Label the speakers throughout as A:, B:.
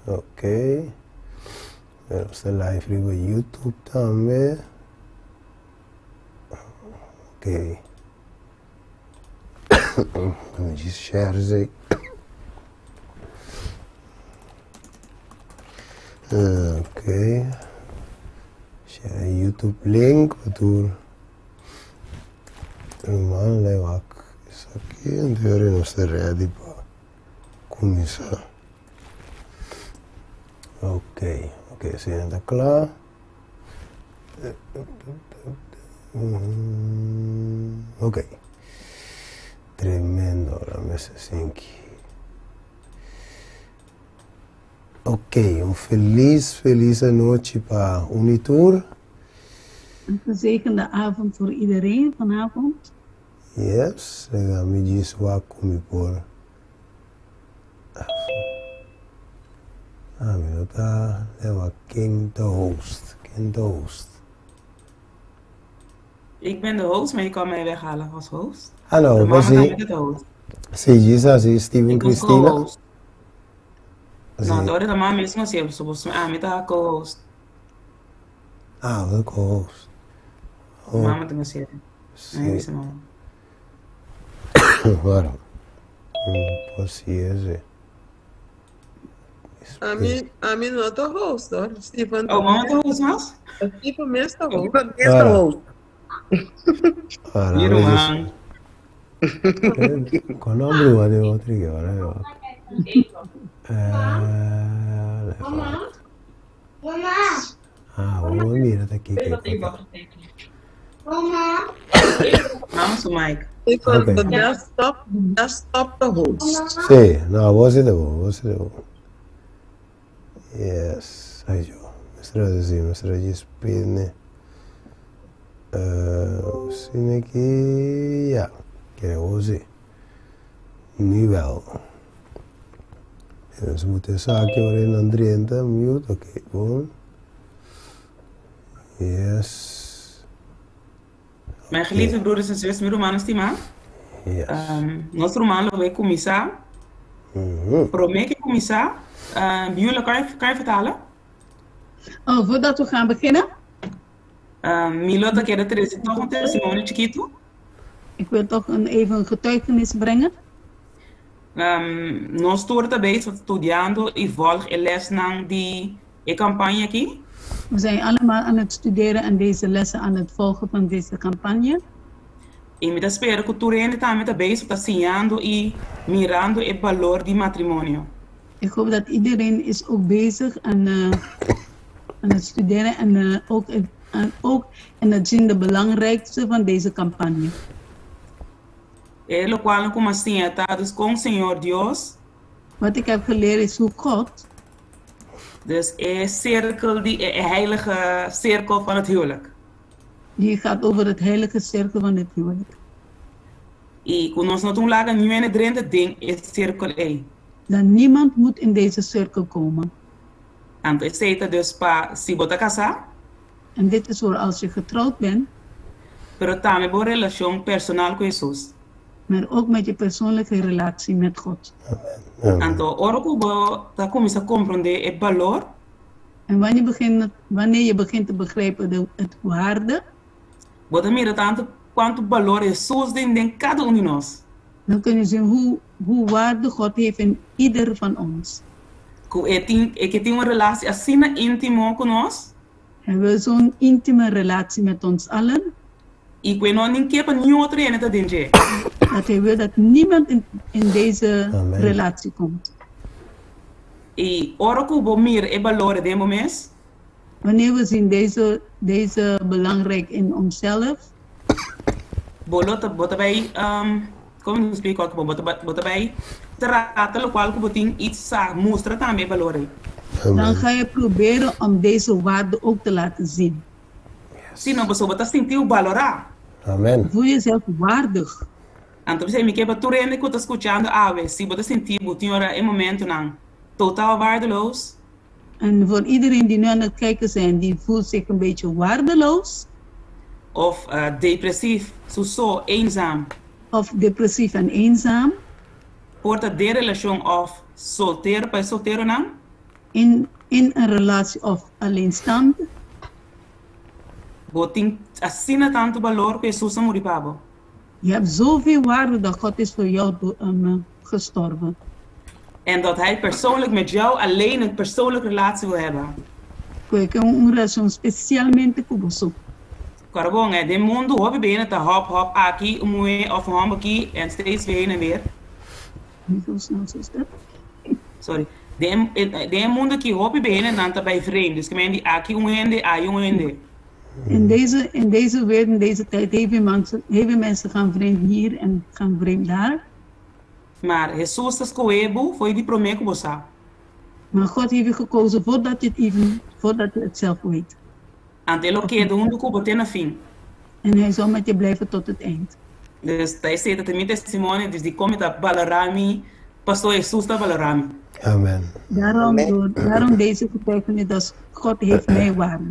A: Ok. Nos ta live riba YouTube tambe. Ok. Let me share ze. Ok. Share YouTube link pa tur ruman lewak esaki. Anto yori nos ta ready pa kuminsá. Ok, ok, asina ta kla. Ok. Tremendo, la mesa sinki. Ok, un felis, felis anochi pa un i tur.
B: Een gezegende avond voor iedereen vanavond.
A: Yes, lega mi djis wak ku mi por. Ah, mi no ta leba ken ta host, ken ta host.
C: Ik ben de host, maar je kan mij weghalen als host.
A: Ah, no,
C: De mama
A: si,
C: tambe ta host.
A: si, djis hasi Steven
C: Ik ben
A: Christina.
C: co-host.
A: Si.
C: No, ora ta mama mesmo hasié, so boso ami ta co-host.
A: Ah, bo ta co-host. Oh,
C: Mama ta hasié.
A: si.
C: Ami bisa mama.
A: Bueno, pues si ese.
D: Ami, ami no ta host hoor. Steven.
C: Oh, mama ta host mas?
D: Steven mes ta host.
E: Steven mes ta host.
A: Ahora,
C: Mi ruman.
A: Con nombre igual de otro que ahora yo.
F: Mama. Mama.
A: Ah, bueno, mira, está aquí.
F: Mama.
C: Mama su mic.
D: Steven,
A: Ok.
D: de desktop, desktop ta host.
A: Sí, no, vos sí te voy, vos sí te voy. Yes, ay yo. Mr. sí, Mr. Gispine. Uh, aquí, ja, quiere sí. Nu wel. En ze moeten zaakje waarin aan 30, mute, oké, okay, bon. Yes.
C: Mijn geliefde broeders en zussen, mi rumannan stimá.
A: Yes.
C: Nos ruman lo bai kuminsá. Promé ku kuminsá, Beulah, kan je, kan je vertalen?
B: Oh, voordat we gaan beginnen,
C: Mi lo ta kere trese tòg un testimonio chikitu.
B: Ik wil toch even een getuigenis brengen.
C: Nos tur ta bezig studiando i volg e lèsnan di e kampaña akí.
B: We zijn allemaal aan het studeren en deze lessen aan het volgen van deze campagne.
C: I mi ta spera ku tur hende tambe ta bezig ta siñando i mirando e balor di matrimonio.
B: Ik hoop dat iedereen is ook bezig aan het studeren en ook en het zien de belangrijkste van deze campagne.
C: E lokual ku m'a siña ta dus kon Señor Dios.
B: Wat ik heb geleerd is hoe God.
C: Dus e sirkel di e heilige sirkel van het huwelijk.
B: Die gaat over het heilige cirkel van het huwelijk.
C: I ku nos no tin laga niun hende drenta den e sirkel ei.
B: Dat niemand moet in deze cirkel komen.
C: Anto esei ta dus pa si bo ta kasá.
B: En dit is voor als je getrouwd bent.
C: Pero tambe bo relashon personal ku Hesus.
B: Maar ook met je persoonlijke relatie met God.
A: Amen.
C: Anto ora ku bo ta kuminsá komprondé e balor.
B: En wanneer je begint te begrijpen het waarde.
C: Bo ta mira tantu kuantu balor Hesus tin den kada un di nos.
B: Dan kun je zien hoe waarde God heeft in ieder van ons.
C: Ku e tin e ke tin un relatie asina íntimo ku nos.
B: Hij wil zo'n intieme relatie met ons allen.
C: I ku e no ni ke pa niun otro hende ta den dje.
B: Dat hij wil dat niemand in deze
A: Amen.
B: Relatie komt.
C: I ora ku bo mira e balor den bo mes.
B: Wanneer we zien deze belangrijk in onszelf.
C: Bo lo ta bo ta bai kon mi splika ku bo bo ta bai trata lokual ku bo tin i sa mustra tambe e balor ei.
B: Dan
A: Amen.
B: ga je proberen om deze waarde ook te laten zien.
C: Sino pasobra bo ta sinti bo balorá.
A: Amen.
B: Voel jezelf waardig.
C: Anto p'esei mi ke pa tur hende ku ta skuchando awe, si bo ta sinti bo tin ora e momentunan total waardeloos.
B: En voor iedereen die nu aan het kijken zijn, die voelt zich een beetje waardeloos.
C: Of depresief, su so, eenzaam.
B: Of depressief en eenzaam.
C: Por ta den relashon òf soltero pa e solteronan.
B: In, in een relatie of alleenstaand.
C: Bo tin asina tantu balor ku Hesus a muri pa bo.
B: Je hebt zoveel waarde dat God is voor jou gestorven.
C: En dat Hij persoonlijk met jou alleen een persoonlijke relatie wil hebben.
B: Ku e ke un relashon spesialmente ku bo so.
C: Kòrda bon, hè, den mundu hopi bene ta hòp hòp aki, un muhé òf un hòmber aki en steeds weer heen en weer.
B: Niet zo snel, zuster.
C: Sorry. Den den e mundu aki hopi bene nan ta bai vreemd. Dus ke men di aki un hende, ai un hende.
B: In deze, in deze wereld, in deze tijd, heel veel mensen, heel veel mensen gaan vreemd hier en gaan vreemd daar.
C: Maar Hesus ta skohe bo for di promé ku bo sa.
B: Maar God heeft je gekozen voordat je het even, voordat je het zelf weet.
C: Anto e lo keda huntu ku bo te na fin.
B: En hij zal met je blijven tot het eind.
C: Dus ta esei ta ta mi testimonio, dus dikon mi ta balorá mi pasobra Hesus ta balorá mi.
A: Amen.
B: Daarom, door, daarom deze getuigenis dat God heeft mij waarde.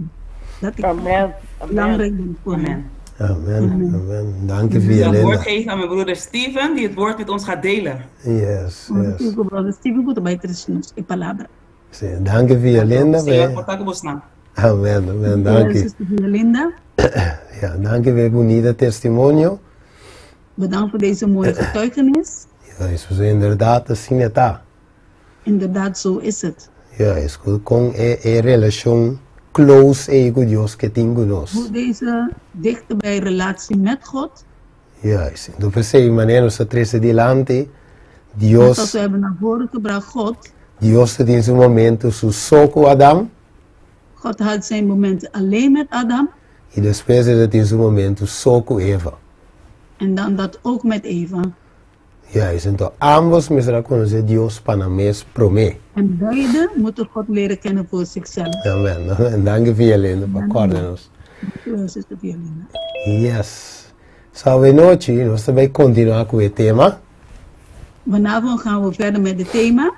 B: Dat ik
D: Amen.
B: belangrijk ben voor hem.
C: Amen.
A: Amen. Amen. Dank je,
C: Ik zal het woord
A: Violinda.
C: geven aan mijn broeder Steven, die het woord met ons gaat delen.
A: Yes, yes.
B: Brother Steven, ku ta bai trese nos e palabra.
A: Sí, dank je, Violinda.
C: Señor por ta ku bosnan.
A: Amen, amen. Dank je.
B: Sister Violinda,
A: Ja, dank je voor het bonita testimonio.
B: bedankt voor deze mooie getuigenis.
A: Ja, is inderdaad asina ta.
B: Inderdaad, zo is het.
A: Ja, is kon e, e relashon close ei ku Dios ke tin ku nos.
B: Hoe deze dichterbij relatie met God,
A: Juist. Anto p'esei manera nos ta trese dilanti,
B: dat
A: Dios,
B: we hebben naar voren gebracht, God,
A: Dios ta tin su momento su so ku Adam,
B: God had zijn momenten alleen met Adam
A: i despues e ta tin su momento so ku Eva.
B: en dan dat ook met Eva.
A: Juist. Anto ambos mester a konosé Dios pa nan mes promé.
B: En beide moeten God leren kennen voor zichzelf.
A: Amen. Amen. Danki Violinda pa kòrda nos.
B: Dankjewel, zuster Violinda.
A: Yes. So awenochi nos ta bai kontinuá ku e tema.
B: Vanavond gaan we verder met het thema.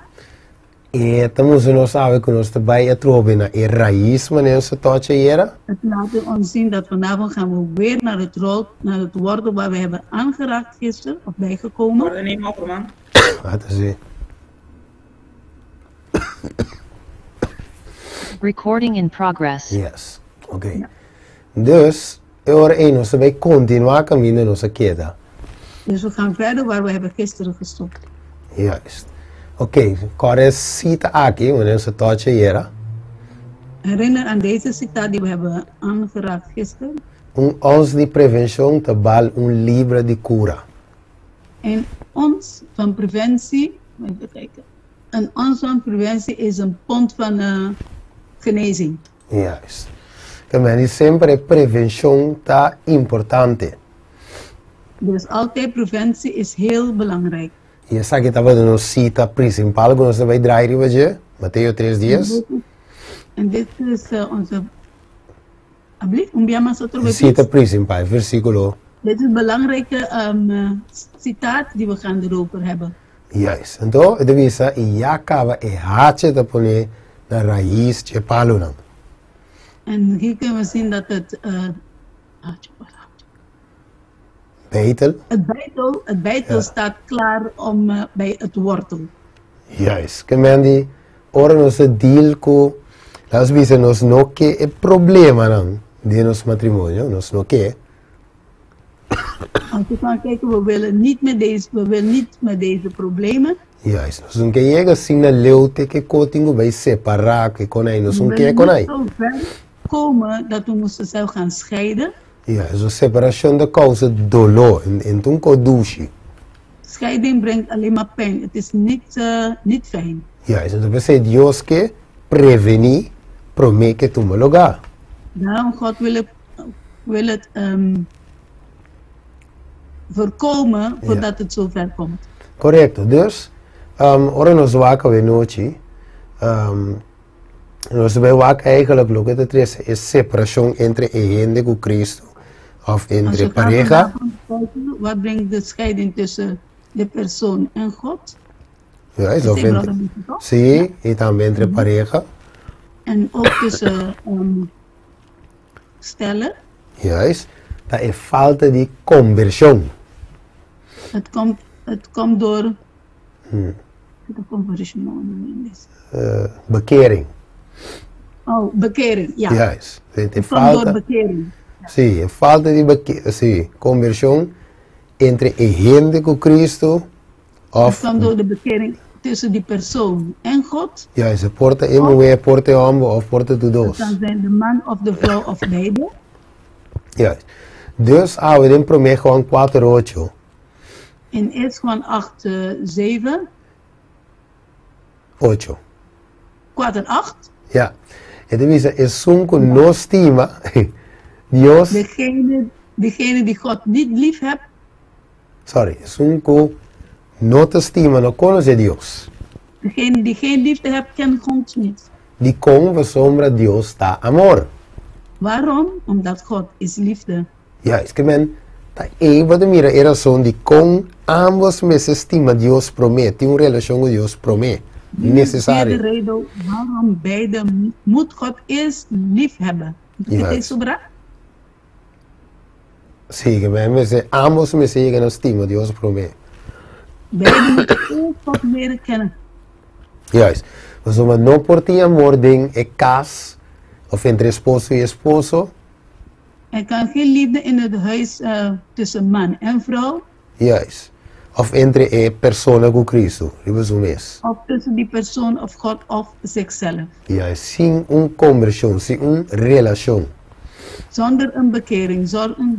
A: E ta mustra nos awe ku nos ta bai atrobe na e rais manera nos a tocha ayera.
B: Het laat ons zien dat vanavond gaan we weer naar het, rol, naar het wortel waar we hebben aangeraakt gisteren, of bijgekomen.
C: Orde neem op, man.
A: Ata si.
E: Recording in progress.
A: Yes. Oké. Dus, e ora ei nos ta bai kontinuá kaminda nos a keda.
B: Dus we gaan verder waar we hebben gisteren gestopt.
A: Juist. Oké, kòrda e sita aki, manera nos a tocha ayera.
B: Herinner aan deze citaat die we hebben aangeraakt gisteren.
A: Un ons di prevenshon ta bal un libra di kura.
B: Een ons van preventie, even kijken. Een ons van preventie is een pond van genezing.
A: Juist. Ke meni semper e prevenshon ta importante.
B: Dus altijd preventie is heel belangrijk.
A: I esaki tabata nos sita prinsipal ku nos ta bai drai riba dje, Mateo tres dies.
B: En dit is onze. Alsjeblieft, un bia mas otro
A: E
B: vez.
A: sita prinsipal, e versíkulo.
B: Dit is een belangrijke citaat die we gaan erover hebben.
A: Juist. Anto e ta bisa, I ya kaba e hacha ta pone na rais dje palunan.
B: En hier kunnen we zien dat het,
A: Beitel.
B: Het beitel
A: Ja.
B: staat klaar om bij het wortel.
A: Juist. Ke men di, ora nos ta deal ku, laat ons bisa, nos no ke e problemanan den nos matrimonio, nos no ke.
B: Als we gaan kijken, we willen niet met deze, we willen niet met deze problemen.
A: Juist. Nos no ke yega asina leu te ke ko tin ku bai separá ku e konai. Nos
B: We
A: no ke
B: willen
A: konai.
B: niet zo ver komen dat we moesten zelf gaan scheiden.
A: Juist. E separashon ta kousa doló, en ta un ko dushi.
B: Scheiding brengt alleen maar pijn. Het is niet, niet fijn.
A: Juist. Enton p'esei Dios ke prevení promé ke tuma lugá.
B: Daarom God wil het, wil het voorkomen voordat het zover komt.
A: Korekto. Dus, ora nos wak awenochi, nos ta bai wak eigenlijk loke ta trese e separashon entre e hende ku Cristo òf
B: Als
A: entre
B: we gaan
A: pareha.
B: vanavond kijken, wat brengt de scheiding tussen de persoon en God?
A: Juist, of
B: Esei
A: entre,
B: brother Michi, toch?
A: sí, i tambe entre pareha.
B: En ook tussen stellen.
A: Juist, ta e falta di kombershon.
B: Het komt, het komt door
A: Uh, bekering.
B: Oh, bekering, ja.
A: Juist. De
B: Komt
A: falta,
B: door bekering.
A: Sí, e falta di beke, sí, conversion entre e hende cu Cristo
B: Het
A: of
B: komt door de bekering tussen die persoon en God.
A: Juist, e por ta e muher, e por ta e homber of por ta tur
B: Het
A: dos.
B: kan zijn de man of de vrouw of beide.
A: Juist. Dus awe den prome Juan 4 ocho.
B: In 1 Juan 8, 7,
A: Ocho.
B: 4 en 8.
A: Ja. E ta bisa esun cu no stima Dios.
B: Degene, degene die God niet lief hebt.
A: Sorry, esun cu no ta stima no conoce Dios.
B: Degene die geen liefde hebt, kent God niet.
A: Dicon pasobra Dios ta amor.
B: Waarom? Omdat God is liefde.
A: Juist, ke men ta ei bo ta mira e rason di kon ambos mester stima Dios promé, tin un relashon ku Dios promé, nesesario.
B: De reden waarom beide moet God eerst lief hebben.
A: Juist. Sí, ke men mester, ambos mester yega na stima Dios promé.
B: Beide moeten eerst God leren kennen.
A: Juist. Pasobra no por tin amor den e kas of entre esposo i esposo.
B: Er kan geen liefde in het huis tussen man en vrouw.
A: Juist. Of entre e persona ku Cristo, riba su mes.
B: Of tussen die persoon of God of zichzelf.
A: Juist. Sin un kombershon, sin un relashon.
B: Zonder een bekering,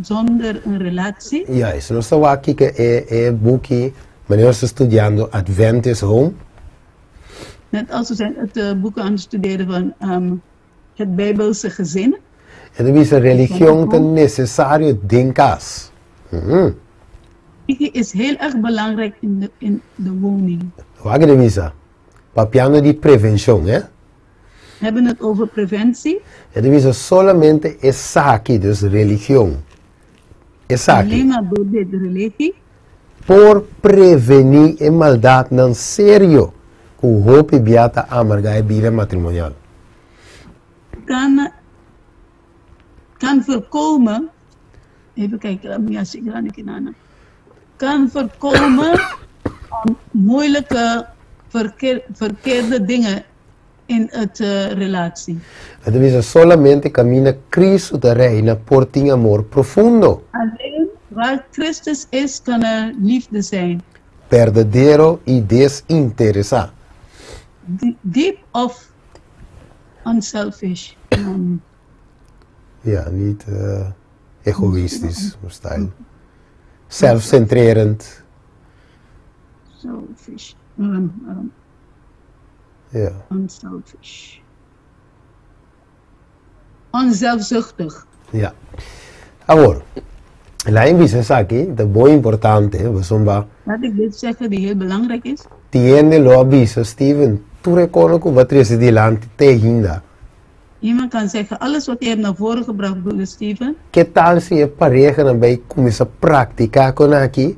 B: zonder een relatie.
A: Juist. Nos ta wak kiko e e buki manera nos ta studiando Adventist Home.
B: Net als we zijn het boek aan het studeren van het Bijbelse gezin.
A: E ta bisa religion ta necesario den cas.
B: Religie is heel erg belangrijk in de, in de woning.
A: Wak e ta bisa? Papiando di prevencion, eh?
B: We hebben het over preventie.
A: E ta bisa solamente esaki, dus religion. Esaki.
B: Alleen maar door dit religie.
A: Por prevení e maldadnan serio cu hopi bia ta amarga e bida matrimonial.
B: Kan kan voorkomen, even kijken, laat me zien, laat ik in kan voorkomen moeilijke verkeer, verkeerde dingen in het relatie.
A: E ta bisa solamente caminda Cristo ta reina por tin amor profundo.
B: Alleen waar Christus is, kan er liefde zijn.
A: Berdadero y desinteresá.
B: Diep of unselfish.
A: Ja, niet egoïstisch, style. Zelfcentrerend.
B: Selfish.
A: Ja.
B: Unselfish. Onzelfzuchtig.
A: Ja. Awor, laat mi bisa esaki, ta bon importante, pasobra.
B: Laat ik dit zeggen die heel belangrijk is.
A: Tiende lo a bisa, Steven, tur e kono ku bo a trese dilanti te ainda.
B: Iemand kan zeggen, alles wat je hebt naar voren gebracht, broeder Steven.
A: Ke tal si e parehanan bai kuminsá praktiká kon aki,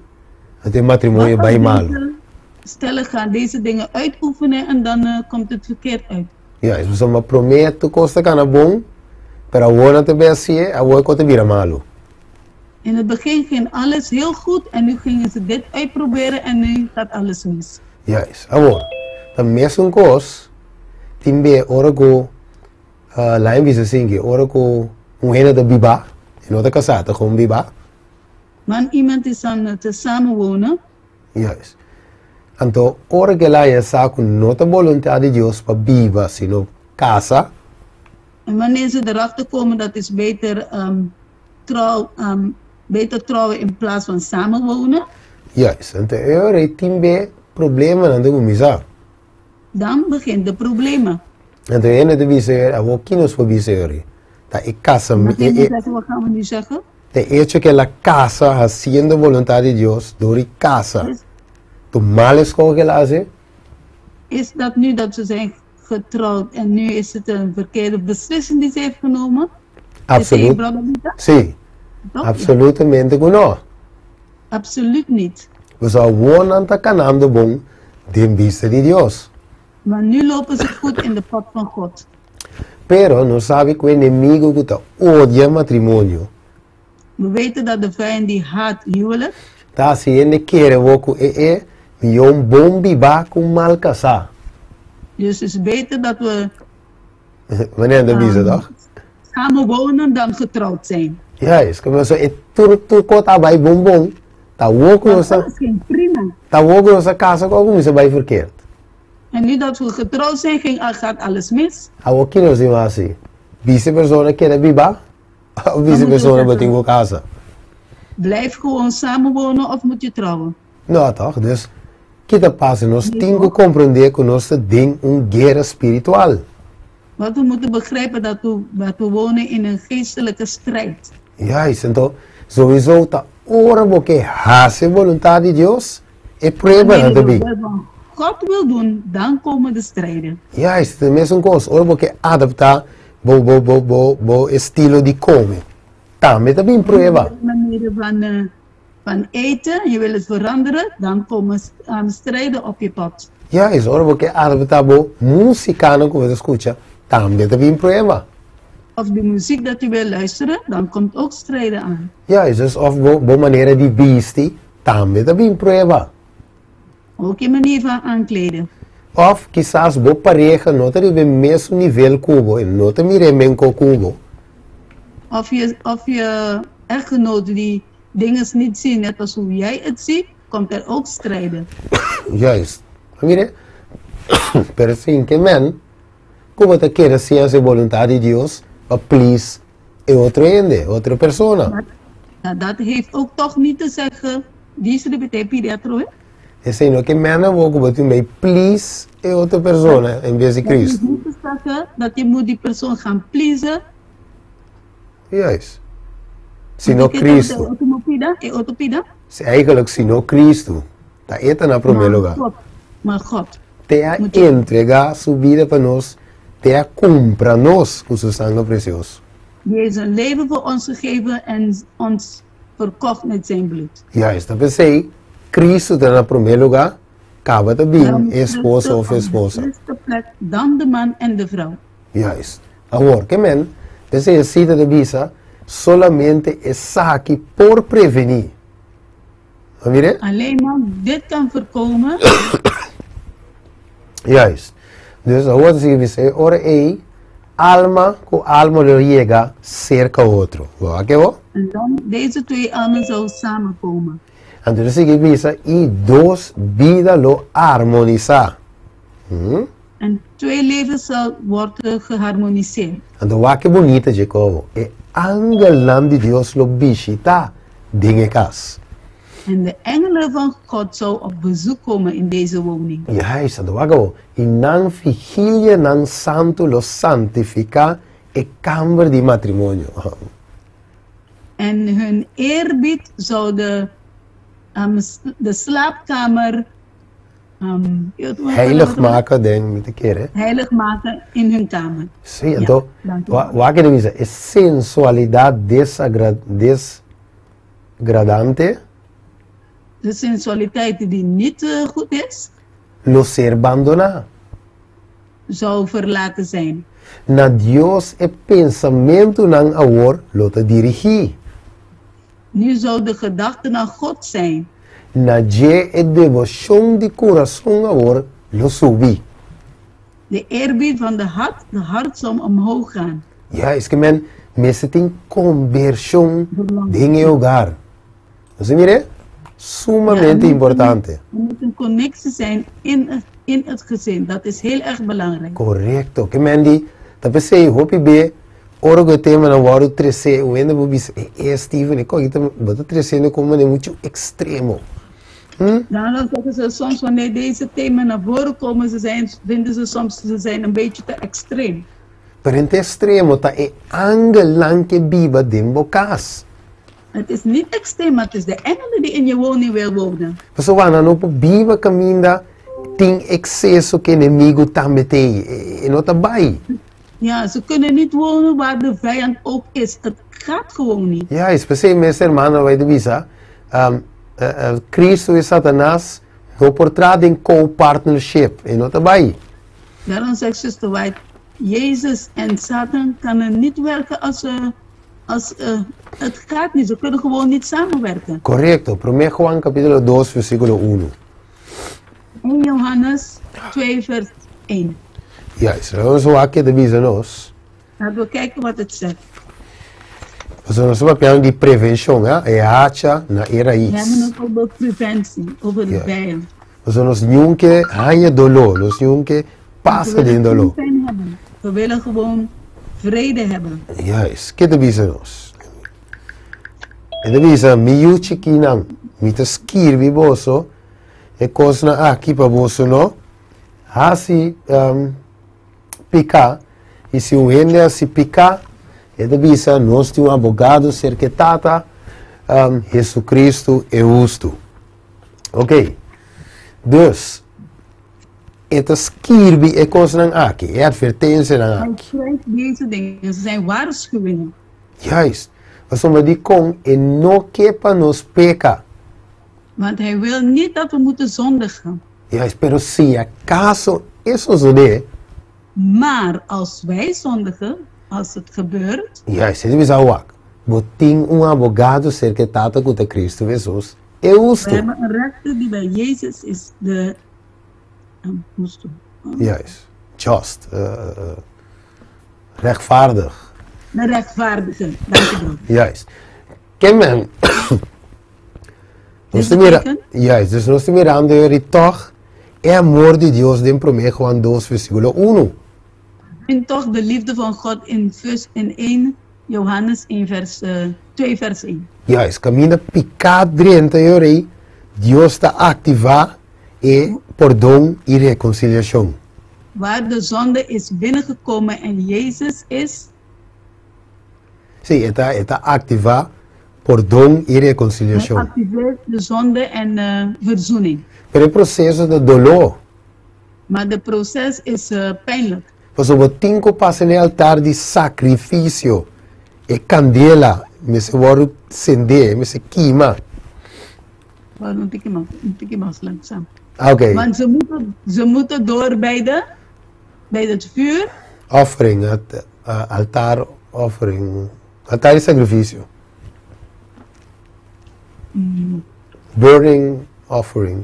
A: anto e matrimonio bai malu?
B: Stellen gaan deze dingen uitoefenen en dan komt het verkeerd uit.
A: Juist, pasobra promé tur kos ta kana bon, pero awor nan ta bai hasié, awor e kos ta bira malu.
B: In het begin ging alles heel goed en nu gingen ze dit uitproberen en nu gaat alles mis.
A: Juist, awor ta mesun kos tin be ora ku lain bisa sinki, ora ku un hende ta biba, e no ta kasá, ta gewoon biba.
B: Want iemand is aan het samenwonen.
A: Juist. Anto, ora ku el a haña sa ku no ta boluntat di Dios pa biba sino kasa.
B: En wanneer ze erachter komen dat is beter trouw, beter trouwen in plaats van samenwonen.
A: Juist. Anto e ora ei tin be problemanan ta kuminsá.
B: Dan begint de problemen.
A: Anto e hende ta bisa e ora, awor ki nos por bisa e ora? Ta e kasa,
B: Dan gaan we zeggen, wat gaan we nu zeggen?
A: Ta e echo ku el a kasa hasiendo boluntat di Dios dor di kasa. Tu mal eskoge el a hasi?
B: Is dat nu dat ze zijn getrouwd en nu is het een verkeerde beslissing die ze heeft genomen?
A: Absoluut. Sí. Absolutamente ku no.
B: Absoluut niet.
A: Pasobra awor nan ta kanando bon den bista di Dios.
B: Maar nu lopen ze goed in de pad van God.
A: Pero nos sabi ku e enemigo ku ta odia matrimonio.
B: We weten dat de vijand die haat huwelijk.
A: Ta hasi hende kere bo ku e e Mihó un bon bibá ku un mal kasá.
B: Dus is beter dat we
A: Manera nan ta bisa tòg?
B: Samen wonen dan getrouwd zijn.
A: Juist, ku so e tur tur kos ta bai bon bon, ta awor ku nos
B: ta. Alles ging prima.
A: Ta awor ku nos a kasa ku a kuminsá bai verkeerd.
B: En nu dat we getrouwd zijn ging gaat alles mis.
A: Awor ki nos tin hasi? Bisa e persona keda biba of bisa e persona bo tin ku kasa?
B: Blijf gewoon samen wonen of moet je trouwen?
A: No tòg? Dus ki ta pasa? Nos tin ku komprondé ku nos ta den un guera spiritual.
B: Want we moeten begrijpen dat we, dat we wonen in een geestelijke strijd.
A: Juist, anto sowieso ta ora bo ke hasi e boluntat di Dios, e pruebanan ta bin.
B: Wanneer je wat God wil doen, dan komen de strijden.
A: Juist, ta mesun kos, ora bo ke adaptá bo bo bo bo bo estilo di kome, tambe ta bin prueba.
B: Manier van, eh, van eten, je wil het veranderen, dan komen strijden op je pad.
A: Juist, ora bo ke adaptá bo músikanan ku bo ta skucha, tambe ta bin prueba.
B: Of de muziek dat je wil luisteren, dan komt ook strijden aan.
A: Juist, dus of bo bo manera di bisti, tambe ta bin prueba.
B: Ook je manier van aankleden.
A: Of kisas bo pareha no ta riba e mesun nivel ku bo, e no ta mira e menko ku bo.
B: Of je, of je echtgenoot die dingen niet ziet net als hoe jij het ziet, komt er ook strijden.
A: Juist. Mire, pero sin ke men ku bo ta kere siña hasi boluntat di Dios pa please e otro hende, otro persona.
B: Maar dat heeft ook toch niet te zeggen, wie is de pidi atrobe?
A: Esei no ke men awor ku bo tin bay please e otro persona en bes di Cristo.
B: Dat heeft niet te zeggen dat je moet die persoon gaan pleasen.
A: Juist. Sino Cristo.
B: E otro pida?
A: Si eigenlijk sino Cristo. Ta e ta na prome lugar.
B: Maar God.
A: Te a entrega su bida pa nos, te a cumpra nos cu su sanger precioso.
B: Die heeft zijn leven voor ons gegeven en ons verkocht met zijn bloed.
A: Juist, ta p'esei Cristo ta na prome lugar, caba ta bin e esposo of esposa.
B: Op de eerste plek, dan de man en de vrouw.
A: Juist. Awor, ke men, p'esei e cita ta bisa, solamente esaki por prevení. A mira?
B: Alleen maar dit kan voorkomen.
A: Juist. Dus awor ta sigui bisa, e ora ei, alma ku alma lo yega serka otro. Bo a ke bo?
B: En dan deze twee almen zou samenkomen.
A: Anto ta sigui bisa, i dos bida lo armonisá.
B: En twee levens zal worden geharmoniseerd.
A: Anto wak e bunita dje kobo, e angelnan di Dios lo bishitá den e kas.
B: En de engelen van God zou op bezoek komen in deze woning.
A: Juist, anto wak abo, i nan vigilianan santu lo santifiká e kamber di matrimonio.
B: En hun eerbied zou de, de slaapkamer
A: Heilig maken den mi ta kere.
B: Heilig maken in hun kamer.
A: Sí, anto wak e ta bisa e sensualidad desagradante.
B: De sensualiteit die niet goed is.
A: Lo ser bandoná.
B: Zou verlaten zijn.
A: Na Dios e pensamentunan awor lo ta dirigí.
B: Nu zou de gedachte naar God zijn.
A: Na dje e deboshon di kurason awor lo subi.
B: De eerbied van de hart, de hart zal omhoog gaan.
A: Juist, ke men mester tin kombershon den e hogar. Nos a mira e? Sumamente importante.
B: Er moet een connectie zijn in, in het gezin. Dat is heel erg belangrijk.
A: Korekto. Ke men di ta p'esei hopi be ora ku e temanan wòrdu tresé, un hende por bisa, e e Steven, e kòki ta, bo ta tresiendo komo manera muchu ekstremo.
B: Hm? Daarom zeggen ze soms wanneer deze thema naar voren komen, ze zijn, vinden ze soms ze zijn een beetje te extreem.
A: Pero en ta extremo, ta e angelnan ke biba den bo kas.
B: Het is niet extreem, maar het is de engelen die in je woning wil wonen.
A: Pasobra nan no por biba kaminda tin ekseso ku enemigu tambe t'ei, e no ta bai.
B: Ja, ze kunnen niet wonen waar de vijand ook is. Het gaat gewoon niet.
A: Juist, p'esei mes hermano bai ta bisa, Cristo i Satanas no por traha den co-partnership, e no ta bai.
B: Daarom zegt zuster White, Jezus en Satan kunnen niet werken als, als het gaat niet, ze kunnen gewoon niet samenwerken.
A: Korekto, Promé Juan kapítulo dos versíkulo unu.
B: 1 Johannes 2 vers 1.
A: Juist, nos wak ke ta bisa nos.
B: Laten we kijken wat het zegt.
A: Pasobra nos ta papiando di prevenshon, ha? E hacha na e
B: We
A: rais.
B: hebben het over preventie, over de
A: Ja.
B: bijen.
A: Pasobra nos niun ke haña doló, nos niun ke
B: We
A: pasa
B: willen
A: den
B: geen
A: doló.
B: pijn hebben. We willen gewoon vrede hebben.
A: Juist, ke ta bisa nos? E ta bisa, Mi yu chikinan, mi ta skirbi boso e kosnan aki pa boso no hasi piká, i si un hende hasi piká, e ta bisa, nos tin un abogado serka e Tata, Jesucristo e hustu. Oké, dus, e ta skirbi e kosnan aki, e atvertensianan
B: Hij
A: aki.
B: schrijft deze dingen, ze zijn waarschuwingen.
A: Juist, pasobra dikon e no ke pa nos peka.
B: Want hij wil niet dat we moeten zondigen.
A: Juist, pero si akaso e sosodé.
B: Maar als wij zondigen, als het gebeurt.
A: Juist, e ta bisa wak, bo tin un abogado serka e Tata ku ta Cristo Hesus, e
B: We
A: hustu.
B: hebben een rechter die bij Jezus is de um, justo.
A: Juist, just, rechtvaardig.
B: De rechtvaardige. Dank je wel.
A: Juist. Ke men, nos
B: Dit
A: ta mira,
B: betekent?
A: juist, dus nos ta mirando eri tòg e amor di Dios den promé Juan dos versíkulo unu.
B: En toch de liefde van God in, vers, in 1 Johannes 1 vers, 2 vers 1.
A: Juist, kaminda piká drenta e ora ei, Dios ta aktivá e pordon i rekonsiliashon.
B: Waar de zonde is binnengekomen en Jezus is.
A: Sí, e ta, e ta aktivá pordon i
B: Hij
A: rekonsiliashon.
B: activeert de zonde en verzoening.
A: Pero e proseso ta doló.
B: Maar de proces is pijnlijk.
A: Pasobra bo tin ku pasa na e altar di sakrifisio, e kandela mester wòrdu sendé, e mester kima.
B: Wacht, een tikje maar, een tikje maar langzaam.
A: Ah, oké.
B: Want ze moeten door bij het vuur.
A: Offering, het altar offering, altar di sakrifisio. Burning offering.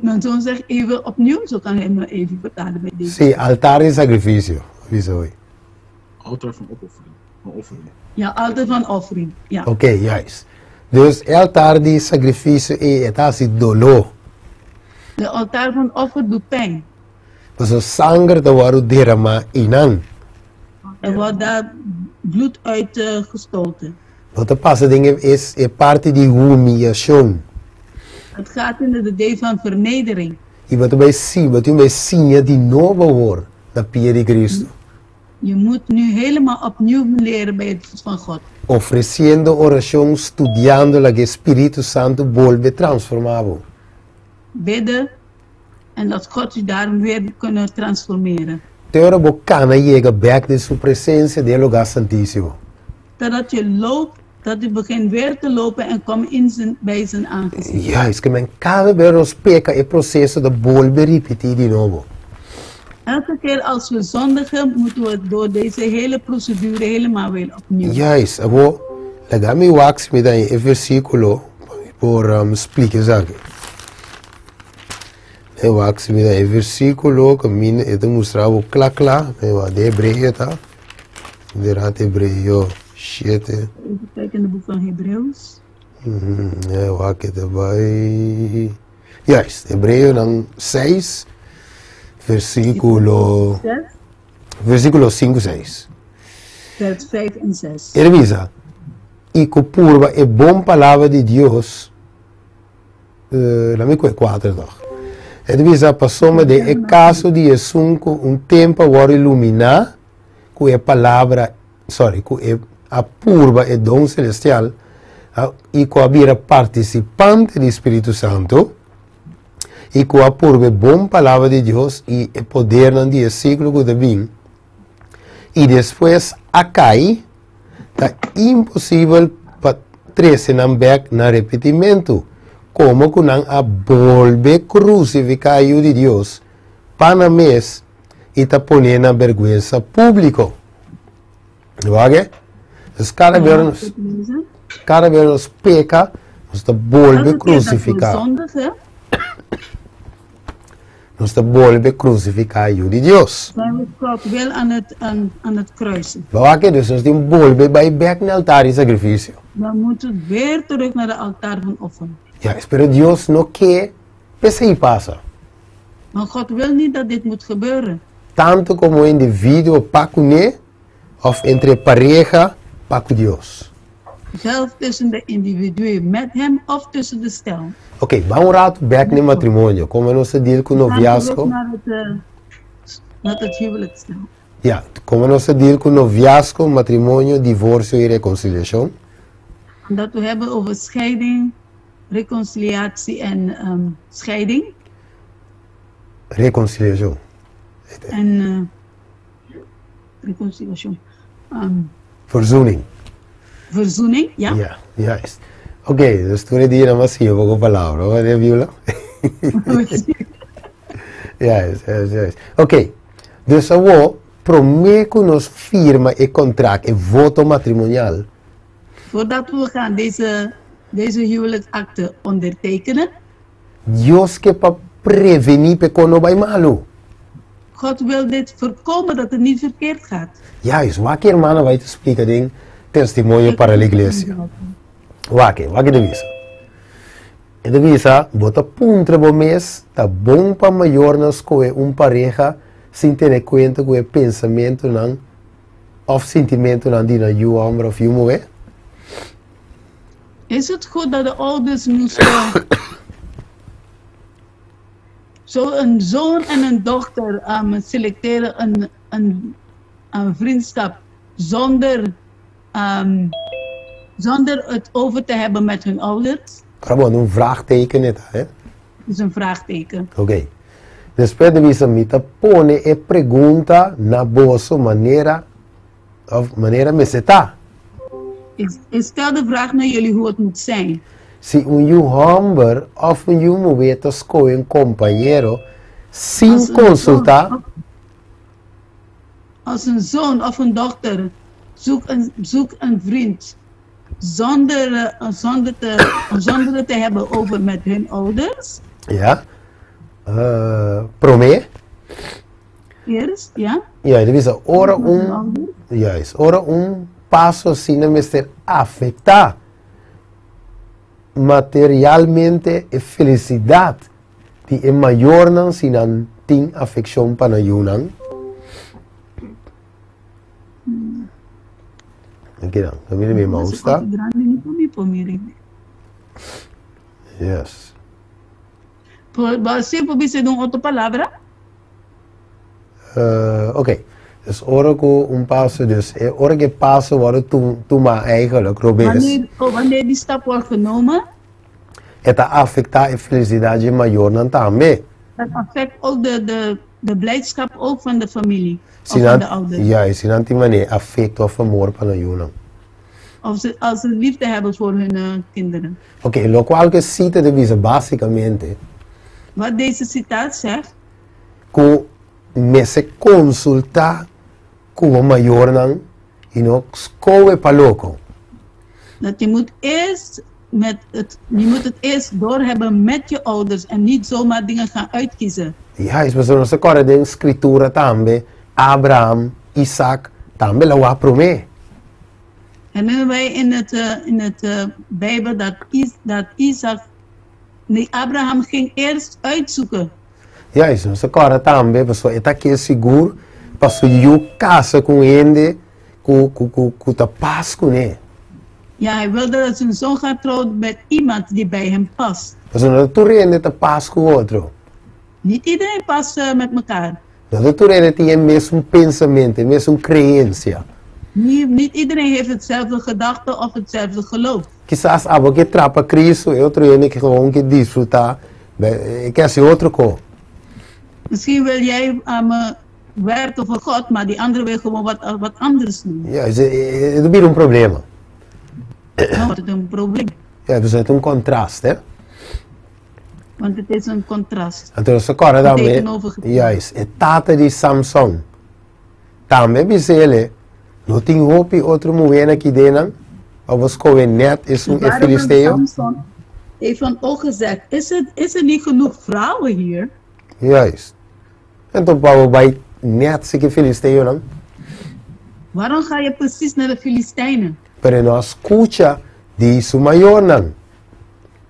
B: Mijn zoon zegt even opnieuw, zo kan hij me even vertalen bij deze.
A: Sí, altar di sakrifisio, bisa hoy.
G: Altaar van opoffering. Van offering.
B: Ja, altaar van offering. Ja.
A: Oké, juist. Dus e altar di sakrifisio ei e ta hasi doló.
B: De altaar van offer doet pijn.
A: Pasobra sanger ta wòrdu deramá einan.
B: Er wordt daar bloed uit gestoten.
A: Bo ta pasa den e, e parti di humiashon.
B: Het gaat in de D van vernedering.
A: I bo ta bai si, bo tin bai siña di nobo awor na pia di Cristo.
B: Je moet nu helemaal opnieuw leren bij het voet van God.
A: Ofreciendo oracion, studiando laga e Spiritu Santu bolbe transforma bo.
B: Bidden en dat God u daarom weer kunnen transformeren.
A: Te ora bo kana yega bek den su presencia den e lugar santísimo.
B: Totdat je loopt, dat u begint weer te lopen en komt in zijn, bij zijn aangezicht.
A: Juist, ke men kada bes nos peka e proseso ta bolbe ripití di nobo.
B: Elke keer als we zondigen, moeten we door deze hele procedure helemaal weer opnieuw.
A: Juist, awor laga mi wak si mi ta e versíkulo pa mi por um, splika esaki. Mi wak si mi ta e versíkulo ku mi e ta mustra bo kla kla, mi wak de Hebreo ta, inderdaad Hebreo shete.
B: Even kijken in de boek van Hebreeuws.
A: Mi wak e ta bai, juist, Hebreonan seis, versíkulo, versíkulo sinku seis.
B: Vers 5 en 6.
A: E ta bisa, I ku purba e bon palabra di Dios, la mi ku e kuater tòg. E ta bisa, Pasobra den e kaso di esun ku un tempu a wòrdu iluminá ku e palabra, sorry, ku e a purba e don selestial, i ku a bira partisipante di Spiritu Santu, i ku a purba e bon palabra di Dios i e podernan di e siglo ku ta bin, i despues a kai, ta imposibel pa trese nan bèk na repetimentu, komo ku nan a bolbe krusifiká e Yu di Dios pa nan mes i ta pon'é na bèrgwensa públiko. Wak? Dus kada bes nos, kada bes nos peka, Nos ta bolbe
B: Elke keer dat we
A: krusifiká.
B: zondigen,
A: Nos ta bolbe krusifiká Yu di Dios.
B: zijn we God wel aan het kruisen.
A: Bo a wak, dus nos tin bolbe bai bèk na altar di sakrifisio.
B: Dan moeten we weer terug naar de altaar van offer.
A: Ja, pero Dios no ke p'esei pasa.
B: Maar God wil niet dat dit moet gebeuren.
A: Tantu komo individuo pa kuné, òf entre pareha pa ku Dios.
B: Zelf tussen de individuen met hem of tussen de stel.
A: Ok, ban un ratu bèk na matrimonio. Kon nos ta deal ku
B: We gaan terug
A: noviazgo?
B: naar het huwelijksstel.
A: Ja, kon nos ta deal ku noviazgo, matrimonio, divorsio i rekonsiliashon?
B: Dat we hebben over scheiding, reconciliatie en scheiding.
A: Rekonsiliashon.
B: En reconciliatie.
A: Verzoening.
B: Verzoening, ja.
A: Ja, juist. Ok, dus tur e dia mas siña poko palabra, hoor, Viola? Juist. Ok, dus awo, promé ku nos firma e kontrakt, e voto matrimonial,
B: Voordat we gaan deze huwelijksakte ondertekenen,
A: Dios ke pa prevení p'e no bai malu.
B: God wil dit voorkomen dat het niet verkeerd gaat.
A: Juist, wak ruman bai splika den testimonio para la iglesia. Wak, wak e ta bisa. E ta bisa, bo ta puntra bo mes, ta bon pa mayornan skohe un pareha sin tene kuenta ku e pensamentunan òf sentimentunan di nan yu hòmber òf yu muhé?
B: Is het goed dat de ouders nu zo een zoon en een dochter selecteren een vriendschap zonder het over te hebben met hun ouders?
A: Gewoon un vraagteken net, hè?
B: Dat is een vraagteken.
A: Ok. Despues di bisa mi ta pone e pregunta na boso manera òf manera mester ta.
B: Ik stel de vraag naar jullie hoe het moet zijn.
A: Si un yu hòmber òf un yu muhé ta skohe un kompañero sin
B: Als een
A: konsultá
B: Als een zoon of een dochter zoekt een vriend zonder het te hebben over met hun ouders.
A: Ja. Promé.
B: Eerst, ja.
A: Ja, e bisa ora
B: Met hun
A: un
B: ouders.
A: Juist, ora un paso asina mester afektá materialmente e felisidat di e mayornan si nan tin afekshon pa nan yunan. Aki dan, kaminda mi mouse ta.
B: Grandi ni por mi por mira.
A: Yes.
B: Por, maar simpel bisa un otro palabra.
A: Ok. Dus ora ku un paso, dus ora ku e paso wòrdu tumá eigenlijk, robes.
B: Wanneer die stap wordt genomen,
A: E ta afektá e felisidat di mayornan tambe.
B: Dat affect ook de blijdschap ook van de familie. Of
A: Si
B: van
A: nan,
B: de ouders.
A: Ja, si nan tin manera afekto òf amor pa nan yunan.
B: Of ze, als ze liefde hebben voor hun kinderen.
A: Ok, lokual ku e sita ta bisa básikamente,
B: Wat deze citaat zegt,
A: ku mester konsultá ku mayornan i no skohe pa loko.
B: Dat je moet het eerst doorhebben met je ouders en niet zomaar dingen gaan uitkiezen.
A: Ja, is pasobra nos ta kòrda den skritura tambe, Abraham, Isaac, tambe el a wak promé.
B: Herinneren wij in het Bijbel dat Isaac, nee, Abraham ging eerst uitzoeken.
A: Juist, nos ta kòrda tambe, pasobra e ta ke sigur, pa su yu kasa ku hende, ku ta pas kuné.
B: Ja, hij wilde dat zijn zoon gaat trouwen met iemand die bij hem past.
A: Pasobra no tur hende ta pas ku otro.
B: Niet iedereen past met elkaar.
A: No tur hende tin e mesun pensamentu, mesun kreensia.
B: Niet iedereen heeft hetzelfde gedachte of hetzelfde geloof.
A: Kisas abo ke traha pa Kristu, e otro hende ke gewoon ke disfrutá, ke hasi otro kos.
B: Misschien wil jij werken voor God, maar die andere wil gewoon wat anders doen.
A: Ja, e ta bira un problema.
B: Dan wordt het een probleem.
A: Ja, dus het ta un kontraste, hè?
B: Want het is een contrast.
A: Anto, awor tambe,
B: Tegenovergesteld.
A: juist, e tata di Samson. Tambe a bis'é, no tin hopi otro muhé akinan, òf bo a skohe nèt esun
B: De
A: e
B: vader van
A: filisteo.
B: Samson. Heeft dan ook gezegd, is, het, is er niet genoeg vrouwen hier?
A: Juist. Anto pa bo bai net si ki filisteonan?
B: Waarom ga je precies naar de Filistijnen?
A: Pero e no a skucha di su mayornan.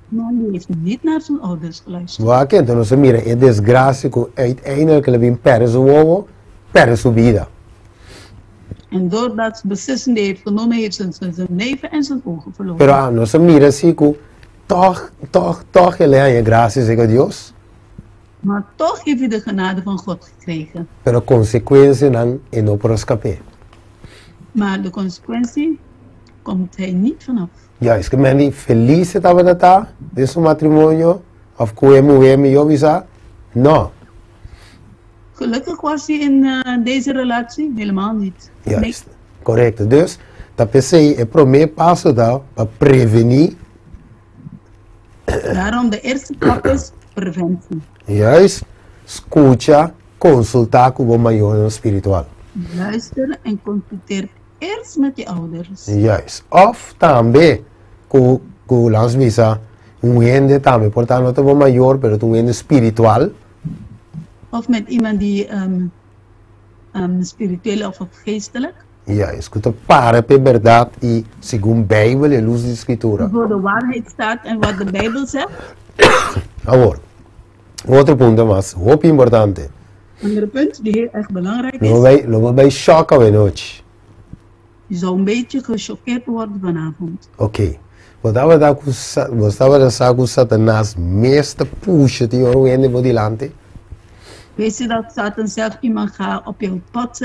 B: Maar die heeft niet naar zijn ouders geluisterd.
A: Wak, anto nos a mira e desgracia ku uiteindelijk el a bin perde su wowo, perde su bida.
B: En doordat beslissing die heeft genomen, heeft zijn, zijn, zijn leven en zijn ogen verloren.
A: Pero ah, nos a mira si ku tòg, tòg, tòg el a haña gracia serka Dios.
B: Maar toch heeft hij de genade van God gekregen.
A: Pero konsekuensianan e no por a skap'é.
B: Maar de consequentie komt hij niet vanaf.
A: Juist, ke men di felis e tabata ta den su matrimonio of ku e muhé mihó bisa? No.
B: Gelukkig was hij in deze relatie? Helemaal niet. Nee.
A: Juist, korekto. Dus, ta p'esei e promé paso ta pa prevení.
B: Daarom de eerste stap is preventie.
A: Juist, skucha, konsultá ku bo mayornan spiritual.
B: Luister en consulteer eerst met je ouders.
A: Juist. Of tambe ku ku lans bisa un hende tambe por ta no ta bo mayor pero ta un hende spiritual.
B: Of met iemand die spiritueel of geestelijk.
A: Juist, ku ta para p'e bèrdat i segun Beibel e lus di Skritura.
B: Die voor de waarheid staat en wat de Bijbel zegt.
A: Awor, un otro punto mas hopi importante.
B: Andere punt die heel erg belangrijk
A: Lo bo
B: is.
A: bai lo bo bai shòk awe nochi.
B: Je zou een beetje gechoqueerd worden vanavond.
A: Oké. Bo tabata ku sa bo tabata sa ku Satanas mes ta pusha tin ora un hende bo dilanti?
B: Weet je dat Satan zelf iemand gaat op jouw pad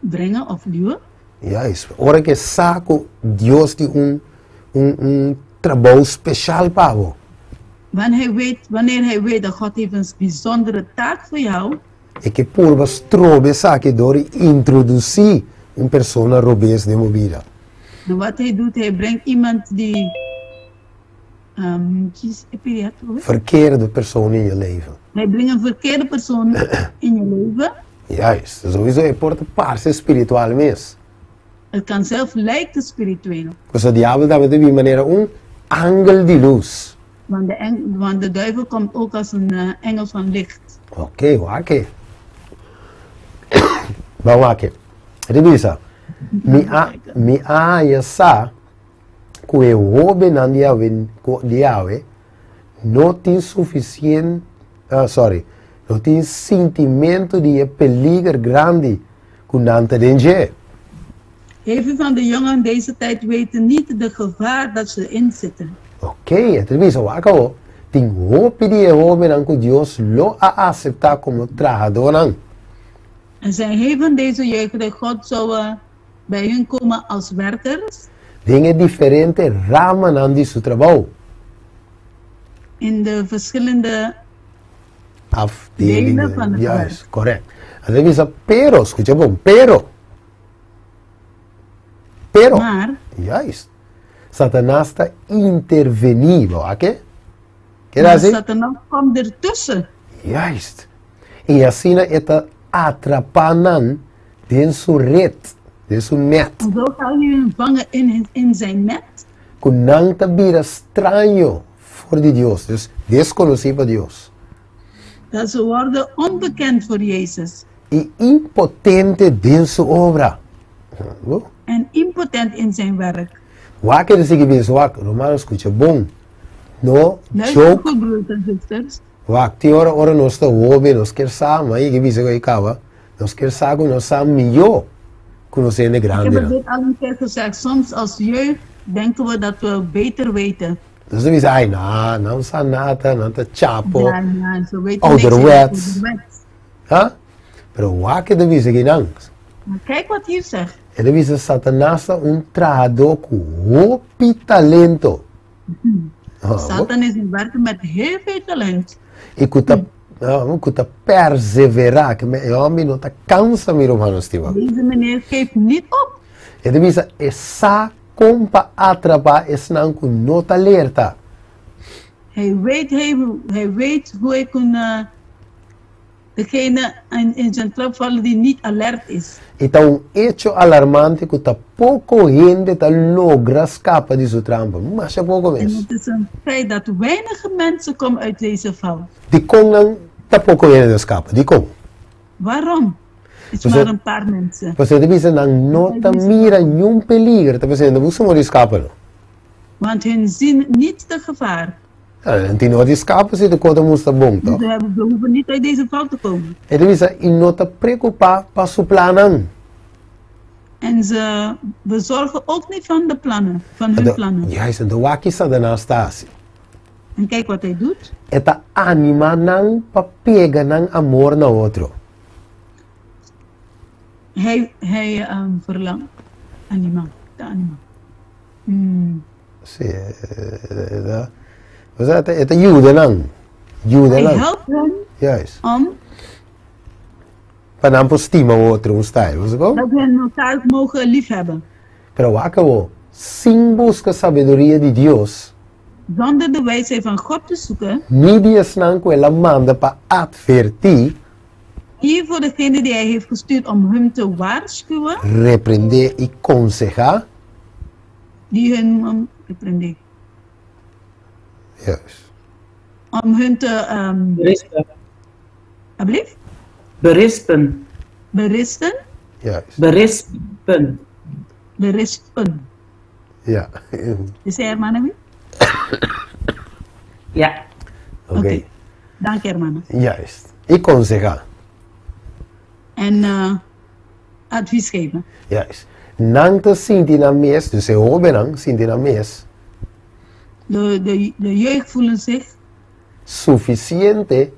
B: brengen of duwen?
A: Juist. Ora ku e sa ku Dios tin un un un trabou speshal pa bo.
B: Wanneer hij weet, wanneer hij weet dat God heeft een bijzondere taak voor jou.
A: E ke purba stroba esaki dor di introdusí un persona robes den bo bida.
B: En wat hij doet, hij brengt iemand die
A: Verkeerde persoon in je leven.
B: Hij brengt een verkeerde persoon in je leven.
A: Juist, souiso e por ta parse spiritual mes.
B: Het kan zelf lijken spiritueel.
A: Pasobra diabel tambe ta bin manera un angel di lus.
B: Want de eng, want de duivel komt ook als een engel van licht.
A: Oké, wak e. Ban wak e. E ta bisa, Mi a, mi a haña sa ku e hóbennan di awe, di awe no tin sufisien, sorry, no tin sintimentu di e peliger grandi ku nan ta den dje.
B: Heel veel van de jongeren deze tijd weten niet de gevaar dat ze in zitten.
A: Oké, e ta bisa, wak awo, tin hopi di e hóbennan ku Dios lo a aseptá komo trahadónan.
B: Er zijn heel van deze jeugden, God zou bij hun komen als werkers.
A: Den e diferente ramanan di su trabou.
B: In de verschillende
A: Afdelingen.
B: delen van het werk.
A: Juist, correct. A ta bisa, pero, scucha bon, pero, pero,
B: Maar.
A: juist, Satanas ta intervení, bo a ke? Keda
B: Maar
A: así?
B: Satanas komt ertussen.
A: Juist. I asina e ta atrapá nan den su ret, den su nèt.
B: En zo zal hij hun vangen in, in zijn net.
A: Ku nan ta bira straño for di Dios, dus deskonosí pa Dios.
B: Dat ze worden onbekend voor Jezus.
A: I impotente den su obra.
B: En impotent in zijn werk.
A: Wak e ta sigui bisa, wak, rumannan skucha bon, no
B: Luister
A: joke.
B: goed, broers en zusters.
A: Wak, tin ora ora nos ta hoben, nos kier sa, ma yega bisa ku ei kaba, nos kier sa ku nos sa mihó ku nos hende
B: Ik heb het
A: grandinan.
B: dit al een keer gezegd, soms als jeugd denken we dat we beter weten.
A: Nos ta bisa, ai, na, nan sa nada, nan ta chapo,
B: Ja, ja, ze weten niks,
A: ouderwets.
B: ouderwets.
A: Ha? Pero wak e ta bisa kinan.
B: Maar kijk wat hier zegt.
A: E ta bisa Satanas ta un trahadó ku hopi talento.
B: Satan is een werker met heel veel talent.
A: I ku ta ku ta perseverá, ke e hòmber no ta kansa mi rumannan stimá.
B: Deze meneer geeft niet op.
A: E ta bisa e sa kon pa atrapá esnan ku no ta lerta.
B: Hij weet, hij, hij weet hoe hij kon Degene in, in zijn trap vallen die niet alert is.
A: I ta un echo alarmante ku ta poko hende ta logra skapa di su trampa, masha poko
B: En
A: mes.
B: het is een feit dat weinige mensen komen uit deze val.
A: Dikon nan ta poko hende ta skapa? Dikon?
B: Waarom? Het is
A: Dus
B: maar
A: het-
B: een paar mensen.
A: Pasobra ta bisa nan no ta mira niun peliger, ta pensando, no buska modo di skapa no.
B: Want hun zien niet de gevaar.
A: Nan tin no di skapa si tur kos ta mustra bon,
B: Dus
A: toch?
B: ze, hebben, ze hoeven niet uit deze val te komen.
A: E ta bisa i no ta preokupá pa su plannan.
B: En ze bezorgen ook niet van de plannen, van hun
A: Anto,
B: plannen.
A: juist, anto wak ki Satanas ta hasi.
B: En kijk wat hij doet.
A: E ta animá nan pa pega nan amor na otro.
B: Hij, hij um, verlangt. Anima, de anima. Mm.
A: Sí, e ta, osea, e ta yuda nan, yuda
B: Hij
A: nan.
B: helpt hen
A: Juist.
B: om
A: Pa nan por stima otro un style, bo sa kon?
B: dat hen elkaar mogen liefhebben.
A: Pero wak awor, sin buska sabiduria di Dios,
B: Zonder de wijsheid van God te zoeken,
A: ni di esnan ku el a manda pa atvertí,
B: hier voor degene die hij heeft gestuurd om hun te waarschuwen,
A: reprendé i konsehá,
B: die hun, um, reprendé,
A: Juist.
B: om hun te, um,
C: Berispen.
B: alsjeblieft?
C: Berispen.
B: Beristen,
A: Juist.
C: Berispen.
B: berispen.
A: Ja.
B: Is hij hermana weer?
C: Ja.
A: Oké.
B: Oké. Dank hermana.
A: Juist. I konsehá.
B: En eh, advies geven.
A: Juist. Nan ta sinti nan mes, dus e hóbennan sinti nan mes.
B: De, de, de jeugd voelen zich
A: Sufisiente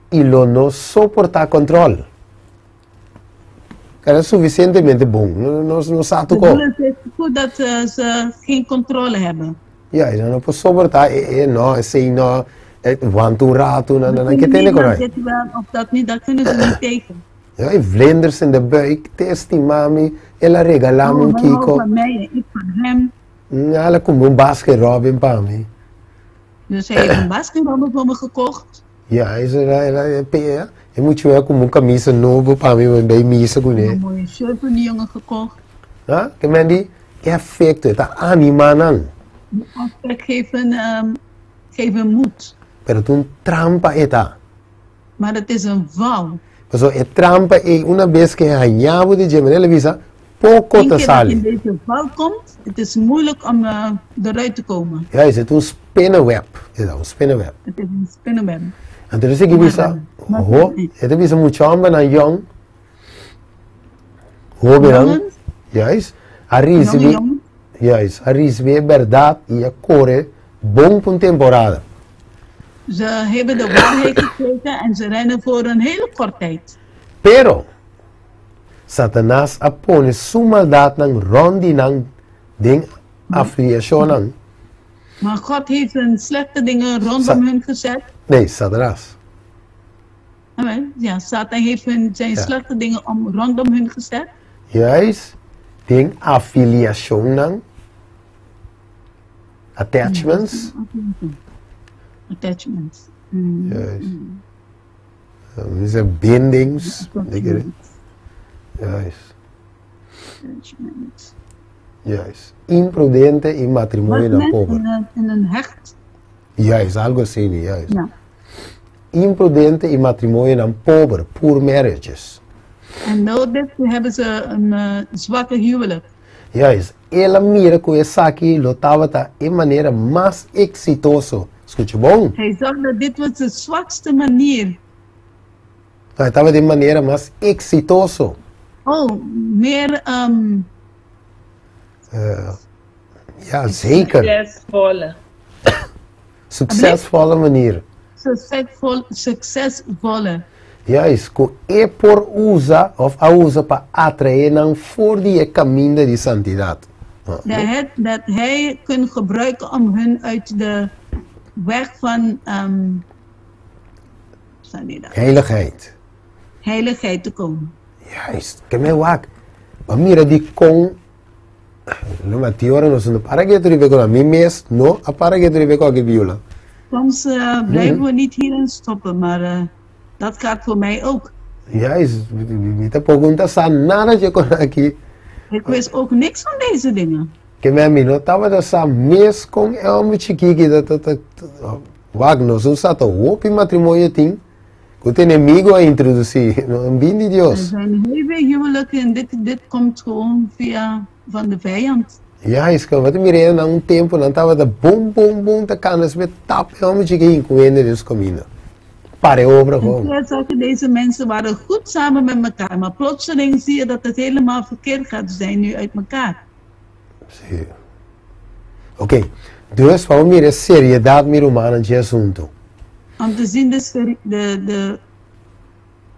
A: i lo no soportá kòntròl. Kara sufisientemente bon, no, no, no sa
B: Ze
A: tokó.
B: voelen zich goed dat eh, ze geen controle hebben.
A: Ja, nan no por soportá, e, e no, esei no, e wanta un ratu, nan, nan, nan ke tene
B: Niemand
A: korai.
B: dit wel of dat niet, dat kunnen ze niet tegen.
A: Ja, e vlinders in de buik, te stima mi, el a regalá mi
B: Oh,
A: un
B: hij houdt
A: kiko.
B: van mij en ik van hem.
A: El a kumpra un Baskin Robbins pa mi.
B: Dus hij heeft een Baskin Robbins voor me gekocht.
A: Ja, el a, el a, e, e muchu a kumpra un kamisa nobo pa mi, mi bai misa kuné.
B: Een mooie shirt voor die jongen gekocht.
A: Ha? Ke men di, e afekto, e ta animá nan.
B: Die aftrek geeft een, um, geeft een moed.
A: Pero ta un trampa e ta.
B: Maar het is een val.
A: Pasobra e trampa ei una bes ku e haña bo di dje, manera el a bisa, poko
B: Eén
A: ta
B: keer dat je
A: sali.
B: in deze val komt, het is moeilijk om eh, eruit te komen.
A: Juist, e ta un spinnenweb. E ta un spinnenweb.
B: Het is een spinnenweb.
A: Anto ta sigui bisa, ho, e ta bisa mucha hombernan yòn, hóbennan,
B: Jongens,
A: juist, a
B: jonge
A: risibí,
B: jongens,
A: juist, a risibí e bèrdat i a kore bon pa un temporada.
B: ze hebben de waarheid gekregen en ze rennen voor een hele korte tijd.
A: Pero, Satanas a pone su maldatnan rònt di nan den afiliashonnan.
B: Maar God heeft hun slechte dingen rondom
A: Sa-
B: hun gezet.
A: Nee, Satanas.
B: Amen. Ja, Satan heeft hun, zijn
A: Ja.
B: slechte dingen om, rondom hun gezet.
A: Juist, den afiliashonnan, attachments.
B: Attachments. Mm.
A: Juist. Um, bindings. Juist.
B: Attachments.
A: Juist. Imprudente i
B: Wat
A: matrimonionan
B: men
A: pober.
B: in een, in een hecht.
A: Juist, algo asina, juist.
B: Ja.
A: Imprudente i matrimonionan pober, poor marriages.
B: En nodig hebben ze een eh, zwakke huwelijk.
A: Juist. El a mira ku esaki lo tabata e manera mas eksitoso. Skucha bon?
B: Hij zag dat dit was de zwakste manier.
A: No, e tabata e manera mas eksitoso.
B: Oh, meer um,
A: Ja, zeker.
D: Succesvolle.
A: Suksesvolle manier.
B: succesvol, succesvolle.
A: Juist, ku e por usa òf a usa pa atraé nan for di e kaminda di santidat.
B: Dat hij, dat hij kunt gebruiken om hun uit de weg van um, sanidad,
A: Heiligheid.
B: heiligheid te komen.
A: Juist, ke men wak. Bo mira di kon lo ma ti ora nos no para ketu riba e mi mes no a para ketu riba e koke biola.
B: Soms eh, blijven we niet hierin stoppen, maar eh, Dat gaat voor mij ook.
A: Juist, mi tampoco no sa nada di e aki.
B: Ik wist ook niks van deze dingen.
A: Ke men mi no tabata sa mes kon e hòmber chikí ki ta ta ta wak nos un sa ta hopi matrimonio tin ku ta enemigo a introdusí no bin di
B: Er
A: Dios.
B: zijn heel veel huwelijken en dit, dit komt gewoon via van de vijand.
A: Juist, ku bo ta mira nan un tempu nan tabata bon bon bon ta kanda asina tap e hòmber chikí hinku hende den su kaminda. Para e obra
B: En
A: gewoon.
B: toen zag je, deze mensen waren goed samen met elkaar, maar plotseling zie je dat het helemaal verkeerd gaat. Ze zijn nu uit elkaar.
A: Sí. Ok, dus pa bo mira e seriedad mi rumannan dje asunto.
B: Om te zien de, seri de, de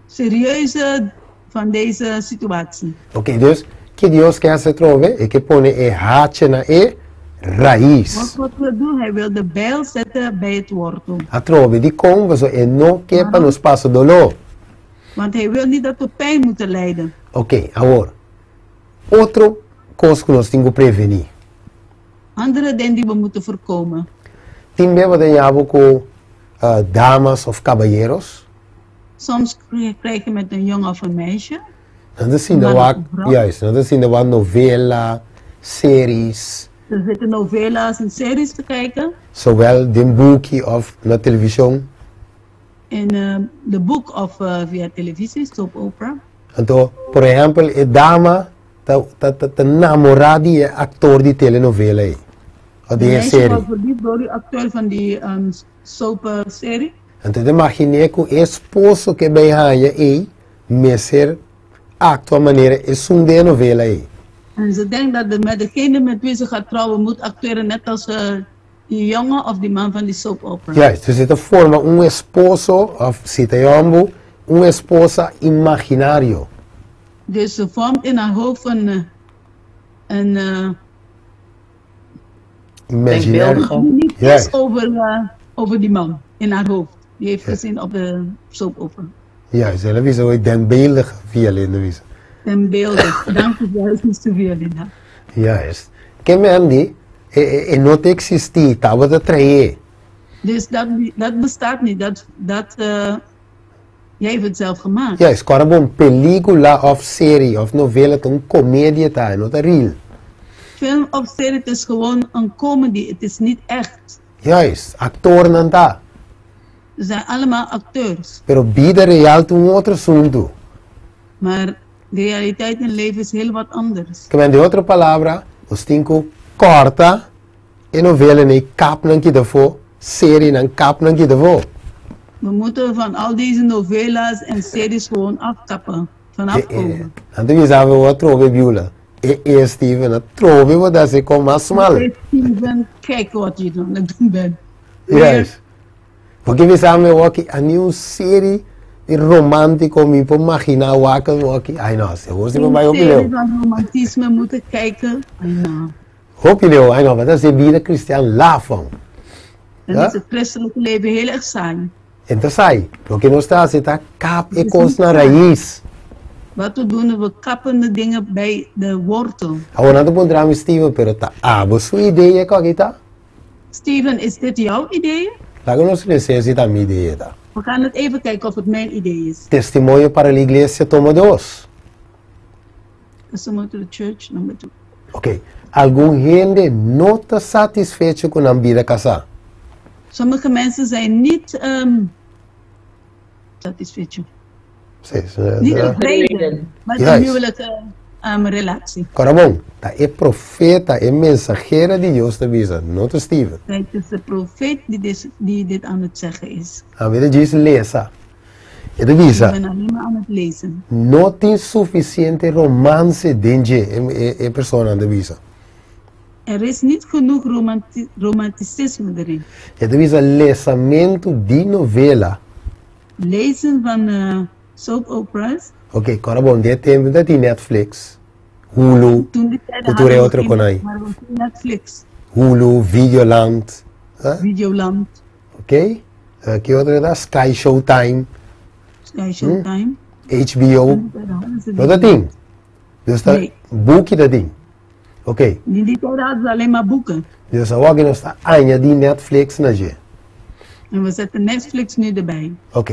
B: serieuze van deze situatie.
A: Ok, dus ki Dios ke hasi atrobe? E ke pone e hacha na e rais.
B: Wat God wil doen, hij wil de bijl zetten bij het wortel.
A: Atrobe, dikon? Pasobra e no ke pa nos pasa doló.
B: Want hij wil niet dat we pijn moeten lijden.
A: Ok, awor, otro kos ku nos tin ku prevení.
B: Andere den die we moeten voorkomen.
A: Tin bia bo ta yabo ku damas of kabayeros.
B: Soms krijg je met een jongen of een meisje.
A: Nan ta sinta wak, juist, nan ta sinta wak novela, series.
B: Ze zitten novela's en series te kijken.
A: Zowel den buki of na televishon.
B: In de boek of via televisie, soap opera.
A: Anto, por ehèmpel, e dama ta ta ta namorá di e aktor di telenovela ei òf di e
B: meisje
A: seri.
B: wordt verliefd door die acteur van die soap serie.
A: Anto e ta imaginé ku e esposo ku e bai haña ei mester aktua manera esun den e novela ei.
B: En ze denkt dat de, met degene met wie ze gaat trouwen moet acteren net als die jongen of die man van die soap opera.
A: Juist, dus e ta forma un esposo, òf si ta e hòmber, un esposa imaginario.
B: Dus ze vormt in haar hoofd een, een
A: Imaginario.
B: die niet is
A: Juist.
B: over die man in haar hoofd. Die heeft gezien op de soap opera.
A: Juist, el a bisa hoy denkbeeldig Violinda bisa.
B: Denkbeeldig. Dank u wel, Mr. Violinda.
A: Juist. Ke men di, e, e, e no ta existi, tabata trae.
B: Dus dat, dat bestaat niet. Dat, dat, uh, jij hebt het zelf gemaakt.
A: Juist, kora bon pelicula of serie of novela ta un comedia ta, e no ta real.
B: Film of serie, het is gewoon een comedy. Het is niet echt.
A: Juist, actornan ta.
B: Ze zijn allemaal acteurs.
A: Pero bida real ta un otro asunto.
B: Maar de realiteit in het leven is heel wat anders.
A: Ke men den otro palabra, nos tin ku kòrta e novelanan ei kapnan kita afó, serienan kapnan kita afó.
B: We moeten van al deze novelas en series gewoon afkappen, van afkomen.
A: Nan ta bisa bo atrobe Beulah. E e Steven atrobe bo ta hasi kon mas mal.
B: Steven, kijk wat je aan het doen bent.
A: Juist. Bo ke bisa mi awor a ni un serie di romántico mi por magina wak awor aki. Ai no, si awor si bo bai hopi
B: Serie
A: leu.
B: van romantisme moeten kijken. Ai no.
A: Hopi leu, ai no, bo ta hasi bida cristian lafon.
B: Dan
A: Ja?
B: is het christelijke leven heel erg saai.
A: En ta saai. Loke nos ta hasi ta kap e kos na rais.
B: Wat we doen, we kappen de dingen bij de wortel.
A: Awor nan ta puntra mi Steven, pero ta abo su idea ku aki ta?
B: Steven, is dit jouw idee?
A: Laga nos lesa si ta mi idea ta.
B: We gaan het even kijken of het mijn idee is.
A: Testimonio para la Iglesia toma dos.
B: Testimony to the Church number 2.
A: Ok, algun hende no ta satisfecho ku nan bida kasá.
B: Sommige mensen zijn niet um, satisfecho.
A: Sí,
B: Niet tevreden met de huwelijke um, relatie.
A: Kora bon, ta e profeta, e mensahero di Dios ta bisa, no ta Steven.
B: Het is de profeet die dit, die dit aan het zeggen is.
A: Ami ta djis lesa. E ta bisa.
B: Ik ben alleen maar aan het lezen.
A: No tin suficiente romance den dje, e, e personanan ta bisa.
B: Er is niet genoeg romanti romanticisme erin.
A: E ta bisa lesamentu di novela.
B: Lezen van uh, soap operas.
A: Ok, kora bon, den e tempu ta tin Netflix, Hulu, ku tur e otro konai.
B: Netflix.
A: Hulu, Videoland.
B: Videoland.
A: Ok, ki otro ta? Sky Showtime.
B: Sky Showtime.
A: HBO. No ta tin. Dus ta buki ta tin. Ok.
B: In die tijd hadden ze alleen maar boeken.
A: Dus awor nos ta añadi Netflix na dje.
B: En we zetten Netflix nu erbij.
A: Ok.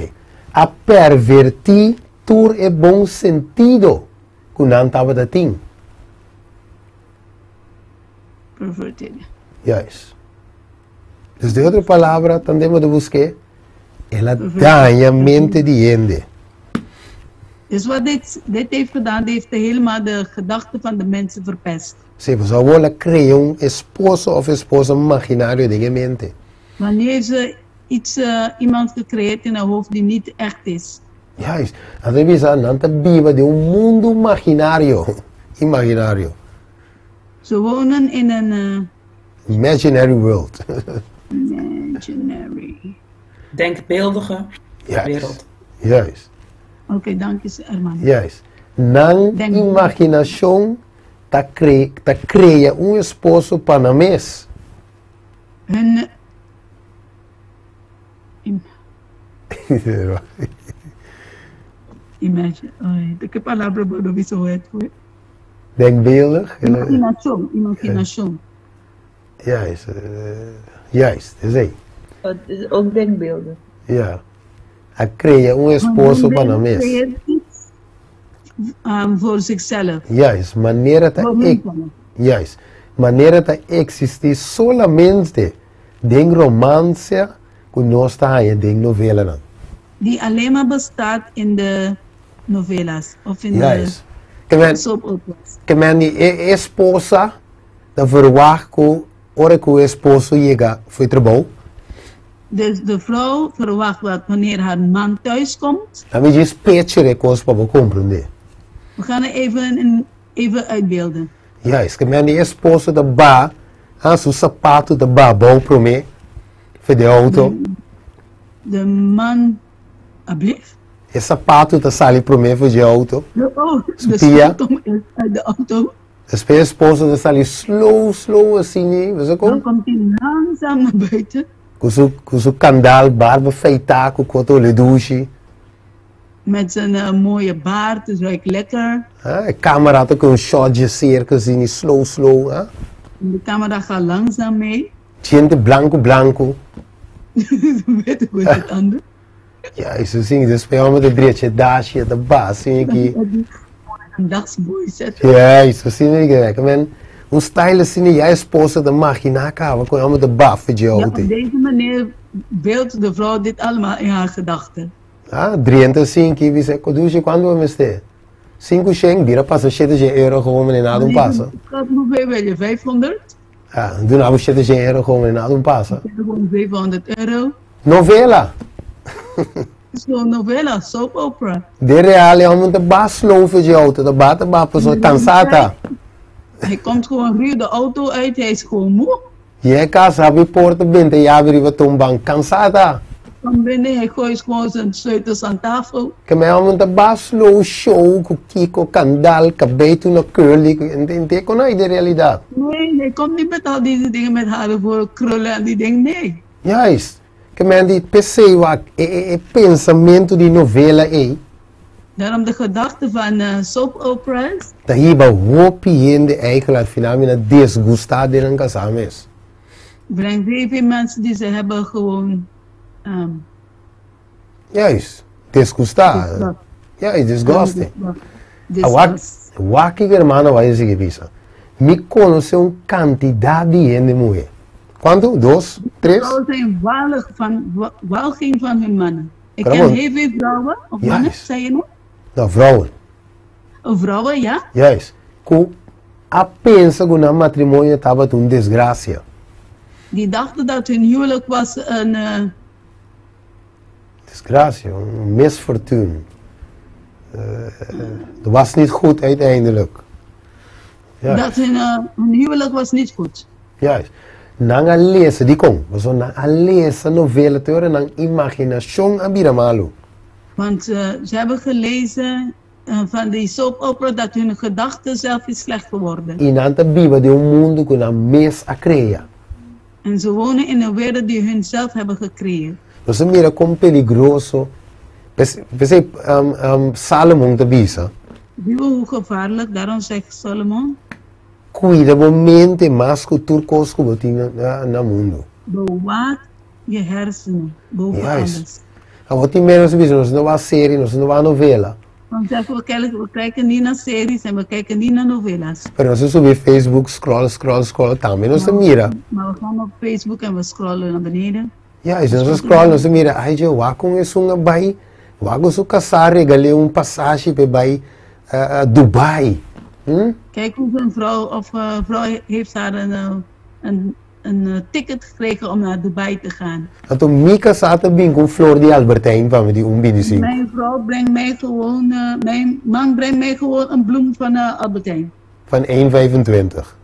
A: A pervertí tur e bon sentido ku nan tabata tin.
B: Perverted.
A: Juist. Dus den otro palabra, tambe bo ta busk'é, el a daña mente di hende.
B: Dus wat dit, dit heeft gedaan, dit heeft helemaal de gedachten van de mensen verpest.
A: Sí, pasobra awor el a krea un esposo òf esposa maginario den e mente.
B: Want nu heeft ze iets, iemand gecreëerd in haar hoofd die niet echt is.
A: Juist. Nan ta bisa, nan ta biba den un mundu maginario, imaginario.
B: Ze wonen in een.
A: Imaginary world.
B: Imaginary.
C: Denkbeeldige wereld.
A: Juist.
B: Oké, okay, dank je, Herman.
A: Juist. Nan imaginacion ta, cre ta crea un esposo pa nan mes.
B: Hun im Imagine, ay, de ke palabra bo no bisa hoet fue?
A: Denkbeeldig.
B: Imaginacion, imaginacion.
A: Juist, juist, esei.
H: Het is ook denkbeelden.
A: Ja. A crea un esposo pa nan mes.
B: Creëert iets um, voor zichzelf.
A: Juist, manera ta
B: Voor
A: e
B: hun.
A: juist, manera ta existi solamente den romancia ku nos ta haña den novelanan.
B: Die alleen maar bestaat in de novelas of in de
A: Juist. Ke men,
B: soap operas.
A: ke men di e esposa ta verwacht ku ora ku e esposo yega fo'i trabou.
B: Dus de vrouw verwacht dat wanneer haar man thuis komt.
A: Ta mi djis picture e kos pa bo komprendé.
B: We gaan het even, een, even uitbeelden.
A: Juist, ke men di esposo ta ba, ha, su sapatu ta ba bou promé for di outo.
B: De man, alblieft?
A: E sapatu ta sali promé for dje outo.
B: Oh,
A: Su
B: de
A: pia.
B: schoen komt eerst uit de auto.
A: Despues e esposo ta sali slow, slow asina, bo sa kon?
B: Dan komt hij langzaam naar buiten.
A: Ku su, ku su kandal, barba feitá ku koto olé dushi.
B: Met zijn eh, mooie baard, het ruikt lekker.
A: Ha, e kamera ta ku un shot dje serka asina, slow, slow, ha.
B: De camera gaat langzaam mee.
A: Djente blanku, blanku.
B: Weet ik hoe het anders.
A: Juist, asina, despues e hòmber ta drecha e dashi, e ta baha asina aki.
B: Een dagsboei zetten.
A: Juist, asina di ke men un style asina ya esposa ta maginá kaba ku e hòmber ta bafa dje
B: Ja,
A: outo
B: op
A: ei.
B: deze manier beeldt de vrouw dit allemaal in haar gedachten.
A: Ah, drenta asin ki bisa Kodushi kuantu bo mester? Sinku shen, bira pasa shete shen euro gewoon mene nada un pasa.
B: Schat, hoeveel wil je? 500?
A: Ah, duna bo shete shen euro gewoon mene nada un pasa.
B: Gewoon 700 euro.
A: Novela!
B: Zo'n novela, soap opera.
A: Den real e homber ta ba slow for dje auto, ta ba ta ba pasobra kansa ta.
B: Hij komt gewoon ruw de auto uit, hij is gewoon moe.
A: Yega kas, habri porta, benta yabi riba tumban, kansa ta.
B: Komt binnen, hij gooit gewoon zijn sleutels aan tafel.
A: Ke mi homber ta ba slow show ku kiko, kandal, kabei tur na curly, ku ente kon ai den realidat.
B: Nee, hij komt niet met al deze dingen met haren voor krullen en die dingen, nee.
A: Juist. Ke men di p'esei wak e e e pensamentu di novela ei.
B: Daarom de gedachte van soap operas.
A: Ta hiba hopi hende eikel al final mi na desgustá den nan kasá mes.
B: Brengt heel veel mensen die ze hebben gewoon. Um,
A: Juist. Desgustá. Juist, disgusting. Awak,
B: Disgust.
A: wak ki hermano bai sigui bisa. Mi konosé un kantidat di hende muhé. Kuantu? Dos? Tres?
B: Vrouwen zijn walig van, walging van hun mannen. Ik
A: Come
B: ken
A: on.
B: heel veel vrouwen, of mannen,
A: Juist.
B: zei je nog?
A: No, vrouwen.
B: Oh, vrouwen, ja?
A: Juist. Ku a pensa ku nan matrimonio tabata un desgracia.
B: Die dachten dat hun huwelijk was een... eh,
A: Desgracia, un misfortuin. Het was niet goed uiteindelijk. Juist.
B: Dat hun, eh, hun huwelijk was niet goed.
A: Juist. Nan a lesa, dikon? Pasobra nan a lesa novela te ora nan imaginashon a bira malu.
B: Want eh, ze hebben gelezen eh, van die soap opera dat hun gedachten zelf is slecht geworden.
A: I nan ta biba den un mundu ku nan mes a krea.
B: En ze wonen in een wereld die hun zelf hebben gecreëerd.
A: Nos a mira kon peligroso. P'esei Salomon ta bisa.
B: Zie we hoe gevaarlijk, daarom zegt Solomon.
A: Kuida bo mente mas ku tur kos ku bo tin na mundu.
B: Bewaak je hersenen boven
A: Juist.
B: alles.
A: Awor tin menos bisa nos no wak serie, nos no wak novela.
B: Want zeggen we, kijken, we kijken niet naar series en we kijken niet naar novelas.
A: Pero nos ta subi Facebook, scroll, scroll, scroll, tambe nos ta mira.
B: Maar we gaan op Facebook en we scrollen naar beneden.
A: Juist, nos ta scroll, nos ta mira, ay dje, wak kon esun a bai, wak kon su kasá regal'é un pasashi p'e bai Dubai. Hm?
B: Kijk hoe zijn vrouw of vrouw heeft haar een, een, een ticket gekregen om naar Dubai te gaan.
A: Anto mi kasá ta bin ku un flor di Albert Heijn pa mi di un bindisinku.
B: Mijn vrouw brengt mij gewoon, mijn man brengt mij gewoon een bloem van Albert Heijn.
A: Van één 25.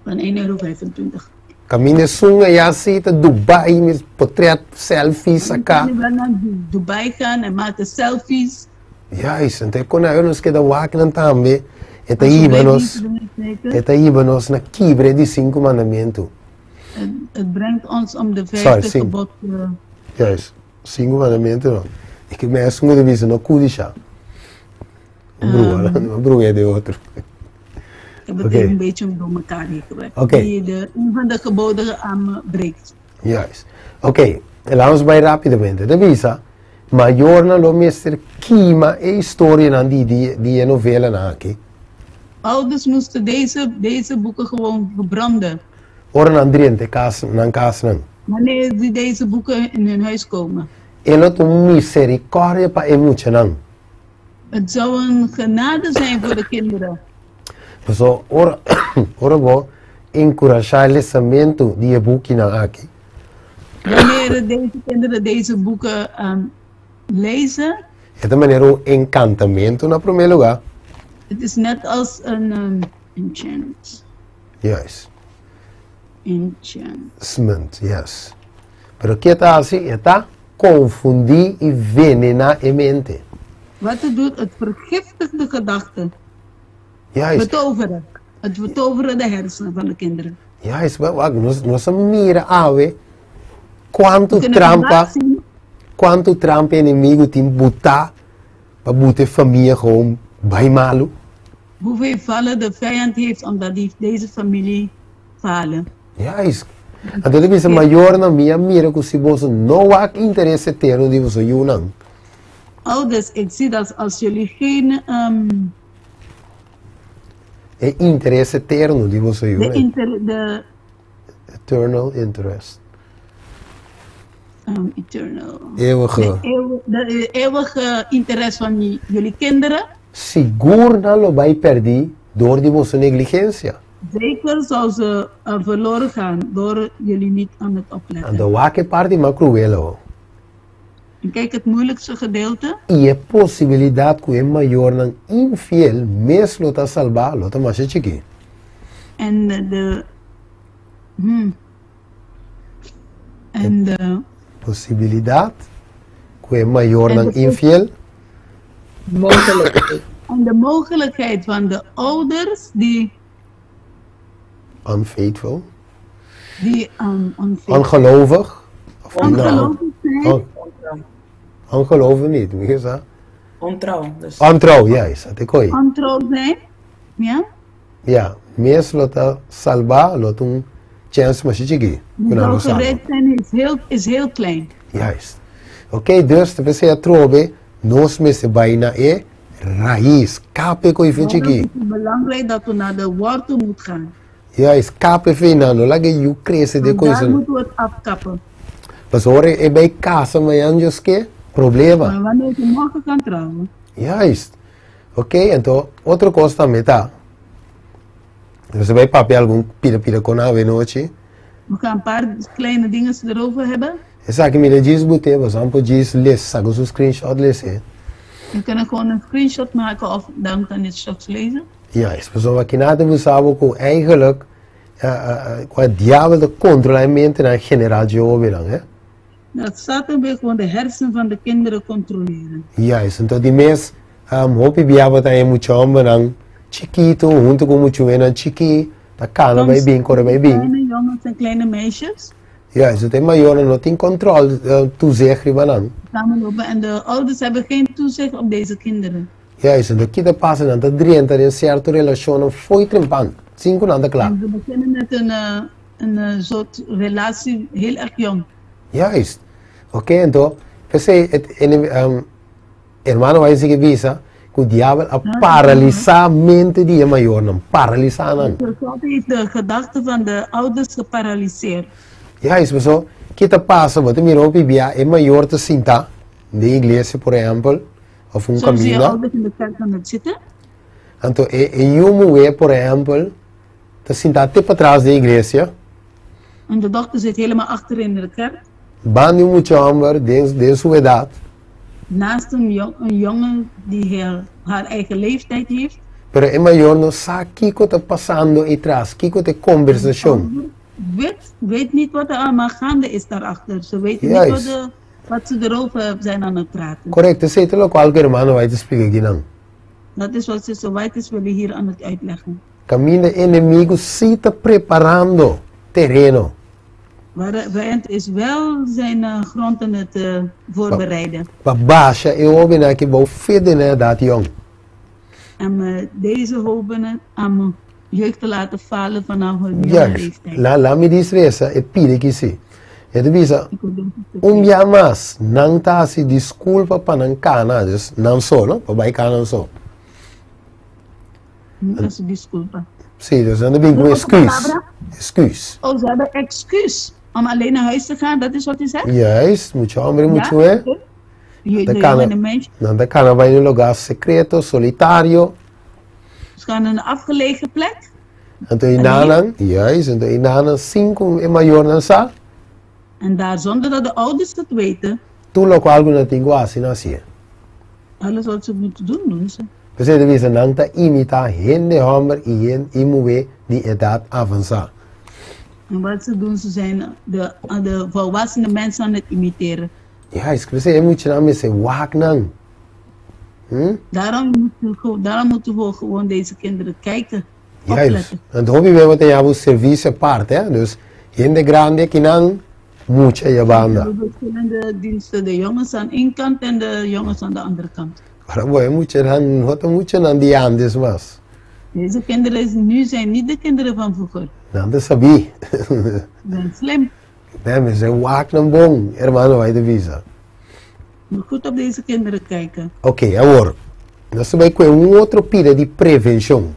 B: Van €1,25.
A: Kaminda esun aya si ta Dubai mi potret selfie saka.
B: Mi wil naar Dubai gaan en maken selfies.
A: Juist, anto e konayo nos keda wak nan tambe e ta hiba nos e ta hiba nos na kibra e di sinku mandamentu.
B: Het brengt ons om de vijfde gebod te.
A: Juist, sinku mandamentu no. E ke mes ku ta bisa no kudisha. Brua, brua de otro.
B: Ik heb het okay. een beetje door elkaar heen gebracht.
A: Okay.
B: Die de, een van de geboden aan breekt.
A: Juist. Oké, okay. laten we bij rapidamente. De visa, mayornan lo mester kima e historianan di di di e novelanan aki.
B: Ouders moesten deze, deze boeken gewoon verbranden.
A: Ora nan drenta e kas, nan kasnan.
B: Wanneer die deze boeken in hun huis komen.
A: E lo ta un misericordia pa e muchanan.
B: Het zou een genade zijn voor de kinderen.
A: Paso ora ora bo enkurashá e lesamentu di e bukinan aki.
B: Wanneer deze kinderen deze boeken lezen.
A: E ta manera un enkantamentu na promé lugá.
B: Het is net als een enchant.
A: Juist.
B: Enchant.
A: Smint, yes. Pero ke ta hasi? E ta konfundí i venená e mente.
B: Wat het doet, het vergiftigt de gedachten.
A: Juist.
B: Betoveren. Het betoveren de hersenen van de kinderen.
A: Juist, wak, nos, nos a mira awe kuantu trampa, kuantu trampa enemigu tin butá pa buta e famia gewoon bai malu.
B: Hoeveel vallen de vijand heeft omdat die deze familie falen.
A: Juist. Anto ta bisa mayornan, mi a mira ku si boso no wak interes eterno di boso yunan.
B: Ouders, ik zie dat als jullie geen.
A: E interes eterno di boso yunan.
B: De inter, de
A: Eternal interest.
B: Eternal.
A: Eeuwige.
B: De, eeuw, de eeuwige interesse van jullie kinderen.
A: Sigur nan lo bai perdí door di boso negligencia.
B: Zeker zou ze verloren gaan door jullie niet aan het opletten.
A: Anto wak e parti mas cruel awo.
B: En kijk het moeilijkste gedeelte.
A: I e posibilidat ku e mayornan infiel mes lo ta salbá lo ta masha chikí.
B: En de, hmm. En de.
A: Posibilidat ku e mayornan infiel.
H: Mogelijkheid.
B: En de mogelijkheid van de ouders die.
A: Unfaithful.
B: Die unfaithful.
A: Ongelovig. Of
B: Ongelovig zijn.
A: Ongelovig niet, hoe is dat?
C: Ontrouw. Dus.
A: Ontrouw, juist, dat ik hoor.
B: Ontrouw zijn, ja?
A: Ja, mes lo ta salba, lo ta un chance masha chiki.
B: Die zal gered zijn is heel, is heel klein.
A: Juist. Oké, dus te pensei atrobe, nos mester bai na e rais, kap e koi fin chiki.
B: Het is belangrijk dat we naar de wortel moeten gaan.
A: Juist, kap e fin no laga e yu krese de koi.
B: Daar moeten we het afkappen.
A: Pasobra ora e bai casa mañan Dios ke, problema.
B: Maar wanneer je morgen kan trouwen.
A: Juist. Oké, anto otro kos tambe ta, nos ta bai papia algun pida pida kon awe nochi.
B: We gaan een paar kleine dingen erover hebben.
A: Esaki mi ta djis bute, boso por djis les, saka su screenshot lese.
B: We kunnen gewoon een screenshot maken of dan kan je het straks lezen.
A: Juist, pasobra kina ta bisa bo ku eigenlijk ku e diabel ta kontrola e mentenan general dje hobennan, he.
B: Dat Satan wil gewoon de hersen van de kinderen controleren.
A: Juist, anto di mes hopi bia bo ta e mucha hombernan chikito hunto ku mucha muhernan chiki ta kana bai bin, kore bai bin.
B: Kleine jongens en kleine meisjes.
A: Juist, anto e mayornan no tin control, toezicht riba nan.
B: Samenlopen en de ouders hebben geen toezicht op deze kinderen.
A: Juist, anto kita pasa nan ta drenta den cierto relacionnan fo'i trempan, sin cu nan ta cla.
B: En ze beginnen met een, een soort relatie heel erg jong.
A: Juist. Ok, anto, p'esei e um, hermano White sigui bisa ku diabel a paralisá mente di e mayornan, paralisá nan.
B: De God heeft de gedachten van de ouders geparaliseerd.
A: Juist, paso, ki ta pasa, bo ta mira hopi bia e mayor ta sinta den iglesia, por ehempel, of un
B: Soms zie je
A: kaminda.
B: ouders in de kerk aan het zitten.
A: Anto e e yu muhé, por ehempel, ta sinta te patras den iglesia.
B: En de dochter zit helemaal achterin in de kerk.
A: Banda di un mucha hòmber den den su edat.
B: Naast een jong een jongen die haar haar eigen leeftijd heeft.
A: Pero e mayor no sa kiko ta pasando eitras, kiko ta e kombersashon.
B: Weet weet niet wat er allemaal gaande is daarachter. Ze weten niet wat
A: Juist.
B: de wat ze erover zijn aan het praten.
A: Korekto, esei ta lokual ku hermano White ta splika akinan.
B: Dat is wat zuster White is willen hier aan het uitleggen.
A: Kaminda e enemigu sí ta preparando tereno.
B: Waar de vijand is wel zijn eh, grond aan het eh, voorbereiden.
A: Pa basha e hóbennan aki bou fe den nan edat yòn.
B: Om eh, deze hobenen aan jeugd te laten falen vanaf hun jonge
A: Juist.
B: leeftijd.
A: La la mi dis resa e pide ki si. E ta bisa,
B: Ik wil deze stuk
A: un bia mas, nan ta hasi diskulpa pa nan kana, dus nan so, no? Pa bai kana nan so.
B: Dat is disculpa.
A: Sí, dus nan ta bin ku
B: Welke
A: excuus.
B: palabra?
A: Excuus.
B: Oh, ze hebben excuus om alleen naar huis te gaan, dat is wat u zegt?
A: Juist, mucha homber i mucha
B: Ja,
A: muhé.
B: oké. Je,
A: Ta
B: de
A: kana,
B: jongen en meisje.
A: nan ta kana bai un lugá sekreto, solitario.
B: Ze gaan naar een afgelegen plek.
A: Anto e nanan, juist, anto e nanan sin ku e mayornan sa.
B: En daar zonder dat de ouders het weten,
A: Tur lokual ku nan tin ku hasi, nan hasié.
B: alles wat ze moeten doen, doen ze.
A: P'esei ta bisa nan ta imitá hende hòmber i hende i muhé di edat avansá.
B: En wat ze doen, ze zijn de, de volwassene mensen aan het imiteren.
A: Juist, p'esei e muchanan mester wak nan. Hm?
B: Daarom moeten we, daarom moeten we gewoon deze kinderen kijken,
A: Juist.
B: opletten.
A: Anto hopi bes bo ta yama un servisio aparte, hè? Dus hende grandi akinan, mucha e banda.
B: We hebben verschillende diensten, de jongens aan één kant en de jongens aan de andere kant.
A: Ora bo, e muchanan no ta muchanan di antes mas.
B: Deze kinderen is, nu zijn niet de kinderen van vroeger.
A: Nan ta sabí.
B: Ze zijn slim.
A: Né, mester wak nan bon, hermano White ta bisa.
B: Moet goed op deze kinderen kijken.
A: Ok, awor nos ta bai kue un otro pida di prevenshon.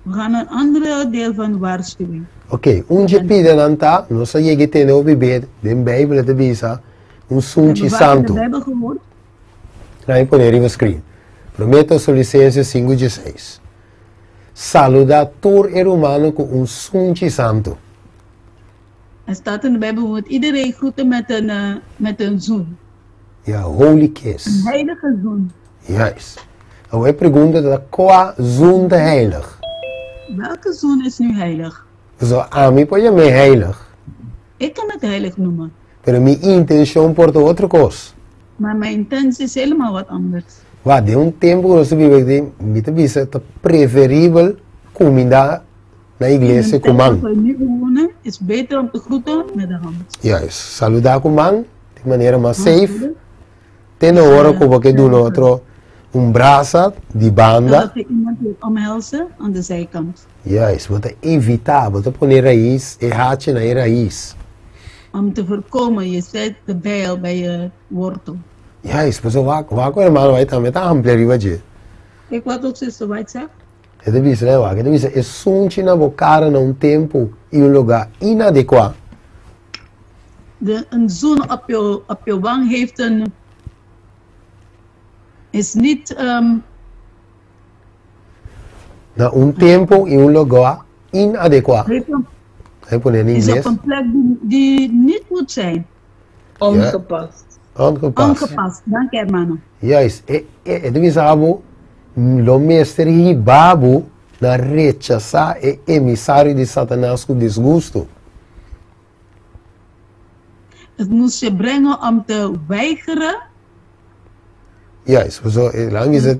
B: We gaan een andere deel van waarschuwing.
A: Ok, un dje pidanan ta, nos a yega e tene hopi be, den Bijbel e ta bisa, un
B: We
A: sunchi
B: hebben vaak in de
A: santu.
B: Bijbel gehoord.
A: Laat mi pone riba screen. Promé Tesalonicenses sinku dieseis. Saludá tur e rumannan ku un sunchi santu.
B: Er staat in de Bijbel, we moeten iedereen groeten met een, eh, met een zoen.
A: Ja, holy kiss.
B: Een heilige zoen.
A: Juist. Awor e pregunta ta kua zoen ta heilig?
B: Welke zoen is nu heilig?
A: Pasobra ami por yam'é heilig.
B: Ik kan het heilig noemen.
A: Pero mi intencion por ta otro cos.
B: Maar mijn intentie is helemaal wat anders.
A: Wak, den un tempo cu nos ta biba aki, mi ta bisa ta preferibel cuminda na iglesia cu man.
B: In de tijd dat we nu wonen, is beter om te groeten met de hand.
A: Juist, saluda cu man, di manera mas safe. Te na ora cu bo ke duna otro un brasa di banda.
B: Zodat je iemand wil omhelzen aan de zijkant.
A: Juist, bo ta evita, bo ta pone rais, e hachi na e rais.
B: Om te voorkomen, je zet de bijl bij je wortel.
A: Juist, pasobra wak, wak cu hermano White tambe ta amplia riba dje.
B: Kijk wat ook zuster White zegt.
A: E ta bisa, né, wak? E ta bisa, e sunchi na bo cara na un tempo i un lugar inadecuá.
B: De, een zoen op je, op je wang heeft een. is niet. Um,
A: Na un tempo i un lugar inadecuá. Hij pone in
B: Is
A: ingles.
B: op een plek die, die niet moet zijn.
H: Ongepast.
A: Ongepast.
B: Ongepast, dank je, hermano.
A: Juist. E, e, e ta bisa bo, lo mester hiba bo na rechasá e emisario di Satanas ku disgusto.
B: Het moest je brengen om te weigeren.
A: Juist, paso e laat mi bisa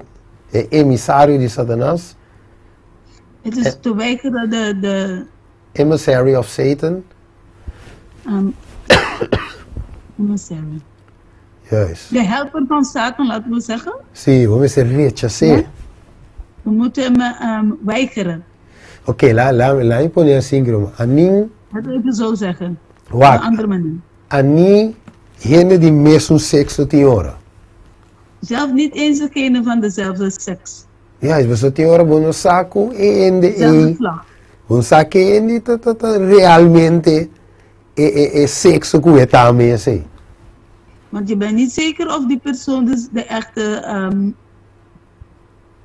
A: e emisario di Satanas.
B: Het is te weigeren de, de
A: Emissary of Satan.
B: Um, emissary.
A: Juist.
B: De helper van Satan, laten we zeggen.
A: Sí, bo mester rechas'é.
B: We moeten hem um, weigeren.
A: Ok, la, la, la mi pone así, Groma. Anin.
B: Laten we even zo zeggen.
A: Wak.
B: Op een andere manier.
A: Ani Hende di mesun sexo tin ora.
B: Zelf niet eens degene van dezelfde seks.
A: Ja, paso tin ora bo no sa ku e hende ei, bo no sa ku e hende ta ta ta realmente e e e sexo ku e ta mes ei.
B: Want je bent niet zeker of die persoon dus de echte,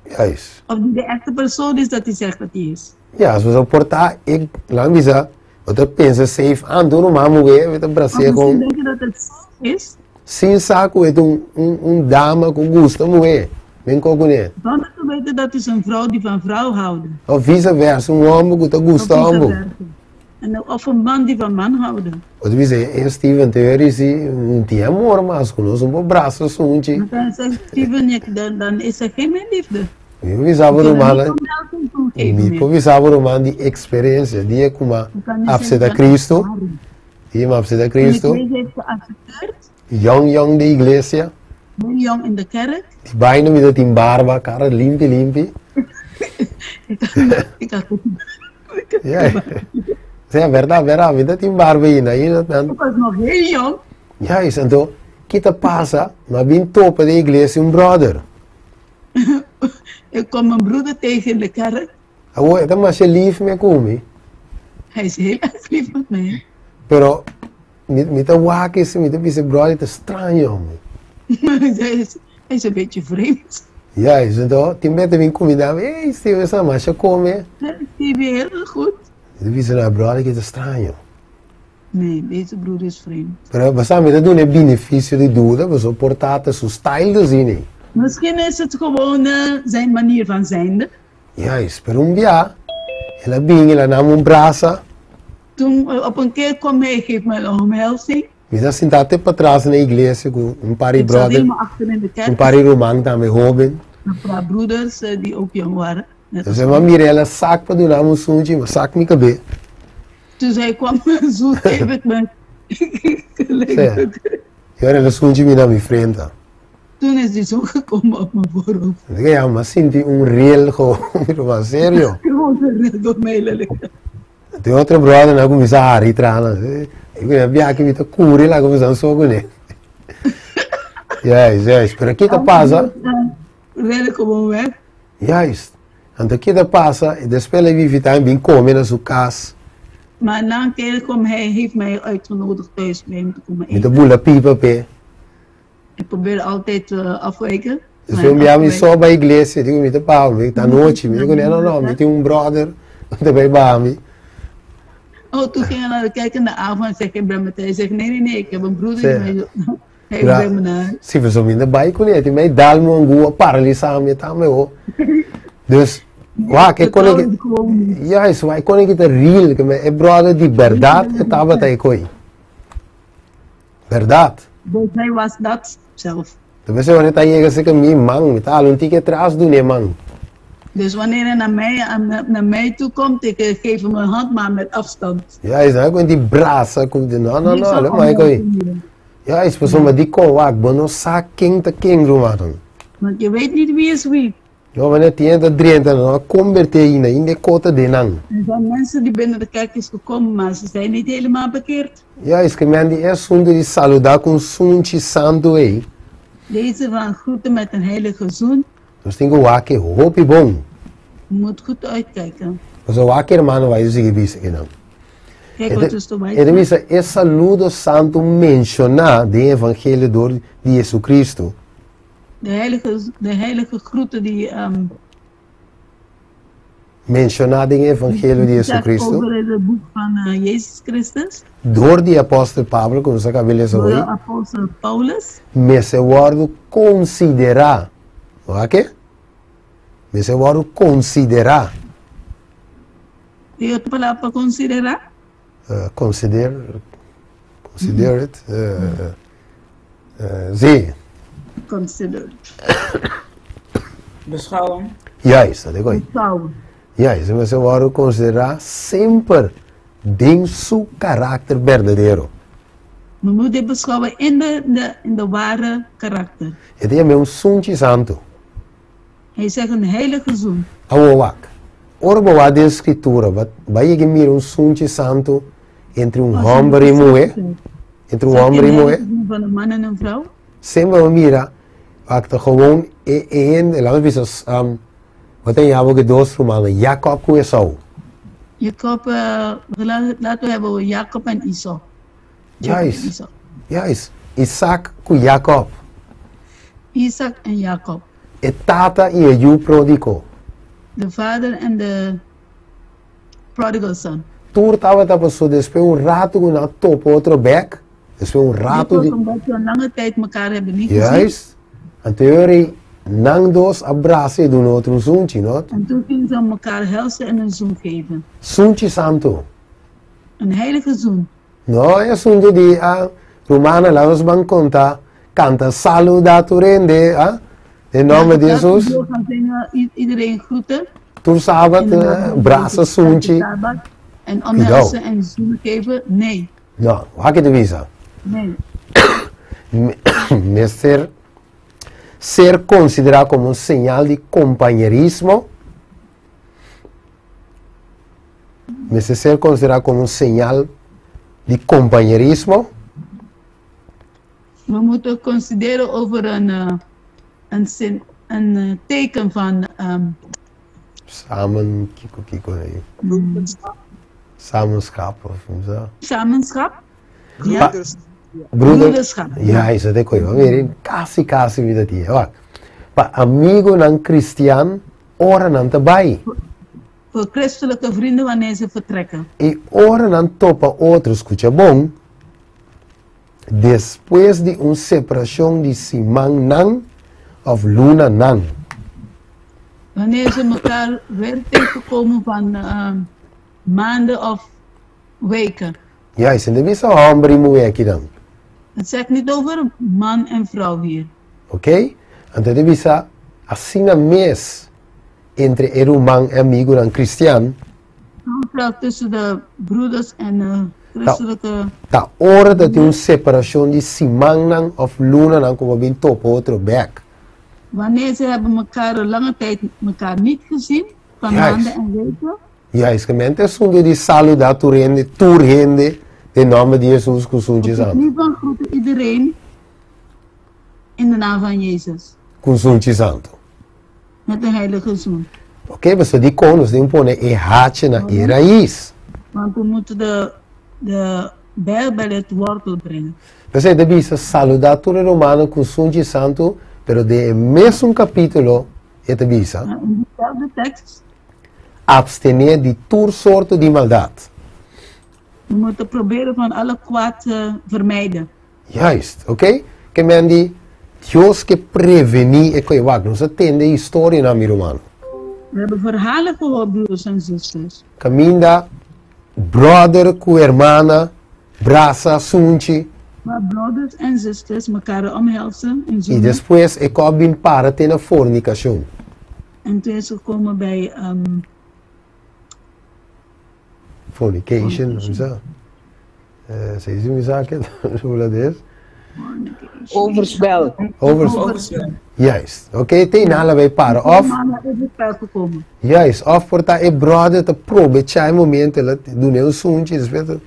A: Juist.
B: of die de echte persoon is dat hij zegt dat hij is.
A: Ja, so so por ta ik laat me bisa, bo ta pensa safe aan tur ruman muhé, bo ta bras'é
B: Of misschien
A: kon.
B: denk je dat het safe is.
A: Sin sa ku e ta un un un dama ku gusta muhé, ben ko kuné.
B: Zonder te weten dat is een vrouw die van vrouw houden.
A: Of vise versa, un hòmber ku ta gusta
B: Of
A: hòmber.
B: viceversa. En of een man die van man houden.
A: Bo ta bisa e Steven te weri si no tin amor mas ku nos un por brasa sunchi.
B: Maar dan zegt Steven, ja, dan, dan is er geen meer liefde.
A: Mi por bisa bo rumannan, mi por bisa bo ruman di eksperensia, dia ku mi a apsepta Kristu, dia mi a apsepta Kristu, yòn yòn den iglesia, di baina mi ta tin barba, kara limpi limpi. Sea, bèrdat, bèrdat, mi ta tin barba ainda, ainda. Juist, anto, ki ta pasa? Mi a bin topa den iglesia un bròder.
B: Ik kom mijn broeder tegen in de kerk.
A: Awor e ta masha lief me ku mi.
B: Hij is heel erg lief met mij.
A: Pero mi mi ta wak ese mi ta bisa brother ta straño mi.
B: Hij is, hij is een beetje vreemd.
A: Juist, anto tin bes ta bin kumindá mi, ey Steven esa masha kome.
B: Steven heel goed.
A: Mi ta bisa na brother ki ta straño.
B: Nee, deze broer is vreemd.
A: Pero basta mi ta duna e benefisio di duda pasobra por ta ta su style di asina.
B: Misschien is het gewoon zijn manier van zijnde.
A: Juist, pero un bia el a bin el a nam un brasa.
B: Toen op een keer kwam hij, geeft me een omhelzing.
A: Mi ta sinta te patras na iglesia ku un par di
B: Ik zat
A: brother,
B: helemaal achter in de kerk.
A: un par di ruman tambe hoben.
B: Een paar broeders die ook jong waren. Net als
A: Entonces mi a mira el a sak pa duna mi un sunchi, mi a sak mi kabé.
B: Toen zij kwam zo geef ik me
A: Sea, i ora el a sunchi mi na mi frenta.
B: Toen is die zo gekomen op mijn voorhoofd.
A: Mi ta kaya, mi a sinti un riel gewoon, mi ruman, serio.
B: Gewoon een riel door mijn hele lichaam.
A: Tin otro brothernan a kuminsá hari traha nan. I ku biaha ki mi ta kuri laga kuminsá un so kuné. Juist, juist. Pero ki ta pasa?
B: Rede gewoon weg.
A: Juist. Anto ki ta pasa? Despues el a invitá mi bin kome na su kas.
B: Maar na een keer kwam hij, heeft mij uitgenodigd thuis bij hem te komen
A: Mi ta
B: eten.
A: bula pipa p'e.
B: Ik probeer altijd te afwijken.
A: Despues un bia mi so bai iglesia, digo mi ta baha, mi ta anochi, mi digo no, no, mi tin un brother ku ta bai baha mi.
B: Oh, toen ging hij naar de kerk in de avond en zeg ik ben met hij zegt nee, nee, nee, ik heb een broeder die mij hij brengt me naar huis.
A: Si, pasobra mi ta bai kuné, tin mei dal mi un gua paralisá mi tambe ho. Dus, wak, e kone ki, juist, wak, e kone ki ta real, ke e brother di bèrdat e tabata e koi. Bèrdat.
B: Dus hij was dat zelf.
A: Ta pensé wanneer ta yega cerca mi man, mi ta hala un tiki atras duna e man.
B: Dus wanneer hij naar mij, naar mij toe komt, ik geef hem een hand, maar met afstand.
A: Juist, dan con di brasa cu di no, no, no, lo mai coi. Juist, pasobra dicon wak, bo no sa ken ta ken rumannan.
B: Want je weet niet wie is wie.
A: No, wanneer tin ta drenta, no a converti ainda, ainda e cota den nan.
B: Er zijn mensen die binnen de kerk is gekomen, maar ze zijn niet helemaal bekeerd.
A: Juist, ke men di e asunto di saluda cu un sunchi santo ey.
B: Deze van groeten met een heilige zoen.
A: Nos tin cu wak e hopi bon.
B: Je moet goed uitkijken.
A: Pasobra wak hermano bai sigui bisa kinan.
B: Kijk wat is de
A: E ta bisa e saludo santo menciona den evangelio door di Jesucristo.
B: De heilige, de heilige groeten die um,
A: Menshoná den Evangelio di Jesucristo.
B: Over het boek van uh, Jezus Christus.
A: Door di apostel Pablo, ku nos a kaba lesa
B: Door
A: hoy.
B: apostel Paulus.
A: Mester wòrdu konsiderá. Wak ke? Mester wòrdu konsiderá.
B: Di otro palabra pa konsiderá?
A: Uh, consider, consider it. Uh, uh, sí.
B: Consider.
C: Beschouwen.
A: Juist, dat ik ook.
B: Beschouwen.
A: Juist, mester wòrdu konsiderá semper den su karakter berdadero.
B: We moeten dit beschouwen in de, de, in de ware karakter.
A: E ta yam'é un sunchi santu.
B: Hij zegt een heilige zoen.
A: Awor wak, ora bo wak den Skritura, bo a yega mira un sunchi santu entre un hòmber i muhé? Entre un hòmber i muhé?
B: Verhouding van een man en een vrouw.
A: Semper bo mira, wak ta gewoon e e hende, laat me bisa, bo ta yama ku dos rumannan, Jacob ku Esau.
B: Jacob, laten we hebben over Jacob en Esau. Jacob en
A: Juist,
B: Esau.
A: juist. Isaac ku Jacob.
B: Isaac en Jacob.
A: E tata i e yu pródigo.
B: De vader en de prodigal son.
A: Tur tabata pasó despues un ratu ku nan a topa otro bèk, despues un ratu di.
B: Dit was omdat ze een lange tijd mekaar hebben niet gezien.
A: Juist. Anto e ora ei nan dos a brasa i duna otro un sunchi, no?
B: En toen gingen ze mekaar helsen en een zoen geven.
A: Sunchi santu.
B: Een heilige zoen.
A: No, e asuntu di a rumannan, laat nos ban konta, kanta Saluda tur hende, a, den nòmber di Hesus.
B: We gaan zingen, iedereen groeten.
A: Tur sabat, brasa sunchi.
B: En omhelzen en zoenen geven? Nee.
A: No, wak ta bisa?
B: Nee.
A: Mester ser konsiderá komo un señal di kompañerismo. Mester ser konsiderá komo un señal di kompañerismo.
B: We moeten consideren over een, een, zin, een teken van.
A: Samen, kiko kiko nee. Samenschap of zo.
B: Samenschap? Ja.
A: Broederschap. Ja, esei ta koe. Mira, kasi kasi mi ta tin. Wak. Pa amigonan kristian ora nan ta bai.
B: Voor christelijke vrienden wanneer ze vertrekken.
A: I ora nan topa otro, skucha bon, despues di un separashon di simannan òf lunanan.
B: Wanneer ze mekaar weer tegenkomen van maanden of weken.
A: Juist, en ta bisa hòmber i muhé akinan.
B: Het zegt niet over man en vrouw hier.
A: Oké? Anto e ta bisa asina mes entre e ruman e amigunan kristian.
B: Contract tussen de broeders en de christelijke.
A: Ta ora ta tin un separashon di simannan òf lunanan ku bo bin topa otro bèk.
B: Wanneer ze hebben mekaar een lange tijd mekaar niet gezien, van maanden en weken.
A: Juist, gemeente asuntu di saluda tur hende, tur hende, den nòmber di Hesus ku sunchi santu.
B: Niet van groeten iedereen in de naam van Jezus.
A: Ku sunchi santu.
B: Met de heilige zoen.
A: Oké, pasobra dikon nos tin pone e hachi na e rais?
B: Want we moeten de, de bijl bij het wortel brengen.
A: P'esei ta bisa, Saludá tur e rumannan ku sunchi santu, pero den e mesun kapítulo e ta bisa.
B: In diezelfde tekst.
A: Abstené di tur sorto di maldat.
B: We moeten proberen van alle kwaad te vermijden.
A: Juist, oké. Ke men di, Dios ke prevení e koe. Wak, nos a tende historianan, mi rumannan.
B: We hebben verhalen gehoord, broeders en zusters.
A: Kaminda bròder ku hermana brasa sunchi.
B: Waar broeders en zusters mekaar omhelzen en
A: I
B: zoenen.
A: despues e kòp bin para te na fornikashon.
B: En toen is gekomen bij
A: Fornication, hoe sa? Esei si mi sa ke hulandes.
H: Overspel.
A: Overspel. Juist. Oké, te inhala bij para. Of, juist, of por ta e brother ta probecha e momento, el a duna un sunchi, despues ta,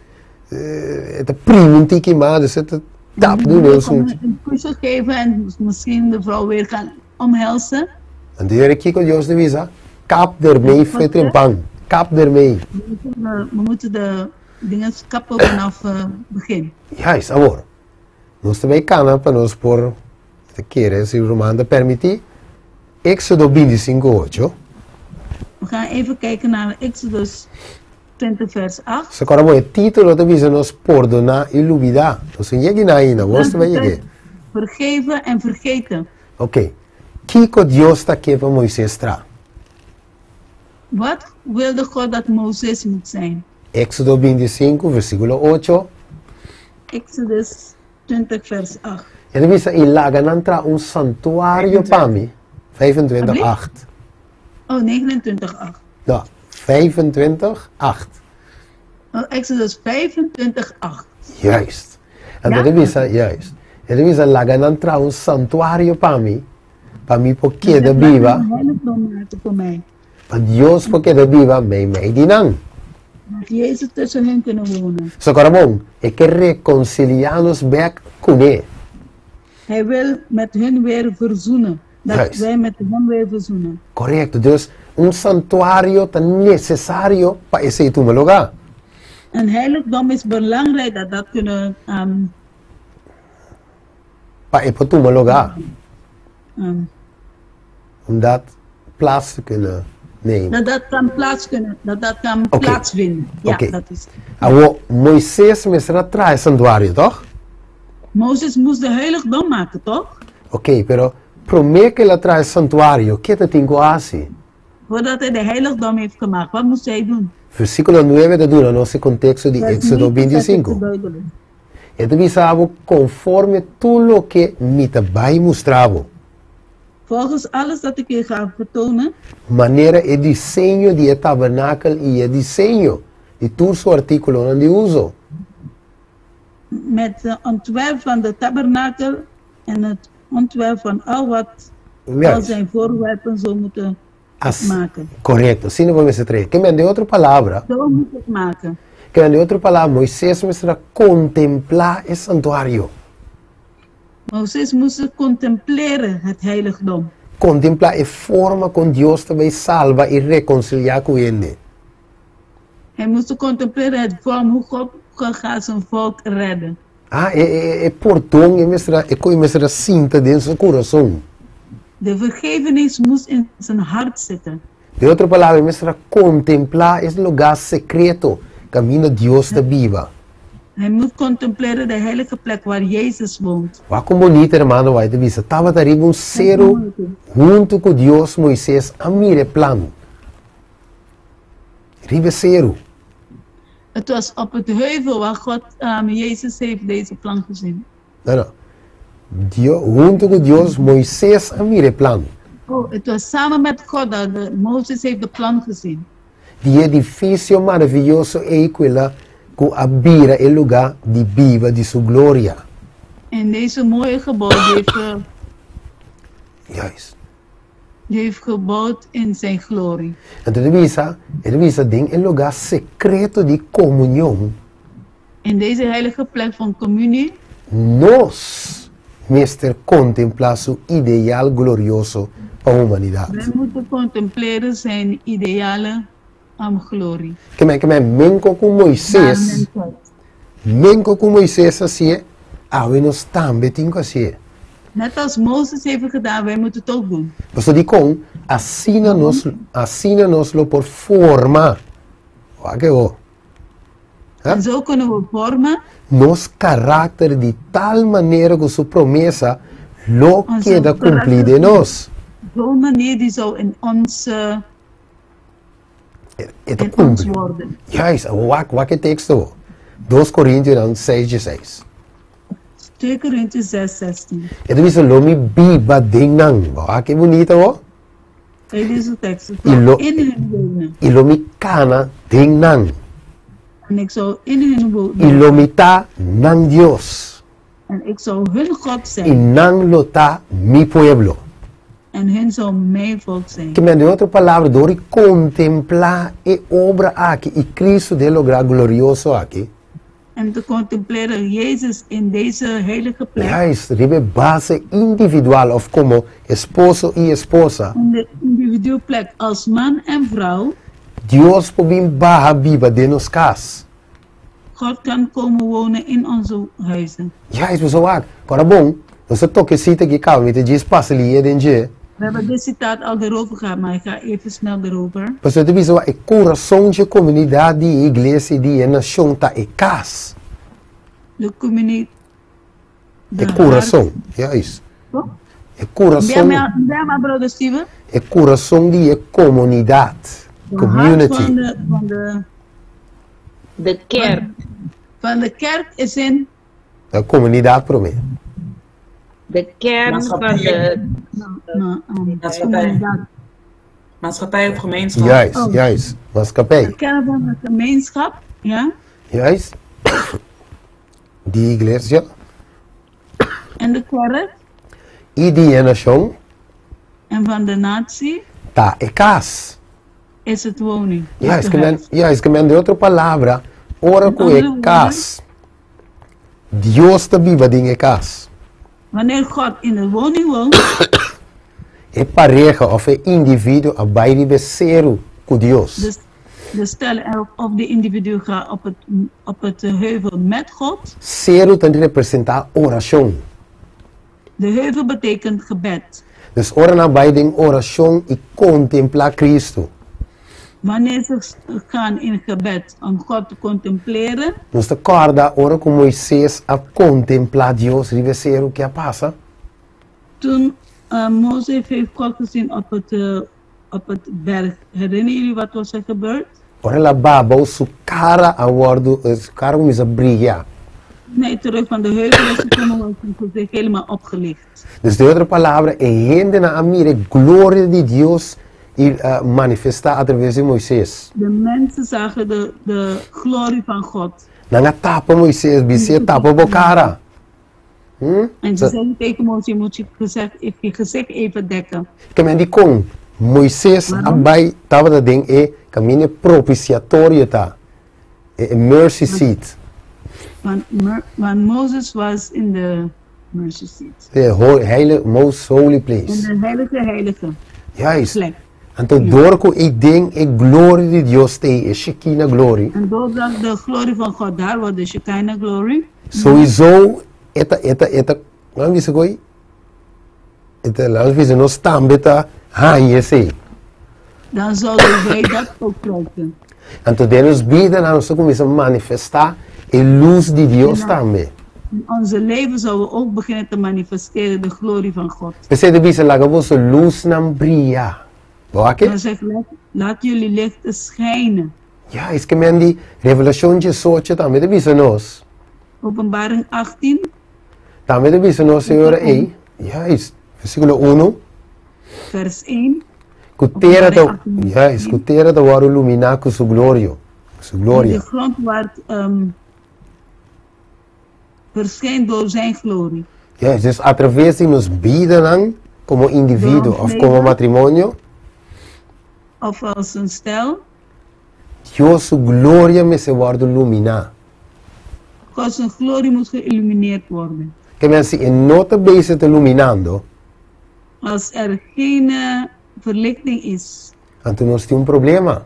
A: e ta primi un tiki mas, despues ta tap duna un sunchi.
B: Een kusje geven en misschien de vrouw weer gaan omhelzen.
A: Anto yora kiko Dios ta bisa? Kap dermei fetrimpan. Kap dermei.
B: We moeten de dingen kappen vanaf begin.
A: Juist, awor. Nos ta bay cana pa nos por ta kere si ruman ta permiti Exodo bintisinko ocho.
B: We gaan even kijken naar Exodus 20 vers 8.
A: So kora bo e titulo ta bisa nos pordona y lubida. Nos no yega na ainda, bos ta bay yega.
B: Vergeven en vergeten.
A: Ok. Kiko Dios ta ke pa Moises tra?
B: Wat wilde God dat Mozes moet zijn?
A: Éxodo 25, versíkulo ocho.
B: Exodus 20 vers 8.
A: E ta bisa, I laga nan traha un santuario pa mi. 25, 8.
B: Oh, 29, 8.
A: No, 25, 8.
B: Oh, Exodus 25, 8.
A: Juist. Anto e ta bisa, juist. E ta bisa, Laga nan traha un santuario pa mi, pa mi por keda biba. Pa Dios por keda biba meimei di nan.
B: Dat Jezus tussen hen kunnen wonen.
A: Socorabon, e ke rekonsiliá nos bèk kuné.
B: Hij wil met hun weer verzoenen. Dat
A: Juist.
B: wij met hem weer verzoenen.
A: Korekto. Dus un santuario ta nesesario pa esei tuma lugá.
B: Een heiligdom is belangrijk dat dat kunnen
A: Pa e por tuma lugá. Om dat plaats te kunnen nemen.
B: Dat dat kan plaats kunnen, dat dat kan plaatsvinden. Ja, dat is.
A: Awor, Moises mester a traha e santuario, toch?
B: Mozes moest de heiligdom maken, toch?
A: Oké, pero promé ku el a traha e santuario, ke ta tin ku hasi?
B: Voordat hij de heiligdom heeft gemaakt, wat moest hij doen?
A: Versíkulo nuebe ta duna nos e konteksto di
B: Vers
A: Éksodo
B: 9
A: binti i
B: zet het
A: sinku.
B: verduidelijk.
A: E ta bisa bo konforme tur loke mi ta bai mustra bo.
B: Volgens alles dat ik je ga vertonen.
A: Manera e diseño di e tabernakel i e diseño di tur su artíkulonan di uso.
B: Met de ontwerp van de tabernakel en het ontwerp van al wat al zijn voorwerpen zo moeten
A: As,
B: maken.
A: korekto, asina bo mester trae. Ke men den otro palabra.
B: Zo moet het maken.
A: Ke men den otro palabra, Moises mester a kontemplá e santuario.
B: Mozes moest contempleren het heiligdom.
A: Kontemplá e forma kon Dios ta bai salba i rekonsiliá ku hende.
B: Hij moest contempleren het vorm hoe God gaat zijn volk redden.
A: Ah, e, e, e pordon e mester a, e ku e mester a sinta den su kurason.
B: De vergevenis moest in zijn hart zitten.
A: Den otro palabra, e mester a kontemplá es lugá sekreto kaminda Dios ta biba.
B: Hij moet contempleren de heilige plek waar Jezus woont.
A: Wak kon bonita hermano White ta bisa, tabata riba un seru huntu ku Dios Moises a mira e plan. Riba e seru.
B: Het was op het heuvel waar God, Jezus heeft deze plan gezien.
A: No, no. Dio, huntu ku Dios Moises a mira e plan.
B: Oh, het was samen met God dat de, Mozes heeft de plan gezien.
A: Di e edifisio maravioso ei ku el a ku a bira e lugá di biba di su gloria.
B: En deze mooie gebouw die heeft, eh,
A: Juist.
B: die heeft gebouwd in zijn glorie.
A: Anto e ta bisa, e ta bisa den e lugá sekreto di komunion.
B: In deze heilige plek van communie.
A: Nos mester kontemplá su ideal glorioso pa humanidat.
B: Wij moeten contempleren zijn ideale am glorie.
A: Ke men, ke men menko ku Moises, menko ku Moises a hasié, awe nos tambe tin ku hasié.
B: Net als Mozes heeft gedaan, wij moeten het ook doen.
A: Pasobra dikon asina nos, asina nos lo por forma, wak e ho,
B: En zo kunnen we vormen
A: nos karakter di tal manera ku su promesa lo
B: Onze
A: keda kumplí den nos.
B: Zo'n manier die zou in ons,
A: E ta
B: in ons
A: kumpli.
B: worden.
A: Juist, awor wak, wak e teksto awor. Dos Korintionan seis dieseis.
B: 2 Korinthe 6, 16.
A: E ta bisa lo mi biba den nan. Bo wak e bunita awor?
B: Bij deze tekst. Ik
A: I
B: zal
A: lo,
B: in hun wonen.
A: i lo mi kana den nan.
B: En ik zal in hun wonen.
A: I lo mi ta nan Dios.
B: En ik zal hun God
A: I
B: zijn.
A: nan lo ta mi pueblo.
B: En hun zal mijn volk zijn.
A: Ke men den otro palabra, dor di kontemplá e obra aki i Cristo den lográ glorioso aki.
B: En te contempleren Jezus in deze heilige plek.
A: Juist, riba e base individual òf komo esposo i esposa.
B: In de individuele plek als man en vrouw.
A: Dios por bin baha biba den nos kas.
B: God kan komen wonen in onze huizen.
A: Juist, boso wak. Kora bon, nos a toka e sita aki kaba, mi ta djis pasa liye den dje.
B: We hebben dit citaat al erover gehad, maar ik ga even snel erover.
A: Pasobra ta bisa wak e kurason dje komunidat di e iglesia i di e nashon ta e kas.
B: De comuni- de
A: E
B: hart.
A: kurason, juist.
B: Toch?
A: E kurason.
B: Bel maar, broeder Steven.
A: E kurason di e komunidat,
B: De hart
A: community.
B: van de, van de,
H: De kerk.
B: Van de kerk is in.
A: De komunidat promé.
H: De kern van de.
B: Nou,
C: Maatschappij. Maatschappij of gemeenschap.
A: Juist,
B: Oh.
A: juist. Maatschappij.
B: De kern van de gemeenschap, ja.
A: Juist. Di iglesia.
B: En de kerk.
A: I di e nashon.
B: En van de natie.
A: Ta e kas.
B: Is het woning.
A: Juist, ke men, juist, ke men den otro palabra, ora ku e kas. Dios ta biba den e kas.
B: Wanneer God in de woning woont.
A: E pareha òf e individuo a bai riba e seru ku Dios.
B: De, de stel of de individu gaat op het, op het heuvel met God.
A: Seru ta representá orashon.
B: De heuvel betekent gebed.
A: Dus ora nan bai den orashon i kontemplá Kristu.
B: Wanneer ze gaan in gebed om God te contempleren.
A: Nos ta kòrda ora ku Moises a kontemplá Dios riba e seru, ke a pasa?
B: Toen Mozes heeft God gezien op het, op het berg, herinner jullie wat was er gebeurd?
A: Ora el a baba, su kara a wòrdu, su kara a kuminsá bria.
B: Toen hij terug van de heuvel was gekomen, was zijn gezicht helemaal opgelicht.
A: Dus den otro palabra, e hendenan a mira e gloria di Dios i a manifestá atraves di Moises.
B: De mensen zagen de, de glorie van God.
A: Nan a tapa Moises, bis'é, Tapa bo kara.
B: Hm? En ze zeiden tegen Mozes, je moet je gezicht, je gezicht even dekken.
A: Ke men di kon Moises a bai tabata den e kaminda propiciatorio ta, e mercy seat.
B: Want, want Mozes was in de mercy seat.
A: De heilige, most holy place.
B: In de heilige heilige.
A: Juist.
B: Plek.
A: Anto door ku e den e gloria di Dios t'ei, e Shekinah glory.
B: En doordat de glorie van God daar was, de Shekinah glory.
A: Souiso e ta e ta e ta nan bisa koe e ta laat bisa nos tambe ta haña esei.
B: Dan zouden wij dat ook krijgen.
A: Anto den nos bidanan nos ta kuminsá manifestá e lus di Dios tambe.
B: In onze leven zouden we ook beginnen te manifesteren de glorie van God.
A: P'esei ta bisa laga boso lusnan bria. Bo a ke?
B: Dan zegt laat, laat jullie lichten schijnen.
A: Ya, es ke men di Revelashon diesocho tambe ta bisa nos.
B: Openbaring 18.
A: Tambe ta bisa nos e ora ei, juist, versíkulo uno.
B: Vers 1.
A: Ku tera ta, juist, ku tera ta wòrdu luminá ku su glorio, su gloria.
B: De grond wordt um, verschijnt door zijn glorie.
A: Juist, dus atraves di nos bidanan komo individuo òf komo matrimonio.
B: Of als een stel.
A: Dios su gloria mester wòrdu luminá.
B: God zijn glorie moet geïllumineerd worden.
A: Ke men si e no ta bezig ta luminando.
B: Als er geen verlichting is.
A: Anto nos tin un problema.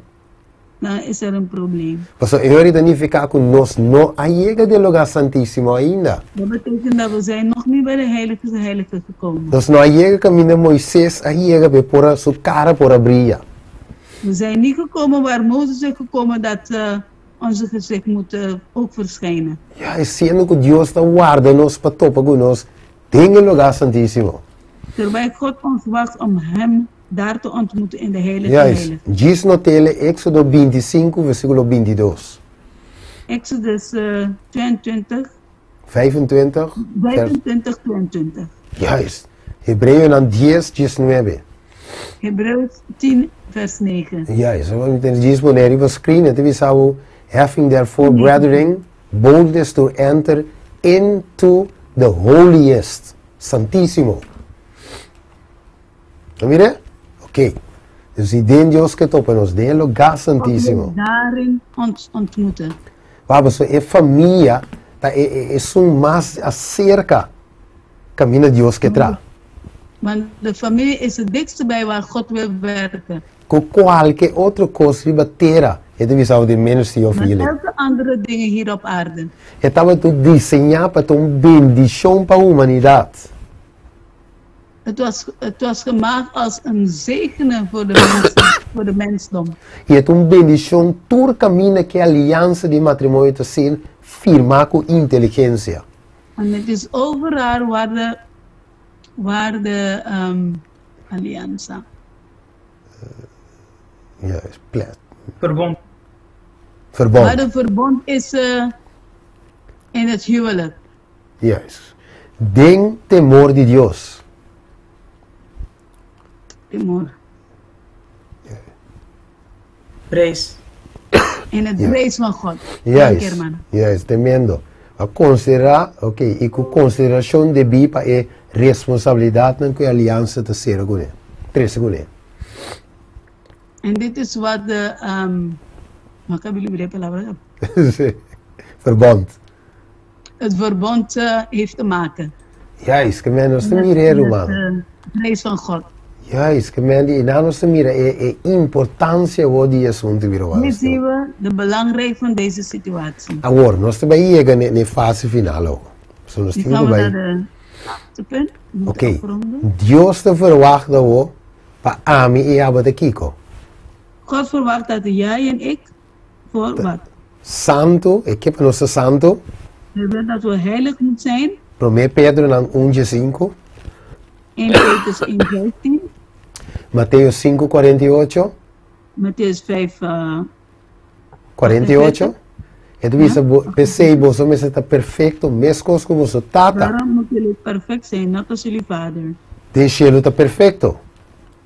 B: Dan is er een probleem.
A: Pasobra e ora ta nifiká ku nos no a yega den lugá santísimo ainda.
B: Dat betekent dat we zijn nog niet bij de heiligste heiligen gekomen.
A: Nos no a yega kaminda Moises a yega pa e por a su kara por a bria.
B: We zijn niet gekomen waar Mozes is gekomen dat onze gezicht moet ook verschijnen.
A: Ya, e siendo ku Dios ta warda nos pa topa ku nos den e lugá santísimo.
B: Terwijl God ons wacht om Hem daar te ontmoeten in de heilige
A: Juist.
B: heiligen.
A: Djis notele Éxodo bintisinku versíkulo bintidos.
B: Exodus 22.
A: 25.
B: 25, 22.
A: Juist. Hebreonan dies, diesnuebe.
B: Hebreos 10, vers 9.
A: Juist. Mi ta djis pone riba screen, e ta bisa bo, Having therefore, brethren, boldness to enter into the holiest, santísimo. No mira? Ok. Dus i den Dios ke topa nos, den e lugá santísimo.
B: Daarin ons ontmoeten.
A: Wak, pasobra e famia ta e, e, esun mas aserka kaminda Dios ke tra.
B: Want de familie is het dichtste bij waar God wil werken.
A: Ku kualke otro kos riba tera, e ta bisa den Ministry of
B: Maar
A: Healing.
B: elke andere dingen hier op aarde.
A: E tabata diseñá pa ta un bendishon pa humanidat.
B: Het was, het was gemaakt als een zegene voor de mensen, voor de mensdom.
A: I e ta un bendishon tur kaminda ku e aliansa di matrimonio ta ser firmá ku inteligensia.
B: En het is overal waar de, waar de um, alianza.
A: Ja, is plet.
C: Verbond.
A: Verbond.
B: Waar de verbond is uh, in het huwelijk.
A: Juist. Den temor di Dios.
B: Temor.
C: Vrees.
B: In het vrees van God.
A: Juist, juist, tremendo. A konsiderá, ok, i ku konsiderashon debí pa e responsabilidatnan ku e aliansa ta sera kuné, trese kuné.
B: En dit is wat de, um, no a kab'i lubidá e palabra.
A: Verbond.
B: het verbond heeft te maken.
A: Juist, ke men nos ta mira e ruman.
B: De vrees van God.
A: Juist, ke men di einan nos ta mira e e importancia awor di e asuntu bira
B: Nu zien we de belangrijk van deze situatie.
A: Awor, nos ta bai yega n'e n'e fase final awor. So nos
B: Nu
A: tin
B: gaan
A: ku
B: we
A: bai.
B: naar de laatste punt. We moeten
A: Oké,
B: afronden.
A: Dios ta verwacht awor pa ami i abo ta kiko?
B: God verwacht dat jij en ik voor wat?
A: Santu, e ke pa nos ta santu?
B: Hij wil dat we heilig moeten zijn.
A: Promé Pedronan un diesinku.
B: 1 Petrus 1, 15.
A: Mateo sinku kuarenta i ocho.
B: Mattheüs 5,
A: 48. E ta bisa bo, P'esei boso mester ta perfekto meskos ku boso Tata.
B: Daarom moeten jullie perfect zijn, net als jullie Vader.
A: Den shelu ta perfekto.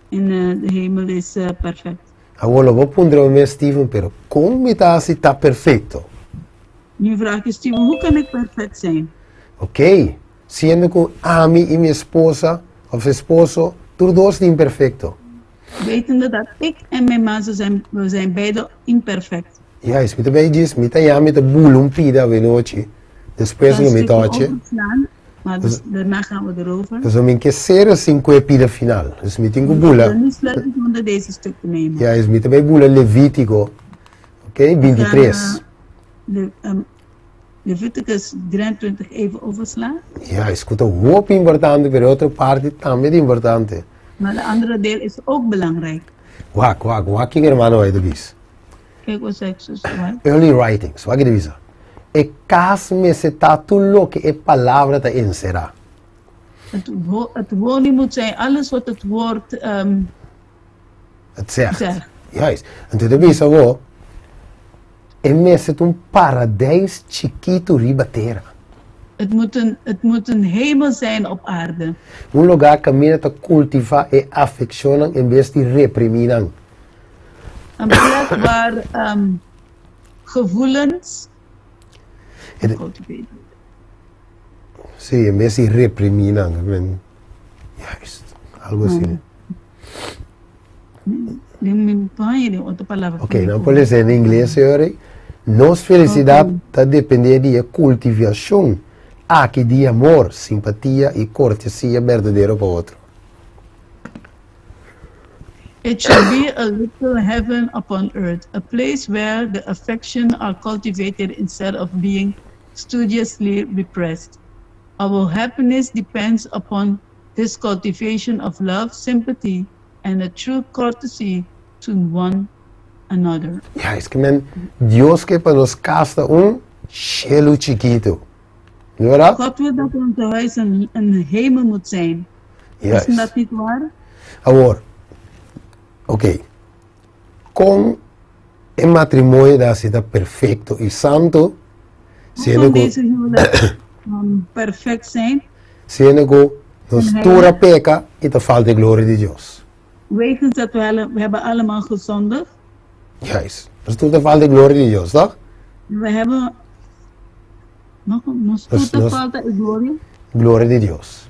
B: In de hemel is perfect.
A: Awor lo bo puntra bo mes, Steven, pero kon mi ta hasi ta perfekto?
B: Nu vraag je Steven, hoe kan ik perfect zijn?
A: Oké, siendo ku ami i mi esposa òf esposo tur dos ta imperfekto.
B: Wetende dat ik en mijn man, ze zijn, we zijn beide imperfect.
A: Juist, mi ta bay djis, mi ta ya mi ta bula un pida awenochi, despues
B: Dan
A: lo mi
B: stukje
A: tochi.
B: overslaan, maar dus daarna gaan we erover.
A: Pasobra mi ke ser asin ku e pida final, dus mi tin ku
B: We
A: bula.
B: zullen niet sluiten zonder deze stuk te nemen.
A: Juist, mi ta bay bula Levítiko, oké,
B: We gaan,
A: bintitres.
B: Leviticus 23 even overslaan.
A: Juist, ku ta hopi importante, pero e otro parti tambe ta importante.
B: Maar de andere deel is ook belangrijk.
A: Wak, wak, wak kin hermano White ta bisa.
B: Kijk wat zegt zuster White.
A: Early Writings, wak ki ta bisa, E kas mester ta tur loke e palabra ta enserá.
B: Het, wo het woning moet zijn alles wat het woord um,
A: Het zegt.
B: zegt.
A: Juist. Anto ta bisa bo, e mester ta un paradijs chikitu riba tera.
B: Het moet een, het moet een hemel zijn op aarde.
A: Un lugá kaminda ta kultivá e afekshonnan en bes di reprimí nan.
B: Een plek waar um, gevoelens cultivated.
A: Sí, en bes di reprimí nan. Men, juist, algo asina. Ok, nan por lesa en ingles, señor. Nos felisidat ta dependé di e kultiviashon aki di amor, simpatia i kortesia berdadero pa otro.
B: It should be a little heaven upon earth, a place where the affections are cultivated instead of being studiously repressed. Our happiness depends upon this cultivation of love, sympathy, and a true courtesy to one another.
A: Ya, es ke men Dios ke pa nos kas ta un shelu chikitu. No berdad?
B: God wil dat ons huis een, een hemel moet zijn. Is
A: Juist.
B: dat niet waar?
A: Awor, ok, kon e matrimonio ta hasi ta perfecto i santo,
B: Hoe
A: siendo
B: kan
A: ku,
B: deze huwelijk um, perfect zijn?
A: siendo ku nos
B: En
A: tur a
B: heilig?
A: peka i ta falta e gloria di Dios.
B: Wegens dat we, alle, we hebben allemaal gezondigd.
A: Juist. Nos tur ta falta e gloria di Dios, toch?
B: We hebben nog nos
A: Nos,
B: tur ta
A: nos,
B: falta e gloria.
A: gloria di Dios.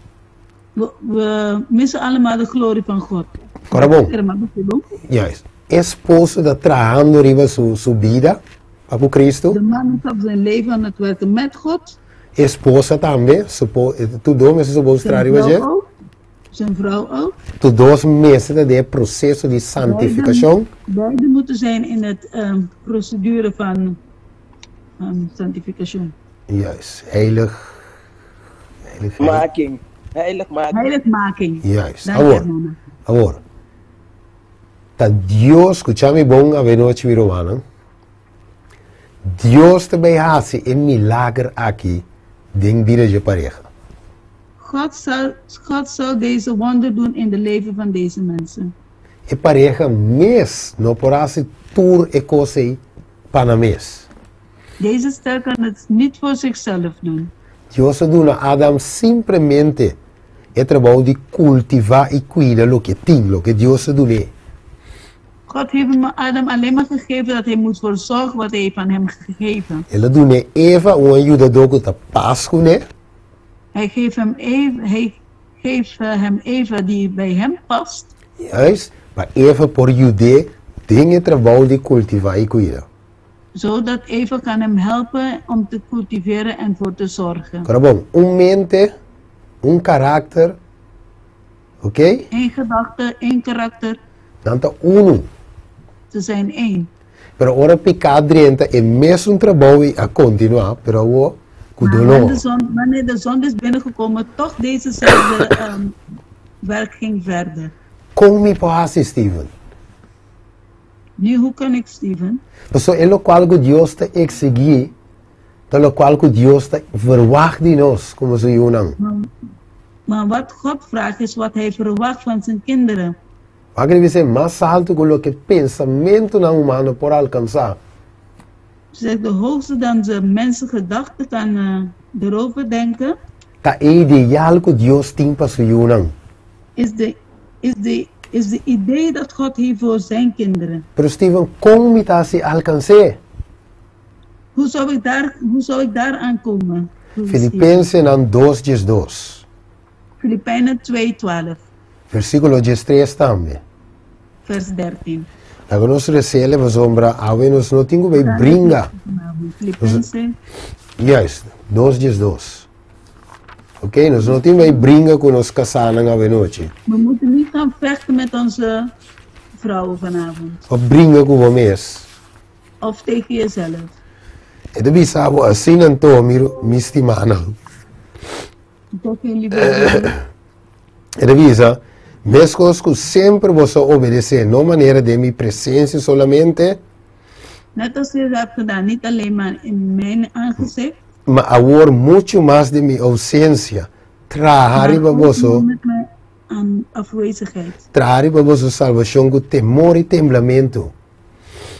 B: We, we missen allemaal de glorie van God.
A: Ora bon.
B: Hermano, bijvoorbeeld.
A: Juist. Esposo ta trahando riba su, su bida pa ku Cristo.
B: De man is op zijn leven aan het werken met God.
A: Esposa tambe, supo, tur dos mester supos traha
B: Zijn
A: riba
B: vrouw
A: dje.
B: ook. Zijn vrouw ook.
A: Tur dos mester ta den e proseso di
B: Beiden,
A: santifikashon.
B: beiden moeten zijn in het procedure van sanctificatie.
A: Juist. Heilig, heilig, heilig.
D: Making. Heilig making.
B: Heiligmaking.
A: Juist.
B: Dank je,
A: Awor,
B: mama.
A: awor. Ta Dios, skucha mi bon avenochi mi rumannan. Dios ta bay hasi e milager aki den bida dje pareha.
B: God zal, God zal deze wonder doen in de leven van deze mensen.
A: E pareha mes no por hasi tur e kos ei pa nan mes.
B: Deze stel kan het niet voor zichzelf doen.
A: Dios a duna Adam simplemente e trabou di kultivá i kuida loke tin, loke Dios a dun'é.
B: God heeft hem Adam alleen maar gegeven dat hij moet verzorgen wat hij heeft aan hem gegeven.
A: El a dun'é Eva un ayudadó ku ta pas kuné.
B: Hij geeft hem Eva, hij geeft eh, hem Eva die bij hem past.
A: Juist, pa Eva por yud'é den e trabou di kultivá i kuida.
B: Zodat Eva kan hem helpen om te cultiveren en voor te zorgen.
A: Kora bon, un mente, un karakter, ok?
B: Eén gedachte, één karakter.
A: Nan ta unu.
B: Ze zijn één.
A: Pero ora piká drenta e mesun trabou ei a kontinuá, pero awor ku
B: Maar
A: doló.
B: wanneer de zon, wanneer de zonde is binnengekomen, toch dezezelfde werk ging verder.
A: Kon mi por hasi, Steven?
B: Nu, hoe kan ik, Steven?
A: Pasobra e lokual ku Dios ta eksigí ta lokual ku Dios ta verwagt di nos komo su yunan.
B: Maar wat God vraagt is wat Hij verwacht van zijn kinderen.
A: Wak riba esei mas haltu ku loke pensamentunan humano por alkansá.
B: Zegt de hoogste dan de mensen gedachten kan erover denken.
A: Ta e ideal ku Dios tin pa su yunan.
B: Is de is de is de idee dat God heeft voor zijn kinderen.
A: Pero Steven, kon mi ta hasi alkans'é?
B: Hoe zou ik daar hoe zou ik daar aan komen?
A: Filipensenan dos diesdos.
B: Filipijnen 2:12.
A: Versíkulo diestres tambe.
B: Vers 13.
A: Laga nos resele pasobra awe nos no tin ku bai bringa.
B: Filipense.
A: Juist, dos diesdos. Ok, nos no tin bai bringa ku nos kasánan awe nochi.
B: We moeten niet gaan vechten met onze vrouwen vanavond.
A: Of bringa ku bo mes.
B: Of tegen jezelf.
A: E ta bisa bo asina anto, mi, mi stimánan.
B: Toch jullie lieve
A: E ta bisa, Meskos ku semper boso a obedesé, no manera den mi presensia solamente,
B: Net als jullie dat hebben gedaan, niet alleen maar in mijn aangezicht,
A: ma awor muchu mas den mi ousensia, traha
B: maar
A: riba
B: ook
A: boso,
B: nu met mijn aan afwezigheid.
A: traha riba boso salbashon ku temor i temblamentu.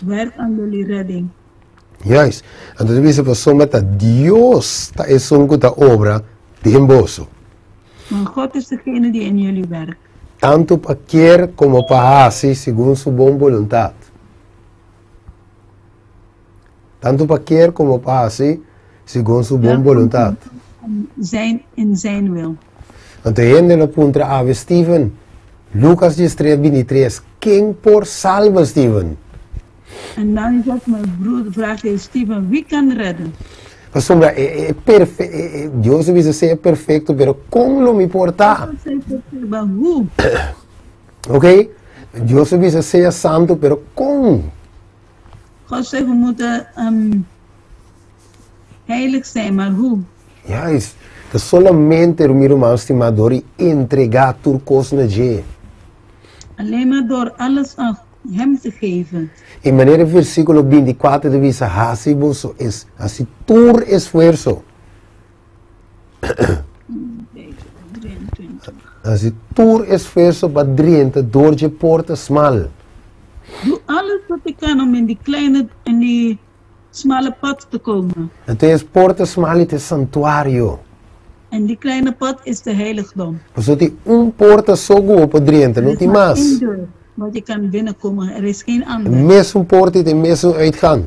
B: Werk aan jullie redding.
A: Juist. Anto ta bisa pasobra ta Dios ta esun ku ta obra den boso.
B: Want God is degene die in jullie werkt.
A: Tantu pa kier komo pa hasi segun su bon boluntat. Tantu pa kier komo pa hasi segun su bon boluntat.
B: Zijn in zijn wil.
A: Anto e hende lo puntra awe Steven, Lucas diestres bintitres, ken por salba Steven?
B: En dan zegt mijn broer, vraagt hij Steven, wie kan redden?
A: Pasobra e e perfe e e Dios a bisa sea perfecto, pero kon lo mi por ta?
B: Maar hoe?
A: Ok? Dios a bisa sea santo, pero kon?
B: God zegt, we moeten heilig zijn, maar hoe?
A: Juist. Ta solamente mi ruman stimá dor di entregá tur kos na dje.
B: Alleen maar door alles aan Hem te geven.
A: E manera e versíkulo binti kuater ta bisa, Hasi boso es, hasi tur esfuerso. Hasi tur esfuerso pa drenta dor dje porta smal.
B: Doe alles wat je kan om in die kleine, in die smalle pad te komen.
A: Anto es porta smal i ta e santuario.
B: En die kleine pad is de heiligdom.
A: Pasobra tin un porta so ku bo por drenta,
B: Er
A: no
B: is
A: tin
B: maar
A: mas.
B: één deur waar je kan binnenkomen, er is geen
A: E
B: ander.
A: mesun porta i ta e mesun uitgang.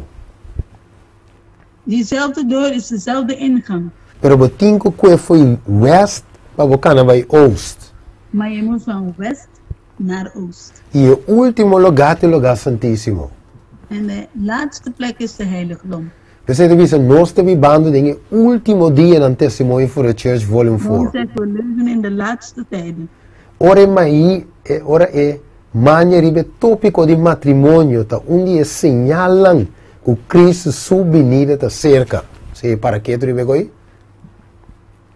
B: Diezelfde deur is dezelfde ingang.
A: Pero bo tin ku kue fo'i west pa bo kana bai oost.
B: Maar je moet van west naar oost.
A: I e último lugá ta e lugá santísimo.
B: En de laatste plek is de heiligdom.
A: P'esei ta bisa nos ta bibando den e último dianan Testimony for the Church Volume
B: Daarom
A: 4.
B: zegt we leven in de laatste tijden.
A: Ora e mai e ora e mania riba e tópiko di matrimonio ta un di e señalnan ku Cristo su binida ta serka. Si, para ketu riba e koi?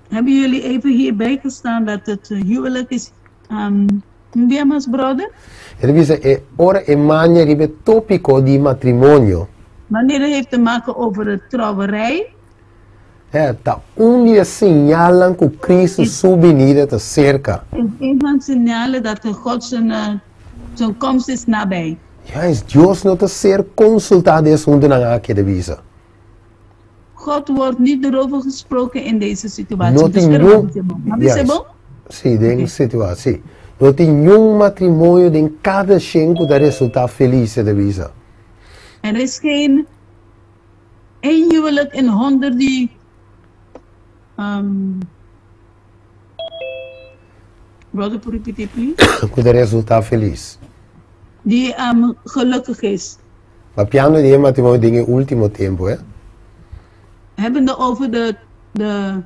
B: Hebben jullie even hierbij gestaan dat het huwelijk is um, un mas brother?
A: E ta bisa e ora e mania riba e tópiko di matrimonio.
B: Wanneer het heeft te maken over de trouwerij.
A: E ta un di e señalnan ku Cristo su binida ta serka.
B: Is een van de signalen dat de God zijn, eh, zijn komst is nabij.
A: Juist, Dios no ta ser konsultá den e asuntunan aki, e ta bisa.
B: God wordt niet erover gesproken in deze situatie.
A: No
B: Dus
A: tin
B: pero
A: niun,
B: bisa bon. Bisa
A: juist,
B: bon?
A: sí, den situatie, sí. No tin niun matrimonio den kada shen ku ta resultá felis, e ta bisa.
B: Er is geen één huwelijk in 100 die brother, repeat it, please.
A: Ku ta resultá felis.
B: Die gelukkig is.
A: Papiando di e matrimonio den e ultimo tempo, eh?
B: Hebbende over de, de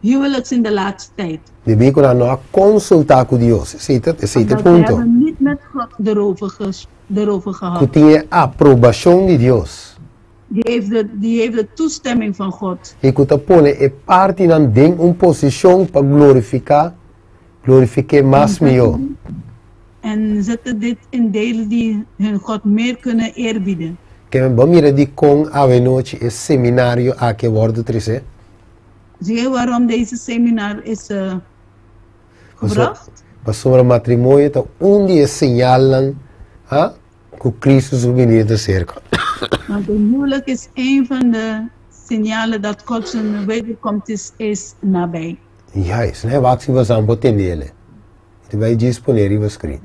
B: huwelijks in de laatste tijd.
A: Debí ku nan no a konsultá ku Dios. Esei ta, esei ta e
B: Omdat ze
A: punto.
B: hebben niet met God erover, ges, erover
A: Ku
B: gehad.
A: tin e aprobashon di Dios.
B: Die heeft de, die heeft de toestemming van God.
A: I ku ta pone e partinan den un posishon pa glorifiká, glorifik'é mas mihó.
B: En zetten dit in delen die hun God meer kunnen eerbieden.
A: Ke bo mira dikon awenochi e seminario aki a wòrdu tresé?
B: Zie je waarom deze seminar is gebracht?
A: Pasobra matrimonio ta un di e señalnan ha ku Cristo su binida ta serka.
B: Want een huwelijk is een van de signalen dat God zijn wederkomst is, is nabij.
A: Juist, ne wak si bosan por tende el. Mi ta bai djis pone riba screen.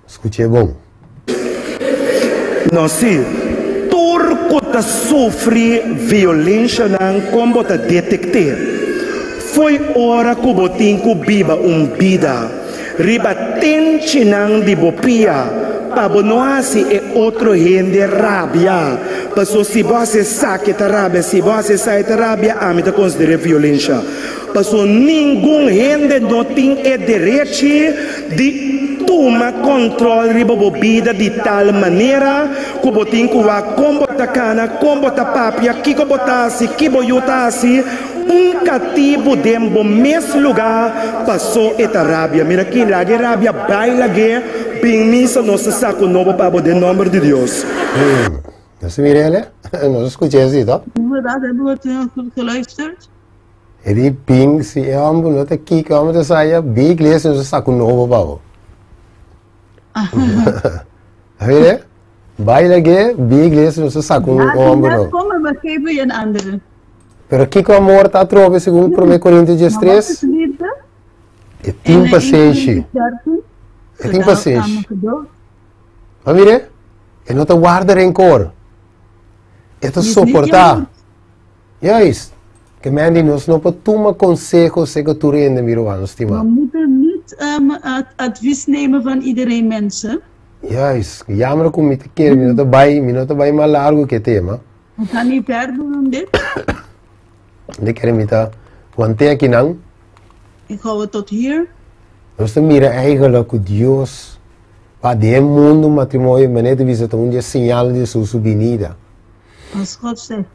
A: Skuch'é bon.
I: No si tur ku ta sufri violenshanan kon bo ta detekt'é? Fo'i ora ku bo tin ku biba un bida riba tenchinan di bo pia pa bo no hasi e otro hende rabia, paso si bo hasi esaki e ta rabia, si bo hasi esai e ta rabia, ami ta konsider'é violensha. Paso ningun hende no tin e derechi di tuma control riba bo bida di tal manera cu bo tin cu wak con bo ta cana, con bo ta papia, kico bo ta haci, ki bo yu ta haci. Un catibu den bo mes luga paso e ta rabia. Mira aki, laga e rabia bay lag'e bin misa nos ta saca un nobo pa bo den nomber di Dios.
A: Nos a mira el, nos a scucha esei, toh?
B: Inderdaad, hebben we het geluisterd?
A: E di ping si e homber no ta kiko e homber ta saya bi iglesia nos a saca un nobo pa bo. A mira? Bai lag'e bi iglesia nos a saca un homber nobo.
B: Kom en we geven je een andere.
A: Pero kiko amor ta atrobe segun prome Corintios 13? E tin pasenshi. E tin pasenshi. A mira? E no ta warda rencor. E ta soporta. Juist. Ke men di nos no por tuma conseho seco tur hende mi ruman stima.
B: We moeten niet um, advies nemen van iedereen mensen.
A: Juist. Jammer ku mi ta kere mi no ta bai mi no ta bai mas largo ke tema.
B: We gaan niet verder dan dit.
A: Mi ta kere mi ta wante akinan.
B: Ik hou het tot hier.
A: Nos ta mira eigenlijk ku Dios pa den e mundo matrimonio manera ta bisa ta un di e señalnan di Jesus su binida.
B: Als God zegt,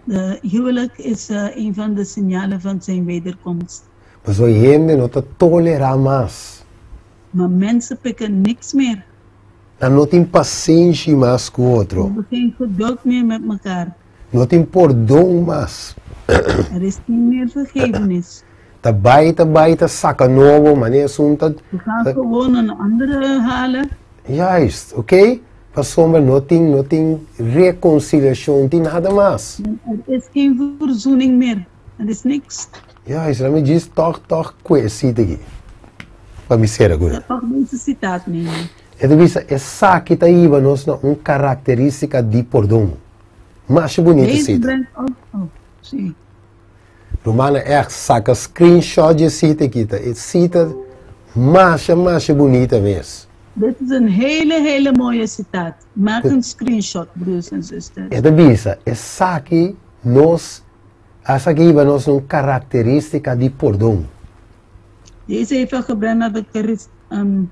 B: de huwelijk is een van de signalen van zijn wederkomst.
A: Pasobra hende no ta tolerá mas.
B: Maar mensen pikken niks meer.
A: Nan no tin pasenshi mas ku otro.
B: Ze hebben geen geduld meer met mekaar.
A: No tin pordon mas.
B: Er is geen meer vergevenis.
A: Ta bai ta bai ta saka nobo manera esun ta.
B: Ze gaan gewoon een andere halen.
A: Juist, oké? Pasobra no tin no tin rekonsiliashon, tin nada mas.
B: Er is geen verzoening meer. Er is niks.
A: Juist, laat mi djis tòg tòg kue e sita aki pa mi sera ku nan.
B: Tòg deze sitaat nemen.
A: E ta bisa esaki ta hiba nos na un karakterístika di pordon. Masha bunita
B: Deze
A: sita.
B: brengt ons, oh, sí.
A: Rumannan ègt saka screenshot di e sita aki ta e sita masha masha bunita mes.
B: Dit is een hele hele mooie citaat. Maak een screenshot broers en zusters.
A: E ta bisa esaki nos esaki hiba nos na un karakteristika di pordon.
B: Deze heeft al gebrand naar de karis, um,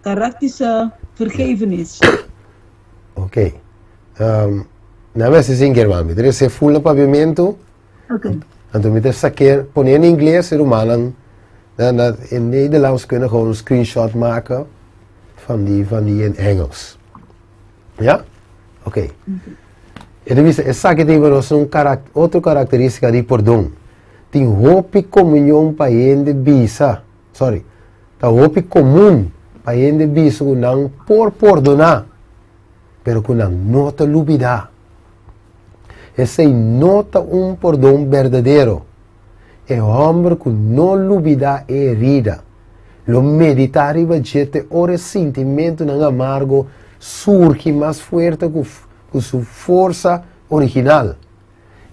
B: karaktische vergevenis.
A: Oké. Um, na mester sin keer mami. Der is e full na papiamentu.
B: Oké.
A: Anto mi ta sakeer, pone in Ingles, e rumannan na, na, in Nederlands kunnen gewoon een screenshot maken van die, van die in Engels. Ja? Oké. E ta bisa, esaki ta hiba nos na un karak, otro karakteristika di pordon. Tin hopi komunion pa hende bisa, sorry, ta hopi komun pa hende bisa ku nan por pordoná, pero ku nan no ta lubidá. Esei no ta un pordon berdadero. E hòmber ku no lubidá e herida, lo meditá riba dje te ora e sintimentunan amargo surgi mas fuerte ku ku su forsa original.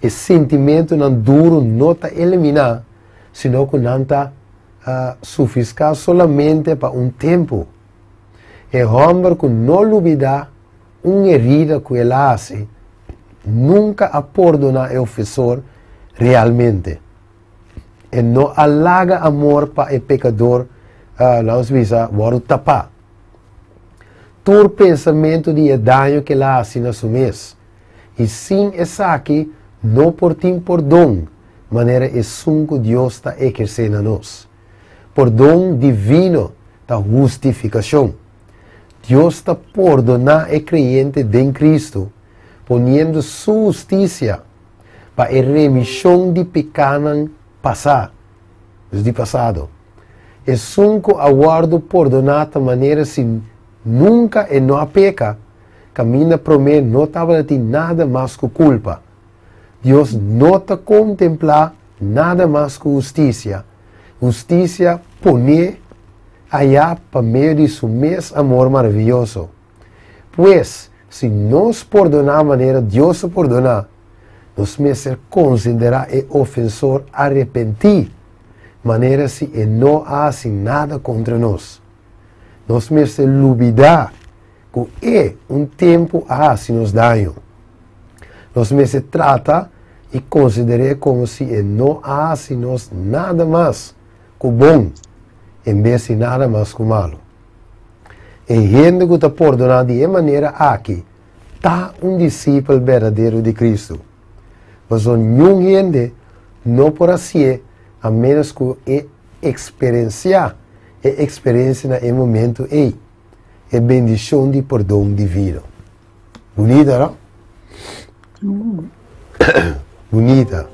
A: E sintimentunan duru no ta eliminá, sino ku nan ta sufiská solamente pa un tempu. E hòmber ku no lubidá un herida ku el a hasi, nunka a pordoná e ofensor realmente. E no a laga amor pa e pekador, laga nos bisa, wòrdu tapá. Tur pensamentu di e daño ku el a hasi na su mes, i sin esaki no por tin pordon manera esun ku Dios ta ehersé na nos. Pordon divino ta hustifikashon. Dios ta pordoná e kreyente den Kristu, poniendo Su hustisia pa e remishon di pikánan pasá, dus di pasado. Esun ku a wòrdu pordoná ta manera si nunka e no a peka, kaminda promé no tabata tin nada mas ku kulpa. Dios no ta kontemplá nada mas ku hustisia. Hustisia poné ayá pa medio di su mes amor maravioso. Pues, si nos pordoná manera Dios a pordoná, nos mester konsiderá e ofensor arepentí manera si e no a hasi nada kontra nos. Nos mester lubidá ku e un tempu a hasi nos daño. Nos mester trata i konsider'é komo si e no a hasi nos nada mas ku bon en bes di nada mas ku malu. E hende ku ta pordoná di e manera aki ta un disipel berdadero di Kristu. Pasobra niun hende no por hasié a ménos ku e eksperensiá e eksperensia na e momentu ei, e bendishon di pordon divino. Bunita, no? Bunita.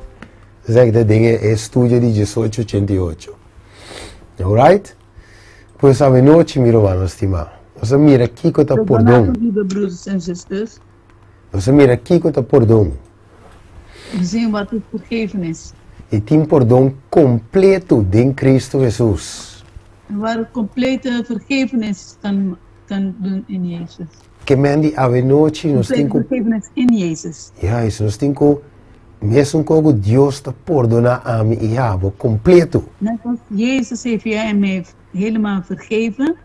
A: Esaki ta den e estudio di diesocho ochenta i ocho. Alright? Pues awenochi, mi rumannan stimá, nos a mira kiko ta pordon.
B: Lieve broeders en zusters.
A: Nos a mira kiko ta pordon.
B: We zien wat het vergeven is.
A: I tin pordon kompleto den Kristu Hesus.
B: En waar het complete vergevenis kan, kan doen in Jezus.
A: Ke men di awenochi nos tin ku.
B: Vergevenis in Jezus.
A: Juist, nos tin ku mesun kon ku Dios ta pordoná ami i abo kompleto.
B: Net als Jezus heeft jij en mij helemaal vergeven.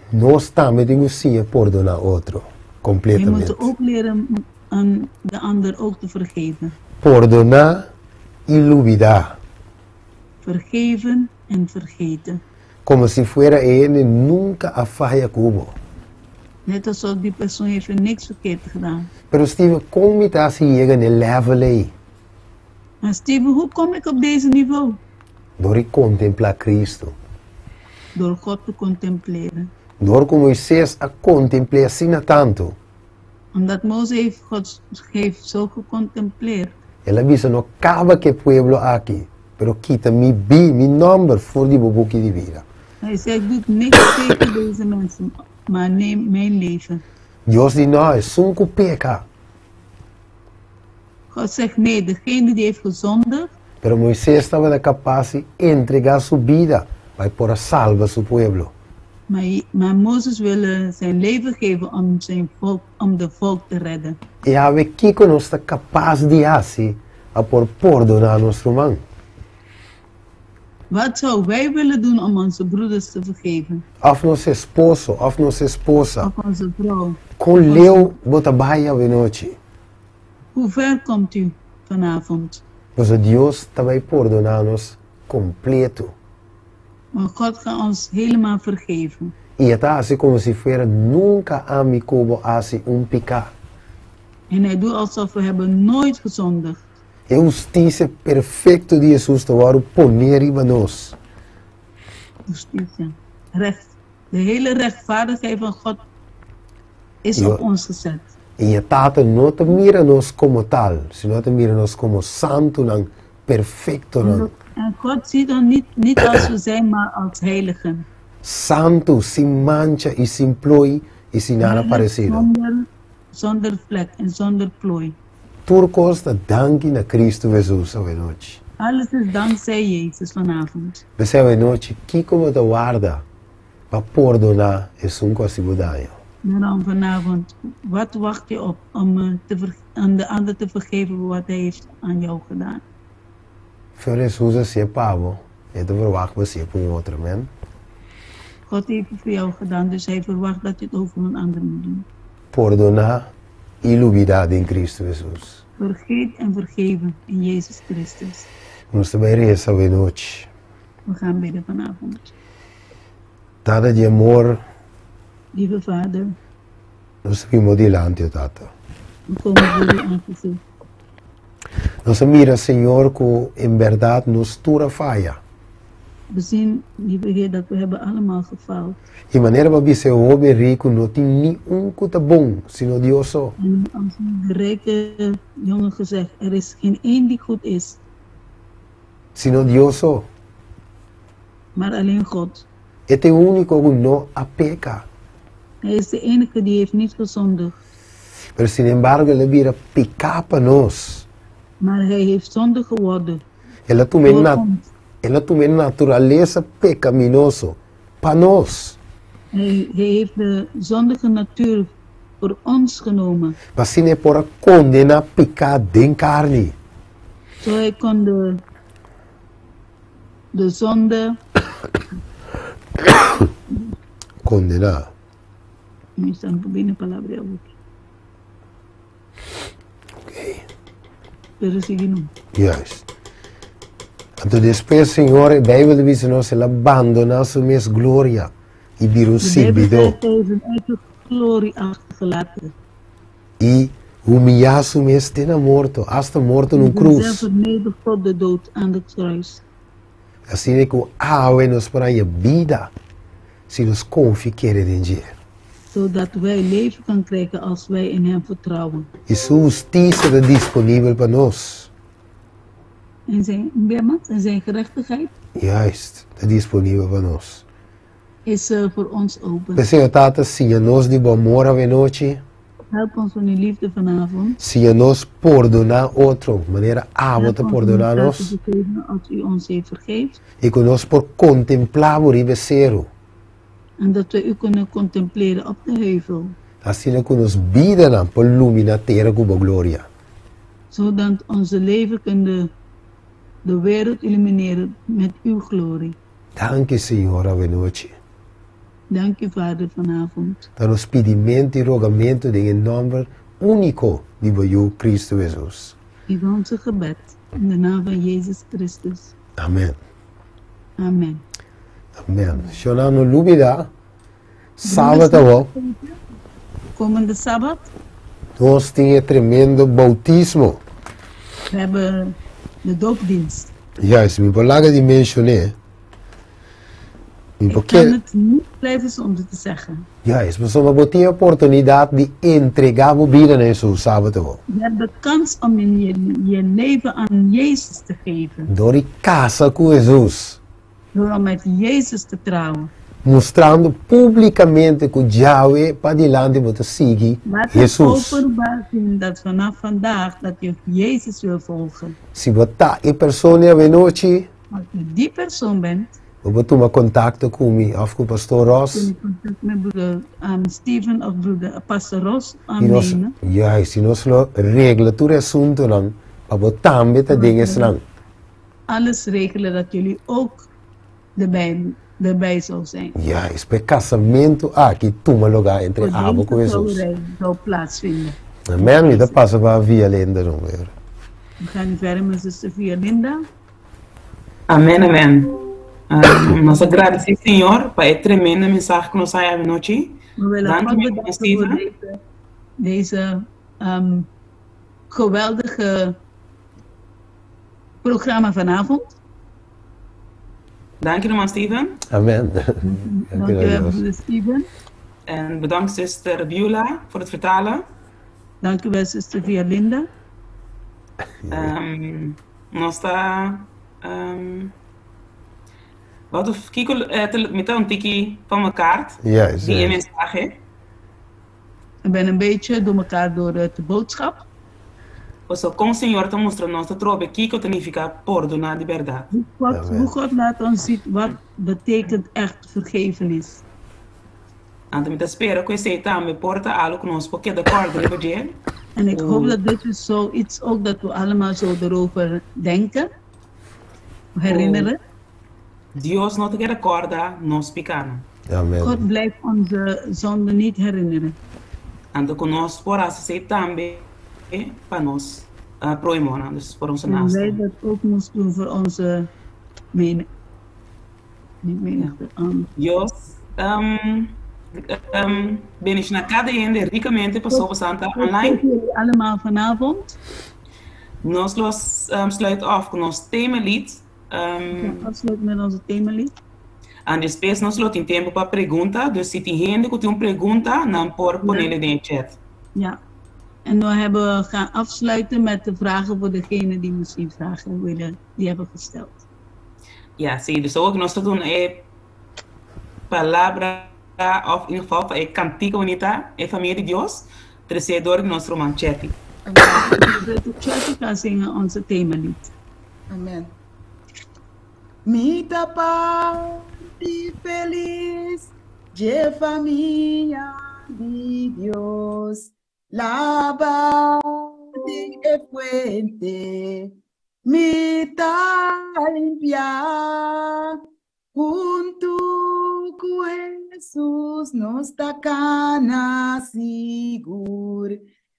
A: Nos tambe tin ku siña pordoná otro
B: We
A: kompletamente.
B: moeten ook leren aan de ander ook te vergeven.
A: Pordoná i lubidá.
B: Vergeven en vergeten.
A: Komo si fuera e hende nunka a faya ku bo.
B: Net alsof die persoon heeft niks verkeerd gedaan.
A: Pero Steven, kon mi ta hasi yega n'e level ei?
B: Maar Steven, hoe kom ik op deze niveau?
A: Dor di kontemplá Kristu.
B: Door God te contempleren.
A: Dor ku Moises a kontempl'é asina tantu.
B: Omdat Mozes heeft God heeft zo gecontempleerd.
A: El a bisa, No kaba ku e pueblo aki, pero kita mi bi, mi nòmber for di bo buki di bida.
B: Hij zegt, doet niks tegen deze mensen, maar neem mijn leven.
A: Dios di, No, esun ku peka.
B: God zegt, nee, degene die heeft gezondigd.
A: Pero Moises tabata kapas di entregá su bida pa e por a salba su pueblo.
B: Maar, maar Mozes wilde zijn leven geven om, zijn volk, om de volk te redden.
A: I awe kiko nos ta kapas di hasi pa por pordoná nos ruman?
B: Wat zou wij willen doen om onze broeders te vergeven?
A: Òf nos esposo òf nos esposa.
B: Of onze vrouw.
A: Kon leu bo ta bai awenochi?
B: Hoe ver komt u vanavond?
A: Pasobra Dios ta bai pordoná nos kompleto.
B: Want God gaat ons helemaal vergeven.
A: I e ta hasi komo si fuera nunka ami ku bo a hasi un piká.
B: En hij doet alsof we hebben nooit gezondigd.
A: E hustisia perfekto di Hesus ta wòrdu poné riba nos.
B: Justitie. Recht. De hele rechtvaardigheid van God is op ons gezet.
A: I e Tata no ta mira nos komo tal, sino e ta mira nos komo santunan, perfektonan.
B: En God ziet ons niet, niet als we zijn, maar als heiligen.
A: Santu, sin mancha i sin plooi i sin nada
B: Heilig
A: paresido.
B: zonder, zonder vlek en zonder plooi.
A: Tur kos ta danki na Kristu Hesus awenochi.
B: Alles is dankzij Jezus vanavond.
A: P'esei awenochi, kiko bo ta warda pa pordoná esun ku a hasi bo daño?
B: Daarom vanavond, wat wacht je op om, eh, te ver, om de ander te vergeven voor wat hij heeft aan jou gedaan?
A: Ora Hesus a hasié pa bo, e ta verwagt bo hasié pa un otro, amen?
B: God heeft het voor jou gedaan, dus hij verwacht dat je het ook voor een ander moet doen.
A: Pordoná i lubidá den Kristu Hesus.
B: Vergeet en vergeven in Jezus Christus.
A: Nos ta bai resa awe nochi.
B: We gaan bidden vanavond.
A: Tata di amor.
B: Lieve Vader.
A: Nos ta bin bo dilanti, o Tata.
B: We komen voor u aangezicht.
A: Nos a mira, Señor, ku en bèrdat nos tur a faya.
B: We zien, lieve Heer, dat we hebben allemaal gefaald.
A: I manera bo a bisa e hoben riku, no tin ni un ku ta bon, sino Dios so.
B: En als de rijke jongen gezegd, er is geen één die goed is.
A: Sino Dios so.
B: Maar alleen God.
A: E ta e úniko ku no a peka.
B: Hij is de enige die heeft niet gezondigd.
A: Pero sinembargo el a bira piká pa nos.
B: Maar hij heeft zonde geworden.
A: El a tuma e nat, el a tuma e naturalesa pekaminoso pa nos.
B: Hij, hij heeft de zondige natuur voor ons genomen.
A: Pa asina e por a kondená piká den karni.
B: Zo hij kon de, de zonde.
A: Kondená.
B: Mi sta un bini palabra awoki.
A: Oké.
B: Pero sigui no.
A: Juist. Anto despues, Señor, e Bijbel ta bisa nos, el a bandoná su mes gloria i bira un
B: De Bijbel
A: sirbidó.
B: zegt, hij heeft zijn eigen glorie achtergelaten.
A: I humiyá su mes te na morto, asta morto na un
B: En zichzelf
A: krus.
B: vernederd tot de dood aan het kruis.
A: Asina ku awe nos por haña bida si nos konfia i kere den dje.
B: Zodat wij leven kan krijgen als wij in hem vertrouwen.
A: I su hustisia ta disponibel pa nos.
B: En zijn, en zijn gerechtigheid?
A: Juist, ta disponibel pa nos.
B: Is voor ons open.
A: P'esei, o Tata, siña nos di bo amor awenochi.
B: Help ons van uw liefde vanavond.
A: Siña nos pordoná otro, manera abo ta pordoná nos.
B: Als u ons heeft vergeefd.
A: I ku nos por kontemplá bo riba e seru.
B: En dat wij u kunnen contempleren op de heuvel.
A: Asina ku nos bidanan por luminá tera ku bo gloria.
B: Zodat onze leven kunnen de wereld illumineren met uw glorie.
A: Danki, Señor, awenochi.
B: Dank u, Vader, vanavond.
A: Ta nos pidimentu i rogamentu den e nòmber úniko di bo Yu, Kristu Hesus.
B: Is onze gebed in de naam van Jezus Christus.
A: Amen.
B: Amen.
A: Amen. Shona no lubida, sabat awor.
B: Komende sabat.
A: Nos tin e tremendo boutismo.
B: We hebben de doopdienst.
A: Juist, mi por laga di menshon'é. Mi por
B: Ik kan
A: ke.
B: het niet blijven zonder te zeggen.
A: Juist, pasobra bo tin e oportunidat di entregá bo bida na Hesus sabat awor.
B: Je hebt de kans om je, je leven aan Jezus te geven.
A: Dor di kasa ku Hesus.
B: Door om met Jezus te trouwen.
A: Mustrando públikamente ku djawe padilanti bo ta sigui
B: Laat het
A: Hesus.
B: openbaar zien dat vanaf vandaag dat je Jezus wil volgen.
A: Si bo ta e persona ei awenochi.
B: Als je die persoon bent.
A: Bo por tuma kontakto ku mi òf ku Pastor Ross.
B: Kun je contact met broeder Steven of broeder Pastor Ross
A: I nos,
B: aannemen.
A: juist, i nos lo regla tur e asuntunan pa bo tambe ta den esnan.
B: Alles regelen dat jullie ook erbij, erbij zou zijn.
A: Juist, pa e kasamentu aki tuma lugá entre
B: Voor
A: abo
B: deze
A: ku Hesus.
B: trouwerij zou plaatsvinden.
A: Amen, mi ta pasa pa Via Linda no weer.
B: We gaan nu verder met zuster Via Linda.
C: Amen, amen. Nos a gradisí Señor pa e tremendo mensahe ku nos haya awenochi.
B: We willen
C: Danki
B: God
C: mi hermano
B: bedanken voor
C: Steven.
B: deze, deze geweldige programma vanavond.
C: Danki ruman Steven.
A: Amen.
B: Dank u wel, broeder Steven.
C: En bedankt zuster Beulah voor het vertalen.
B: Dank u wel, zuster Via Linda.
C: Nos ta um, wat of kiko eh, mi ta un tiki van mijn kaart
A: Juist,
C: di e
A: juist.
C: mensahe.
B: Ik ben een beetje door elkaar door de boodschap.
C: Paso kon Señor ta mustra nos atrobe kiko ta nifiká pordoná di bèrdat.
B: Hoe God, hoe God laat ons zien wat betekent echt vergevenis.
C: Anto mi ta spera ku esei tambe por ta algu ku nos por keda kòrda riba dje.
B: En ik hoop dat dit is zoiets ook dat we allemaal zo erover denken, herinneren.
C: Dios no ta keda kòrda nos pikánan.
A: Amen.
B: God blijft onze zonde niet herinneren.
C: Anto ku nos por hasi esei tambe pa nos próhimonan, dus por onze
B: En wij
C: naasten.
B: dat ook moest doen voor onze mene, niet menigte.
C: Dios um, um, bendiciona cada hende ricamente pasobra boso ta
B: God
C: online.
B: zegen jullie allemaal vanavond.
C: Nos lo um, sluit af ku nos themalied.
B: We
C: Um,
B: gaan afsluiten met onze themalied.
C: en despues nos lo tin tempu pa pregunta, dus si tin hende ku tin un pregunta, nan por ponele den e chat.
B: Ja. En we hebben, gaan afsluiten met de vragen voor degenen die misschien vragen willen, die hebben gesteld.
C: Ja, sí, dus ook nos ta duna e palabra of in ieder geval pa e kantika bunita, e famia di Dios, tresé dor di nos ruman Chetty.
B: De Chetty gaat zingen onze themalied.
D: Amen. Mi ta parti felis dje famia di Dios. Laba den e fuente, mi ta limpia. Huntu ku Hesus nos ta kana sigur.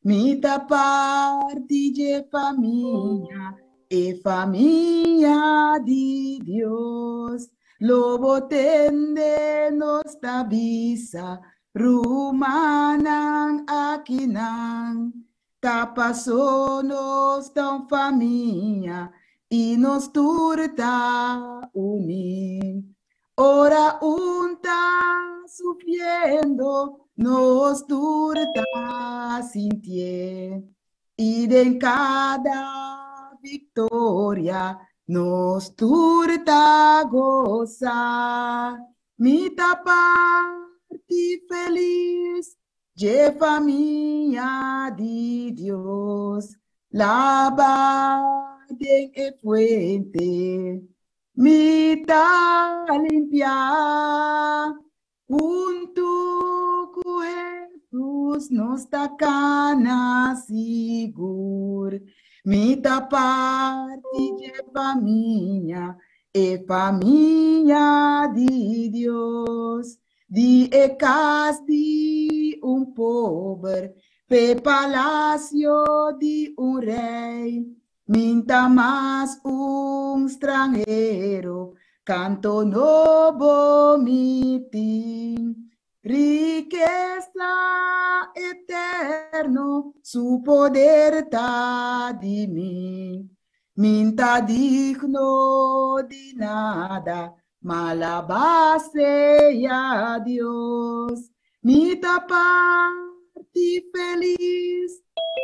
D: Mi ta parti dje famia, e famia di Dios. Lo bo tende nos ta bisa, rumannan akinan. Ta paso nos ta un famia i nos tur ta uní. Ora un ta sufriendo, nos tur ta sintié. I den kada viktoria, nos tur ta gosa. Mi ta parti felis dje famia di Dios. Laba den e fuente, mi ta limpia. Huntu ku Hesus nos ta kana sigur. Mi ta parti dje famia, e famia di Dios. Di e kas di un pober p'e palasio di un rei. Min ta mas un stranhero, kanto nobo mi tin. Rikesa eterno, su poder ta di mi. Min ta digno di nada, ma alabá sea Dios. Mi ta parti felis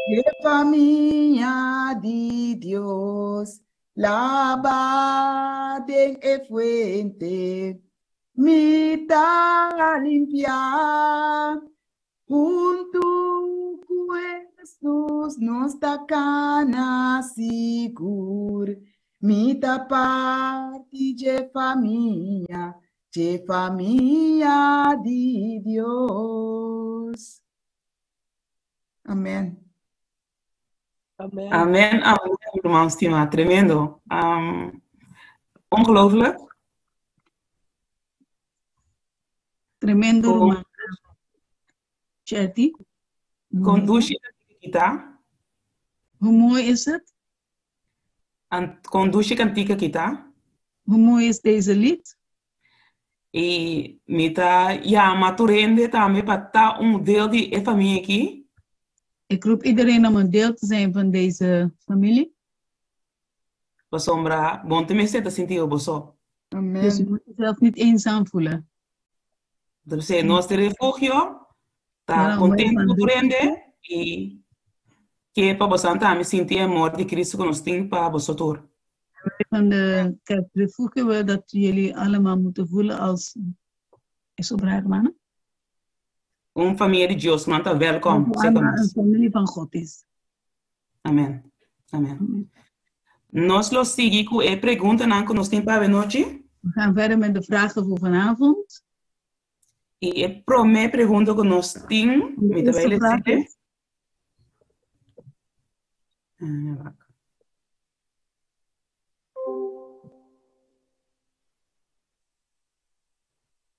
D: dje famia di Dios. Laba den e fuente, mi ta limpia. Huntu ku Hesus nos ta kana sigur. Mi ta parti dje famia, dje famia di Dios. Amen.
C: Amen. Amen, amen, ruman stima. Tremendo. Um, ongelooflijk.
B: Tremendo, ruman. Chetty.
C: Kon dushi kita.
B: Hoe mooi is het?
C: An, kon dushi kantika kita.
B: Hoe mooi is deze lied?
C: I mi ta yama tur hende tambe pa ta un deel di e famia aki.
B: Ik roep iedereen om een deel te zijn van deze familie.
C: Pasobra bo no ta mester ta sinti bo so.
D: Amen.
B: Dus je moet jezelf niet eenzaam voelen.
C: Entonces, nos di Refugio ta
B: Daarom wij
C: contento
B: van
C: ku tur
B: Refugio.
C: hende i ke pa boso tambe sinti e amor di Cristo ku nos tin pa boso tur.
B: Wij van de kerk Refugio willen dat jullie allemaal moeten voelen als is op hermannen.
C: Un famia di Dios ku nan ta welkom
B: Dat
C: serka
B: allemaal een
C: nos.
B: familie van God is.
C: Amen. Amen.
B: Amen.
C: Nos lo sigui ku e preguntanan ku nos tin pa avenochi.
B: We gaan verder met de vragen voor vanavond.
C: I e promé pregunta ku nos tin,
B: De
C: mi ta bai
B: eerste vraag
C: lesa e.
B: is,
C: Wak.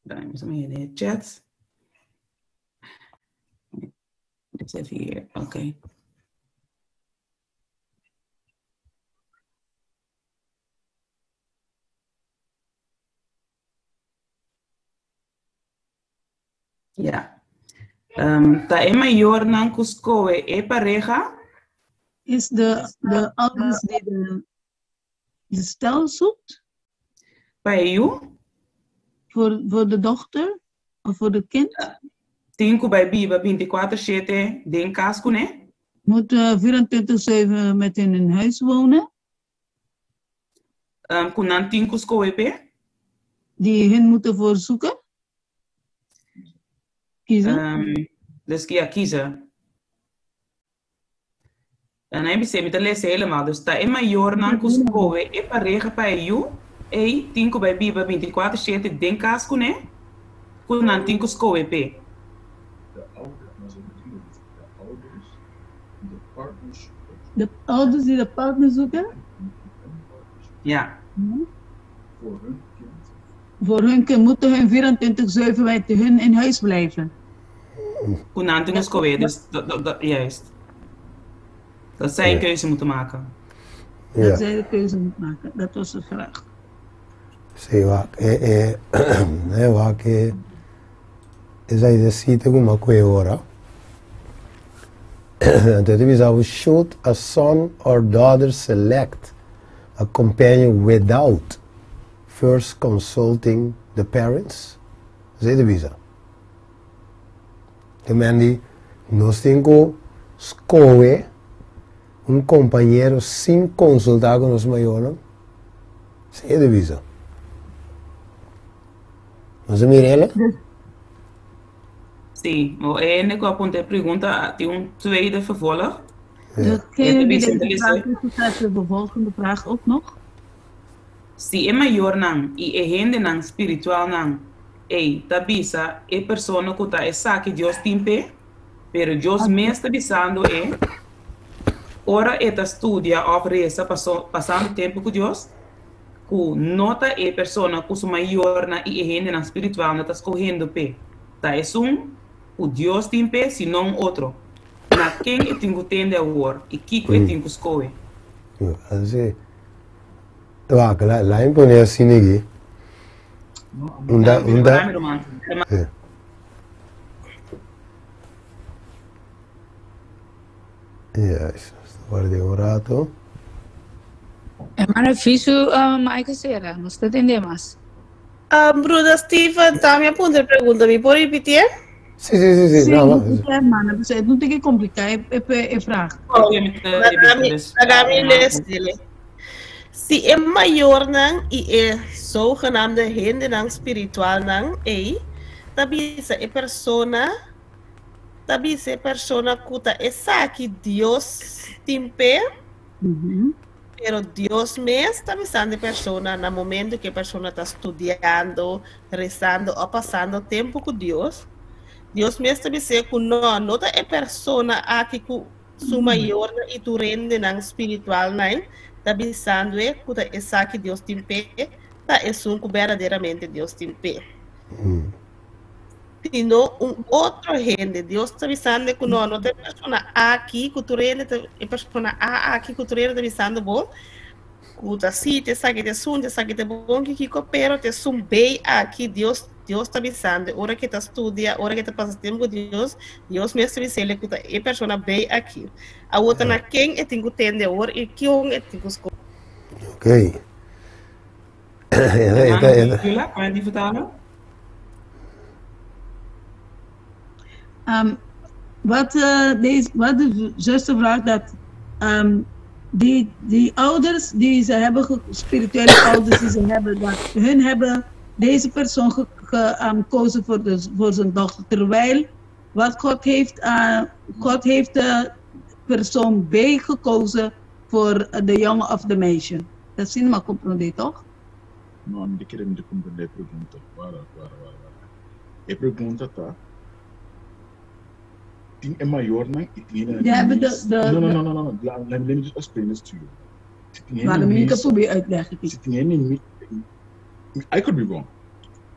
C: Dan mi sa de chat. Even hier, oké. Okay. Ja. Ta e mayornan ku skohe e pareha.
B: Is de ouders die de stel zoekt?
C: Pa e yu?
B: Voor de dochter of voor de kind?
C: Tin ku bai biba 24/7 den kas kuné?
B: Moet 24/7 met hen in huis wonen?
C: Ku nan tin ku skohe p'e?
B: Die hun moeten voor zoeken? Kiezen?
C: Dus ja, kiezen. En hij bisa, mi ta lesa helemaal. Dus ta e mayornan ku skohe e pareha pa e yu, ei tin ku bai biba 24/7 den kas kuné, ku nan tin ku skohe p'e.
G: De ouders, maar ze bedoelen dus de ouders die de partners zoeken.
B: De ouders die de partner zoeken?
C: Ja.
G: Voor hun kind.
B: Voor hun kind moeten hun 24/7 met hun in huis blijven.
C: Ku nan tin ku skohe, dus dat, juist. Dat zij een keuze moeten maken.
B: Dat zij de keuze moeten maken, dat was de vraag.
A: Sí, wak, wak, esei ta sita ku mi a kohe ora. Anto e ta bisa bo, should a son or daughter select a companion without first consulting the parents? Esei ta bisa. Te men di, nos tin ku skohe un kompañero sin konsultá ku nos mayornan? Esei e ta bisa. Nos a mira el?
C: Sí, o e hende ku a punta e pregunta tin un tweede vervolg.
B: Degene die deze vraag heeft gesteld, de volgende vraag ook nog.
C: Si e mayornan i e hendenan spiritualnan ei ta bisa e persona ku ta esaki Dios tin p'e, pero Dios mes ta bisando e ora e ta studia òf resa pasando tempu ku Dios, ku no ta e persona ku su mayornan i e hendenan spiritualnan ta skohendo p'e ta esun ku Dios tin p'e, sino un otro. Na ken e tin ku tende awor i kiko e tin ku skohe?
A: Wak, la mi pone asina aki. Unda, unda. Juist, warda un rato.
J: Hermano Fisu, Mike Sera, no ta tende mas.
K: Broeder Steven, ta mi a puntra e pregunta, mi por repitié?
A: Sí, sí, sí, sí.
B: Sí,
A: No, no.
B: hermana, pues, no tin que complicar e vraag.
K: Laga mi lesele. Si e mayornan i e zogenaamde hendenan spiritualnan ei ta bisa e persona ta bisa e persona ku ta esaki Dios tin p'e, Pero Dios mes ta bisando e persona na momento ku e persona ta studiando, rezando o pasando tempu ku Dios, Dios mes ta bis'é ku no, no ta e persona aki ku su mayornan i tur hendenan spiritualnan ta bisando e ku ta esaki Dios tin p'e, ta esun ku berdaderamente Dios tin p'e. Sino un otro hende. Dios ta bisando ku no, no ta e persona aki ku tur hende ta, e persona A aki ku tur hende ta bisando bo, ku ta si, ta esaki ta esun, ta esaki ta bon ki kiko, pero ta esun B aki Dios, Dios ta bisando, ora ke ta studia, ora ke ta pasa tempu ku Dios, Dios mes ta bis'el ku ta e persona B aki. Awor ta na ken e tin ku tende awor i kion e tin ku skohe.
A: Ok.
C: Hermana Jula, kan je die vertalen?
B: Wat de zuster vraagt, dat die ouders die ze hebben, spirituele ouders die ze hebben, dat hun hebben deze persoon gekozen voor zijn dochter. Terwijl wat God heeft, God heeft de persoon B gekozen voor de jongen of de meisje. Dat is maar comprende, toch?
G: No, mi ta kere mi ta comprende e pregunta. Wara, wara, wara, wara. E pregunta ta, tin e mayornan i tin e
B: Ja, hebben
G: No, no, no, no, no, no. Let me just explain this to you. Si tin
B: Maar
G: hende
B: dan moet ik het
G: misa,
B: proberen uitleggen.
G: si tin hende mi, I could be wrong.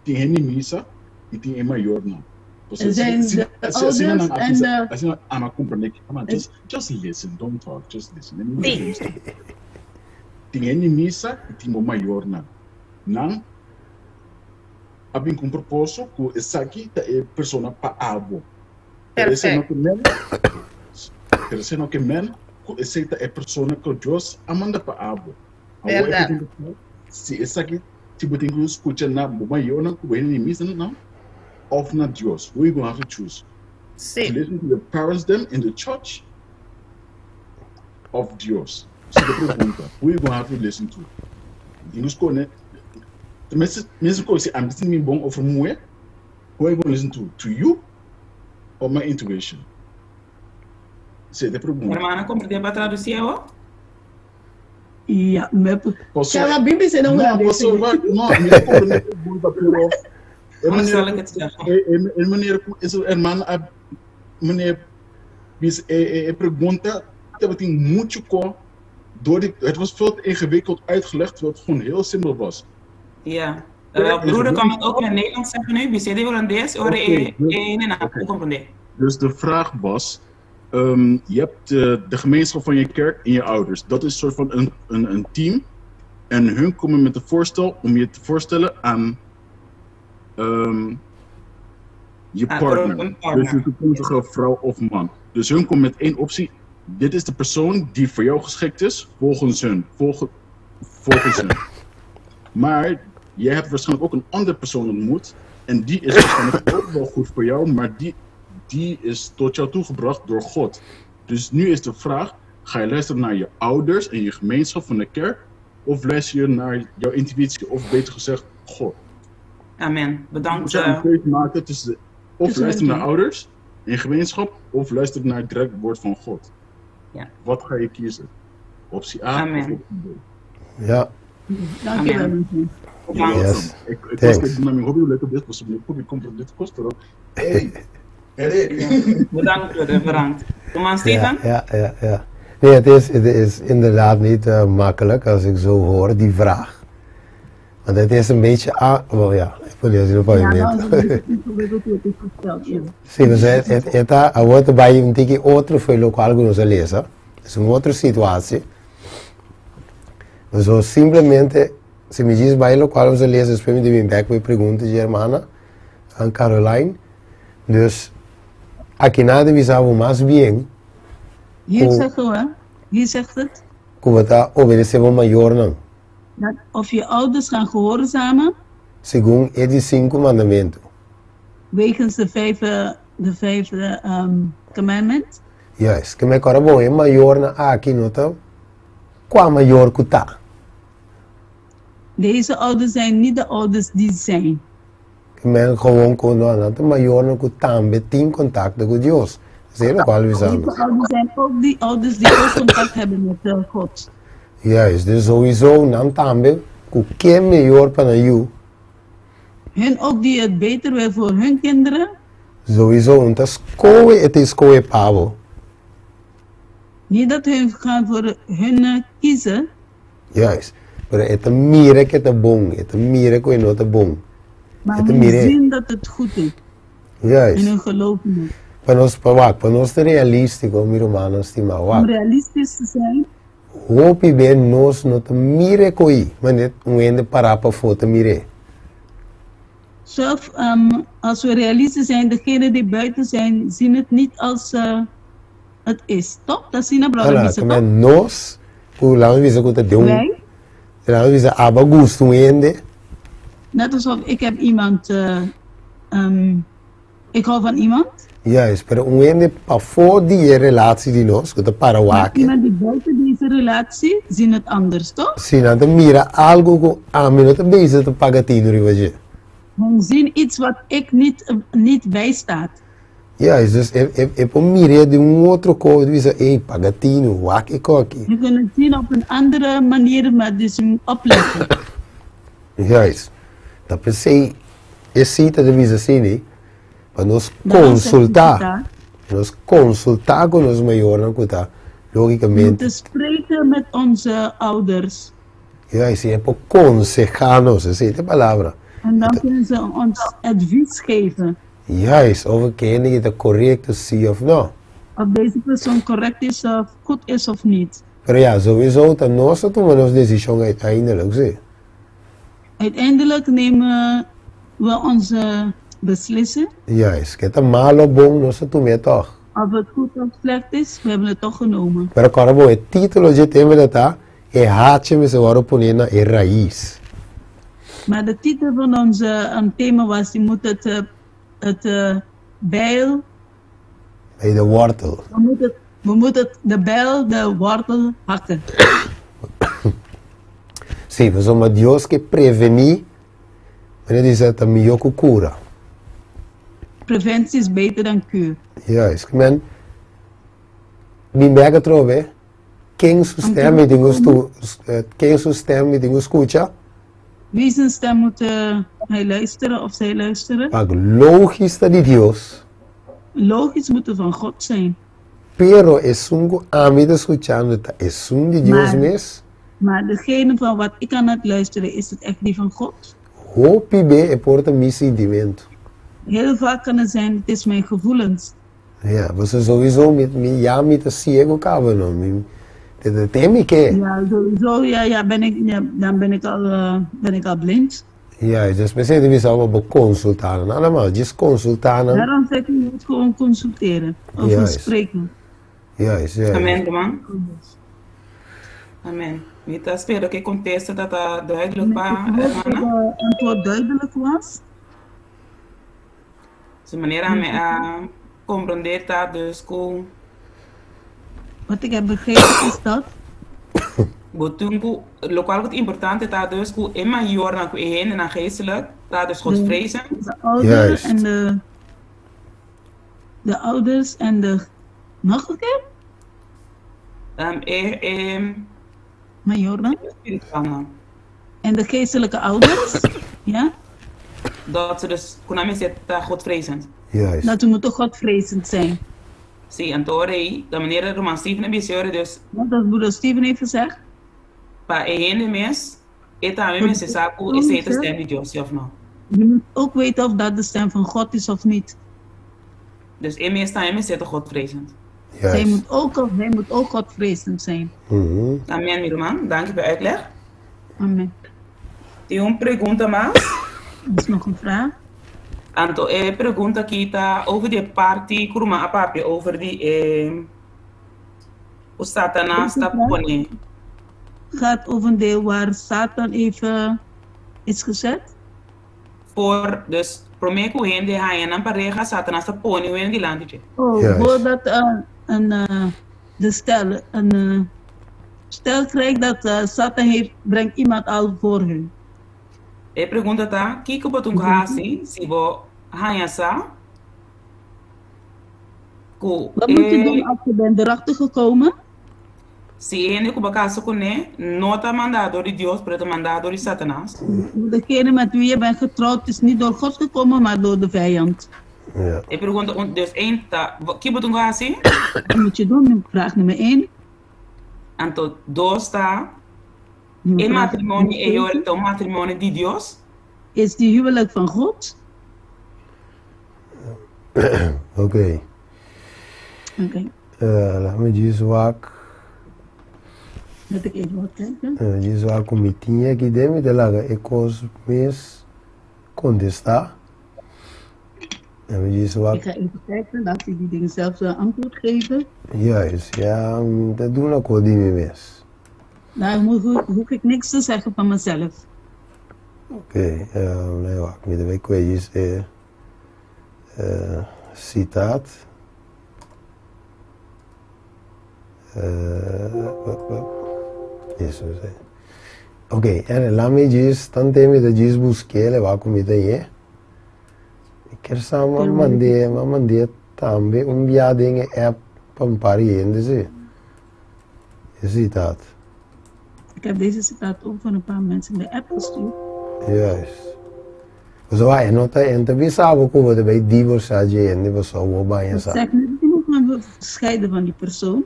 G: Tin hende misa. i tin e mayornan.
B: Er zijn de ouders en de...
G: Asina ami a komprendé, come on, just, just listen, don't talk, just listen. Let me finish the Tin hende misa i tin bo mayornan. Nan a bin ku un proposo ku esaki ta e persona pa abo. Pero esei no ke men, pero esei no ke men ku esei ta e persona ku Dios a manda pa abo. Awor e pregunta ta, si esaki, si bo tin ku skucha na bo mayornan ku bo hende di misa nan òf na Dios? Who you gonna have to choose? To listen to your parents them in the church òf Dios? Esei ta e pregunta. Who you gonna have to listen to? Bo tin ku skone, mesun kos si ami ta sinti mi bon òf muhé, who I gonna listen to? To you or my intuition? Esei ta e pregunta.
C: Hermana, komprendé pa tradusi awo?
B: Ja, me
G: Paso,
B: Kaya BBC na
G: no,
B: holandês.
G: paso, wa- no, mi ta comprende e pregunta, pero e
C: Hoe
G: manera
C: zal ik
G: ku
C: het zeggen?
G: e, e, e manera ku ese hermana a meneer bis e, e, e pregunta tabatin mucho ko door die, het was veel te ingewikkeld uitgelegd, terwijl het gewoon heel simpel was.
C: Ja.
G: Ter
C: Broeder kan het
G: ingewikkeld.
C: ook in het Nederlands zeggen nu. BC de holandês, ora
G: Oké,
C: e
G: dus,
C: e nena,
G: oké.
C: comprende.
G: Dus de vraag was, je hebt de gemeenschap van je kerk en je ouders. Dat is een soort van een team. En hun komen met een voorstel om je te voorstellen aan je
C: Ah,
G: partner.
C: een
G: Dus
C: partner.
G: je toekomstige vrouw of man. Dus hun komt met één optie. Dit is de persoon die voor jou geschikt is, volgens hun. Volgens hun. Maar jij hebt waarschijnlijk ook een andere persoon ontmoet. En die is waarschijnlijk ook wel goed voor jou, maar die is tot jou toegebracht door God. Dus nu is de vraag, ga je luisteren naar je ouders en je gemeenschap van de kerk? Of luister je naar jouw intuïtie, of beter gezegd, God?
C: Amen. Bedankt.
G: Moet je een keuze maken tussen of
B: Tussen
G: luisteren
B: de
G: naar ouders en je gemeenschap, of luisteren naar het direct woord van God.
C: Ja.
G: Wat ga je kiezen? Optie A of
C: Amen.
G: optie B?
A: Ja.
B: Dankjewel.
C: Amen.
G: You're
C: Bedankt.
A: Yes.
G: welcome. Ik was
A: Thanks.
G: naar mijn hobby leuk op dit, was mijn hobby komt op dit kost erop. Hey, hey.
C: Bedankt, broeder. Bedankt. Kom aan,
A: Ja,
C: Steven.
A: ja. Nee, het is inderdaad niet makkelijk als ik zo hoor, die vraag. Want het is een beetje... Wel ja, ik wil niet zien op
B: Ja, nou is
A: je
B: het een beetje ingewikkeld hoe het is gesteld. Ja.
A: Sim, mas é a outra vai um tique outro foi lo qual que nós lesa. É uma outra situação. Mas eu simplesmente, se me diz vai lo qual nós lesa, depois me de back me pergunta de hermana, a Caroline. Dus aqui nada visava mais bem,
B: Hier
A: Oh.
B: zeggen we, hier zegt het,
A: como tá obedecer o maior não.
B: dat of je ouders gaan gehoorzamen
A: Segundo e de cinco mandamentos.
B: wegens de vijfde commandment.
A: Yes, que me agora bom, é maior na aqui não tá? Qual maior que tá?
B: Deze ouders zijn niet de ouders die zijn.
A: Que men gewoon com não, não maior no que também tem contato com Deus. Sei lá qual
B: Deze
A: visamos.
B: ouders zijn ook die ouders die ook contact hebben met God.
A: Juist, dus sowieso nan tambe ku ke melhor para you,
B: Hun ook die het beter wil voor hun kinderen.
A: sowieso un ta skoe e te skoe pavo.
B: Niet dat hun gaan voor hun kiezen,
A: Juist. Pero e ta mira ku ta bon, e ta mira ku no ta bon.
B: maar
A: E ta
B: hun
A: mira.
B: zien dat het goed is. En
A: Juist.
B: hun geloven het.
A: Pa nos pa wak, pa nos ta realístiko, mi rumannan stimá
B: Om
A: wak.
B: realistisch te zijn,
A: Hopi be nos no ta mira koi, maar net un hende pará pafó ta mir'é.
B: Zelf, als we realistisch zijn, degenen die buiten zijn, zien het niet als het is. Toch? Dat zien de
A: Ala,
B: toch?
A: ke men nos, ku laga nos bisa ku ta den un,
B: Wij,
A: laga nos bisa abo a gusta un hende.
B: Net alsof ik heb iemand, ik hou van iemand.
A: Juist, pero un hende pafó di e relatie di nos, ku ta para
B: Maar
A: wak.
B: iemand die buiten deze relatie, zien het anders, toch?
A: Si, nan ta mira algu ku ami no ta bezig ta paga tinu riba dje.
B: Hun zien iets wat ik niet bijstaat.
A: Juist, dus e por mira di un otro kos, bisa, ei, paga tinu, wak e kos aki.
B: Je kunt het zien op een andere manier, maar dus opletten.
A: Juist. Ta p'esei e sita ta bisa asina, nee, pa nos
B: Daarom zegt de
A: konsultá,
B: citaat,
A: nos konsultá ku nos mayornan ku ta,
B: We
A: lógikamente.
B: moeten spreken met onze ouders.
A: Juist, e por konsehá nos, esei ta e palabra.
B: En dan kunnen ze ons advies geven.
A: Juist, of e hende aki ta korekto si òf no.
B: Of deze persoon correct is of goed is of niet.
A: Pero ja, sowieso ta nos ta tuma nos desishon uiteindelijk, si.
B: Uiteindelijk nemen we onze beslissing.
A: Juist, ke ta malo bon nos ta tum'é tòg.
B: Of het goed of slecht is, we hebben het toch genomen.
A: Pero kòrda bon, e título dje tema ta E hacha mester wòrdu poné na e rais.
B: Maar de titel van onze um, thema was, je moet het, eh, het eh, bijl...
A: Bij de wortel.
B: We moeten, we moeten de bijl, de wortel hakken.
A: Sí, pasobra Dios ke prevení, manera di bisa, ta mihó ku kura.
B: Preventie is beter dan kuur.
A: Juist, ke men bin bek atrobe, ken su stem mi tin ku stu, ken su stem mi tin ku skucha?
B: Wie zijn stem moet hij luisteren of zij luisteren?
A: Pak logis ta di Dios.
B: Logisch moet het van God zijn.
A: Pero esun ku ami ta skuchando ta esun di Dios mes?
B: Maar degene van wat ik aan het luisteren, is het echt die van God?
A: Hopi be e por ta mi sintimentu.
B: Heel vaak kan het zijn, het is mijn gevoelens.
A: Ja, pasobra souiso mi mi ya mi ta siego kaba no. Mi te te te mi ke.
B: Ja, sowieso, ja, ja, ben ik, ja, dan ben ik al, uh, ben ik al blind.
A: Ja, dus p'esei ta bisa bo bo konsultá nan. Nada mas, djis konsultá nan.
B: Daarom zeg ik, je moet gewoon consulteren of
A: Juist.
B: spreken.
A: Juist, juist.
C: Amen, ruman. Amen. Mi ta spera ku e kontesta ta ta duidelijk pa
B: Ik hoop dat
C: hermana.
B: het antwoord duidelijk was.
C: Su manera mi a komprondé ta dus ku.
B: Wat ik heb begrepen is dat.
C: Bo tin ku, lokual ku ta importante ta dus ku e mayornan ku e hendenan geestelijk ta dus Godvrezen.
B: De ouder en de, de ouders en de, nog een keer?
C: E, e.
B: Mayornan.
C: Spiritualnan.
B: En de geestelijke ouders, ja?
C: Dat ze dus, ku nan mester ta Godvrezend.
A: Juist.
B: Dat ze moeten Godvrezend zijn.
C: Sí, anto ora ei, ta manera ruman Steven a bisa ora dus.
B: Net als broeder Steven heeft gezegd.
C: Pa e hende mes, e tambe mester sa ku esei ta stem di Dios, sí of no?
B: Je moet ook weten of dat de stem van God is of niet.
C: Dus e mes tambe mester ta Godvrezend.
B: Zij moet ook, of hij moet ook Godvrezend zijn.
C: Amen, mi ruman. Danki pa e uitleg.
B: Amen.
C: Tin un pregunta mas?
B: Er is nog een vraag.
C: Anto e pregunta aki ta over di e parti ku ruman a papia over di e ku Satanas ta pone.
B: Gaat over een deel waar Satan even is gezet.
C: For, dus promé ku hende haña nan pareha, Satanas ta pone un hende dilanti dje.
B: Oh, voordat een, de stel, een stel krijgt dat Satan heeft, brengt iemand al voor hun.
C: E pregunta ta, Kiko bo tin ku hasi si bo haña sa ku
B: Wat moet je doen
C: e
B: als je bent erachter gekomen?
C: Si e hende ku bo kasa kuné no ta mandá dor di Dios, pero ta mandá dor di Satanas?
B: Degene met wie je bent getrouwd is niet door God gekomen, maar door de vijand.
A: Ja.
C: E pregunta un, dus één ta, ki bo tin ku hasi?
B: Wat moet je doen? Vraag nummer één.
C: Anto dos ta, E matrimonio ei ora ta un matrimonio di Dios?
B: Is die huwelijk van God?
A: Oké.
B: Oké.
A: Laat me djis wak.
B: Laat ik even wat kijken.
A: Djis wak ku mi tin aki den mi ta laga e kos mes kontestá. Laat me djis wak.
B: Ik ga even kijken, laat ik die dingen zelf antwoord geven.
A: Juist, ja, mi ta duna kos di mi mes.
B: Daar hoef ik niks te zeggen van mezelf.
A: Oké, nee, wak, mi ta bai kue djis e sitaat. Oké, en laat mi djis, tante mi ta djis busk'é, le wak ku mi ta ñe. Mi kier sa m'a mand'é, m'a mand'é tambe un bia den e app pa un par di hende si. E citaat.
B: Ik heb deze citaat ook van een paar mensen in de app gestuurd.
A: Juist. Pasobra e no ta, e no ta bisa bo ku bo ta bai divorsiá dje hende pasobra bo baña sa.
B: Zeg niet dat je moet gaan scheiden van die persoon.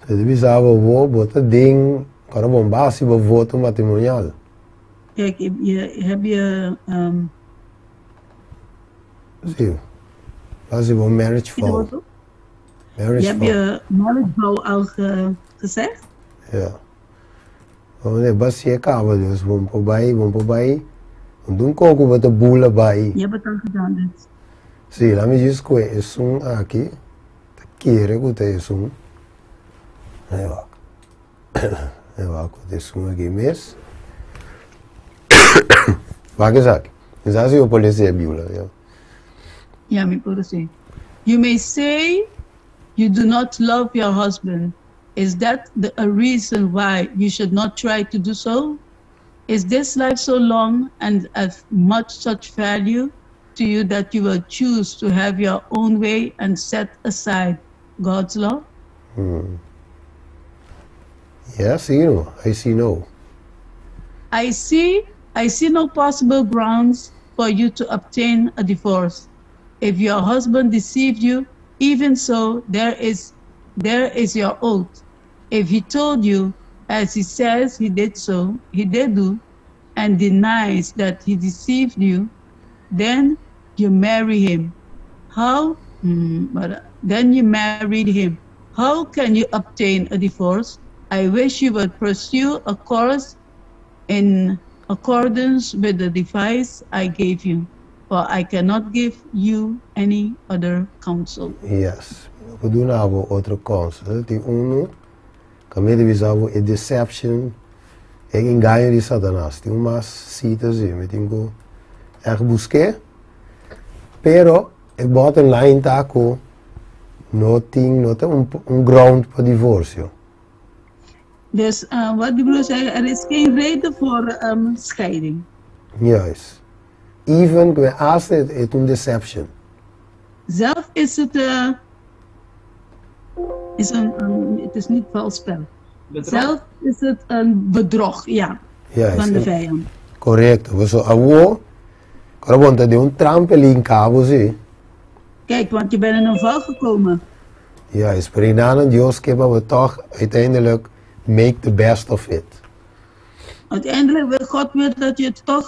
A: E ta bisa bo bo, bo ta den, ora bo basi bo voto matrimonial.
B: Kijk, je, heb je
A: Si. Hasi bo marriage vow.
B: Marriage je hebt je marriage vow al gezegd?
A: Ja. Wanneer bas je kaba dus, bon po bai, bon po bai. Un koko bata bula bai.
B: Je hebt het al gedaan dus.
A: Si, laat me just kwe esun aki. Ta kere ku ta esun. Ahí va. Ahí va, ku ta esun aki mes. Wak esaki. Quizás yo por lesa e Biblia. Ja.
B: Ja, mi por si. You may say you do not love your husband. Is that a reason why you should not try to do so? Is this life so long and of much such value to you that you will choose to have your own way and set aside God's law?
A: Yes, you know. I see no.
B: I see no possible grounds for you to obtain a divorce. If your husband deceived you, even so there is your oath. If he told you, as he says he did so, he did do, and denies that he deceived you, then you marry him. How? But then you married him. How can you obtain a divorce? I wish you would pursue a course in accordance with the advice I gave you, for I cannot give you any other counsel.
A: Yes. Mi no duna bo otro counsel. Tin uno, kaminda bisa bo e deception, e engaño di Satanas. Tin un mas sita si, mi tin ku echt buska. Pero e bottom line ta ku no tin un ground pa divorsio.
B: Dus wat die broer zei, er is geen reden voor scheiding.
A: Juist. Even ku als het un deception.
B: Zelf is het, is het is niet vals spel.
C: Bedrog.
B: Zelf is het een bedrog, ja, van de vijand.
A: Korekto. So awo, ora bo ta den un trampolin kaba si.
B: Kijk, want je bent in een val gekomen.
A: Juist, pero Dios ke pa we toch uiteindelijk make the best of it.
B: Uiteindelijk wil God wil dat je het toch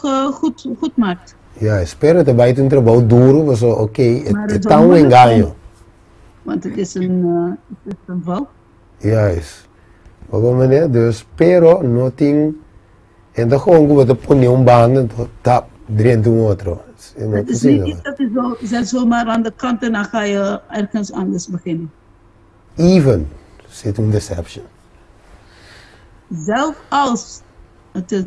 B: goed maakt.
A: Juist, pero ta bai un trabou duru, so oké,
B: Maar
A: het
B: het
A: ta un
B: is
A: engaño.
B: Want het is een val.
A: Juist. Maar meneer, dus, pero no tin, en dan gewoon ku bo pone un banda, tap, drenta un otro. No
B: Het is niet iets dat je zo, zet zomaar aan de kant en dan ga je ergens anders beginnen.
A: Even zit een deception.
B: Zelf als het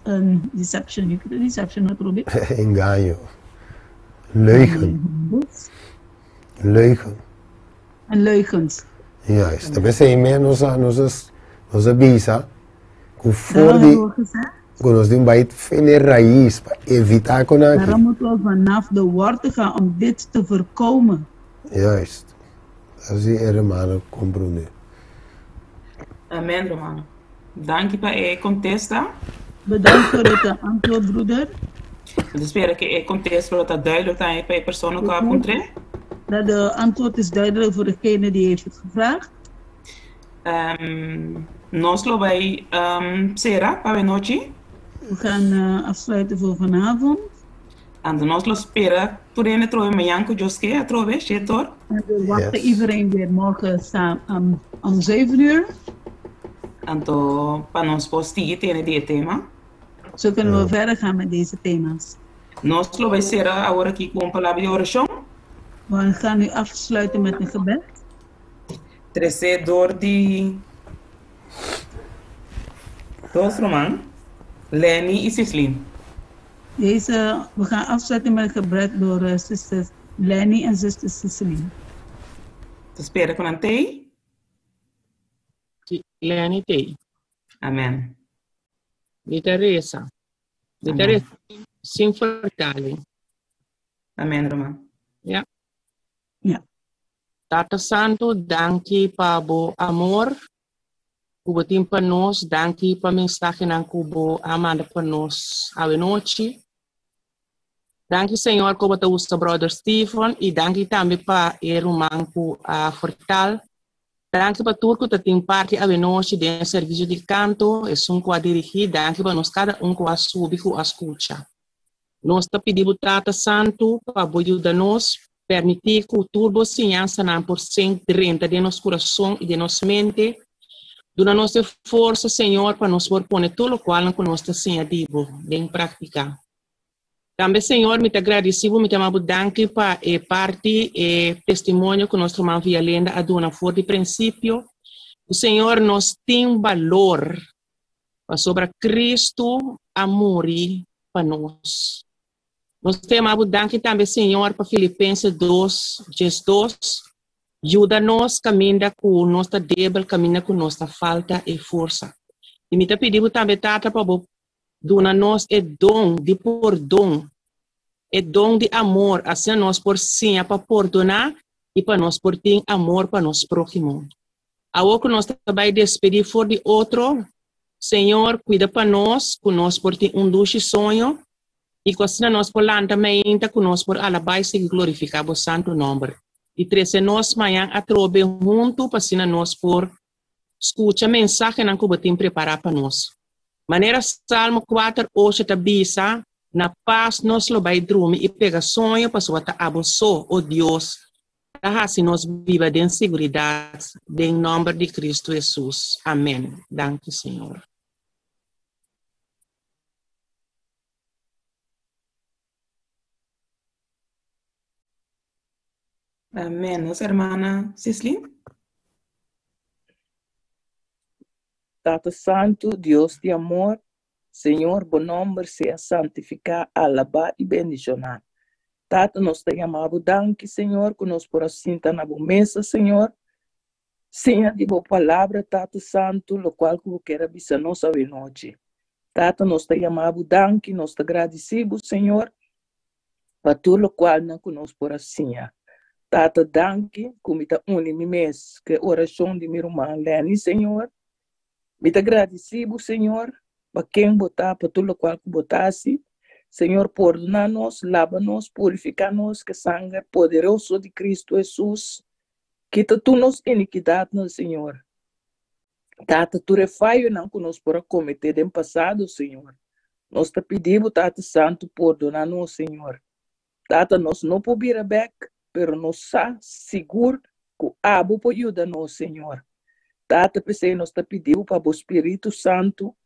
B: een deception, je kunt een deception not proberen.
A: Engaño. Leugen. Leugen.
B: En leugens.
A: Juist. Dat is nos nos nos avisa ku voor
B: Daarom
A: di
B: hebben we gezegd,
A: ku nos tin bai for rais pa evitá ku
B: daarom moeten we vanaf de wortel gaan om dit te voorkomen.
A: Juist. Asina e ruman komprondé.
C: Amen, ruman. Danki pa e kontesta.
B: Bedankt voor het antwoord, broeder.
C: Mi ta spera ku e kontesta ta duidelijk pa e persona ku a puntra.
B: Dat de antwoord is duidelijk voor degene die heeft het gevraagd.
C: Nos lo bai sera pa anochi.
B: We gaan afsluiten voor vanavond.
C: Anto nos lo spera tur hende trobe mañan ku Dios ke atrobe, 7'or.
B: En we wachten iedereen weer morgen om 7 uur.
C: Anto pa nos por sigui tene di tema.
B: Zo kunnen we verder gaan met deze thema's.
C: Nos lo bai sera awor aki ku un palabra di orashon.
B: We gaan nu afsluiten met een gebed.
C: Tresé dor di dos ruman, Lenny i Cislin.
B: We gaan afsluiten met een gebed door zuster Lenny en zuster Cecily.
C: Ta spera ku nan tei.
L: Lenny tei.
C: Amen.
L: Mi ta resa. Mi
C: Amen.
L: ta resa sin vertaling.
C: Amen, ruman.
L: Ja.
B: Ja.
L: Tata Santu, danki pa bo amor. Ku bo tin pa nos, danki pa mensahenan ku bo a manda pa nos anochi. Danki Señor ku bo ta usa brother Stephen i danki tambe pa e ruman ku a vertaal. Danki pa tur ku ta tin parti awenochi den e servisio di kanto, esun ku a dirigí, danki pa nos kada un ku a subi ku a skucha. Nos ta pidi bo Tata Santu pa bo yuda nos permití ku tur bo siñansanan por sink drenta den nos kurason i den nos mente. Duna nos e forsa, Señor, pa nos por pone tur lokualnan ku nos ta siña di bo den praktika. Tambe, Señor, mi ta gradisí bo, mi ta yama bo danki pa e parti, e testimonio ku nos ruman Villalenda a duna for di prinsipio, ku, Señor, nos tin balor pasobra Kristu a muri pa nos. Nos ta yama bo danki tambe, Señor, pa Filipenses dos, diesdos, yuda nos kaminda ku nos ta debel, kaminda ku nos ta falta e forsa. I mi ta pidi bo tambe, Tata, pa bo Duna nos e don di pordon, e don di amor, asina nos por siña pa pordoná i pa nos por tin amor pa nos próhimo. Awor ku nos ta bai despedí for di otro, Señor, kuida pa nos ku nos por tin un dushi soño i ku asina nos por lanta meinta ku nos por alabá i sigui glorifiká Bo santu nòmber. I trese nos mañan atrobe huntu pa asina nos por Skucha mensahenan ku bo tin prepará pa nos. Manera Salmo kuater ocho ta bisa, Na pas nos lo bai drumi i pega soño pasobra ta abo so, o Dios, ta hasi nos biba den siguridat, den nòmber di Kristu Hesus. Amèn. Danki, Señor.
C: Amén. Nos hermana Sislin.
M: Tata Santu, Dios di amor, Señor, bo nomber sea santificá, alabá i bendishoná. Tata, nos ta yama bo danki, Señor, ku nos por a sinta na bo mesa, Señor. Siña di bo palabra, Tata Santu, lokual ku bo kier a bisa nos awenochi. Tata, nos ta yama bo danki, nos ta gradisí bo, Señor, pa tur lokualnan ku nos por a siña. Tata, danki ku mi ta uni mi mes ku e orashon di mi ruman Lenny, Señor. Mi ta gradisí bo, Señor, pa ken bo ta, pa tur lokual ku bo ta hasi. Señor, pordoná nos, laba nos, purifiká nos ku e sanger poderoso di Kristu Hesus. Kita tur nos inikidatnan, Señor. Tata, tur e fayonan ku nos por a kometé den pasado, Señor. Nos ta pidi bo, Tata Santu, pordoná nos, Señor. Tata, nos no por bira bèk, pero nos sa sigur ku abo por yuda nos, Señor. Tata, p'esei nos ta pidi bo pa bo Spiritu Santu,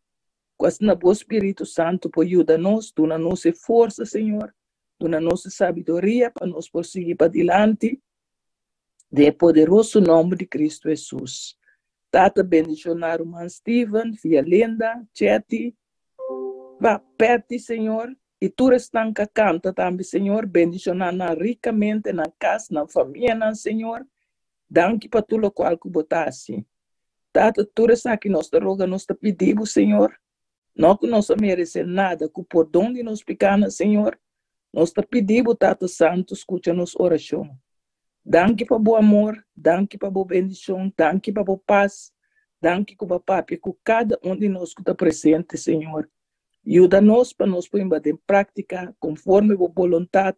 M: ku asina bo Spiritu Santu por yuda nos, duna nos e forsa, Señor, duna nos e sabiduria pa nos por sigui padilanti. Den e poderoso nòmber di Kristu Hesus. Tata bendishoná ruman Steven, Vialinda, Chetty, pa Patty, Señor, i tur esnan ka kanta tambe, Señor. Bendishoná nan rikamente, nan kas, nan famianan, Señor. Danki pa tur lokual ku bo ta hasi. Tata, tur esaki nos ta roga, nos ta pidi bo, Señor. No ku nos a meresé nada, ku pordon di nos pikánan, Señor, nos ta pidi bo, Tata Santu, skucha nos orashon. Danki pa bo amor, danki pa bo bendishon, danki pa bo pas, danki ku bo a papia ku kada un di nos ku ta presente, Señor. Yuda nos pa nos por hinba den práktika konforme bo boluntat,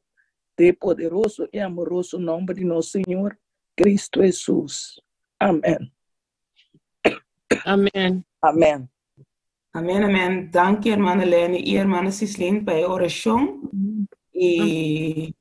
M: den e poderoso i amoroso nòmber di nos Señor, Kristu Hesus. Amèn.
L: Amèn.
M: Amèn.
C: Amén, amén. Danki hermana Lenny y hermana Cislin pa e oracion. Y.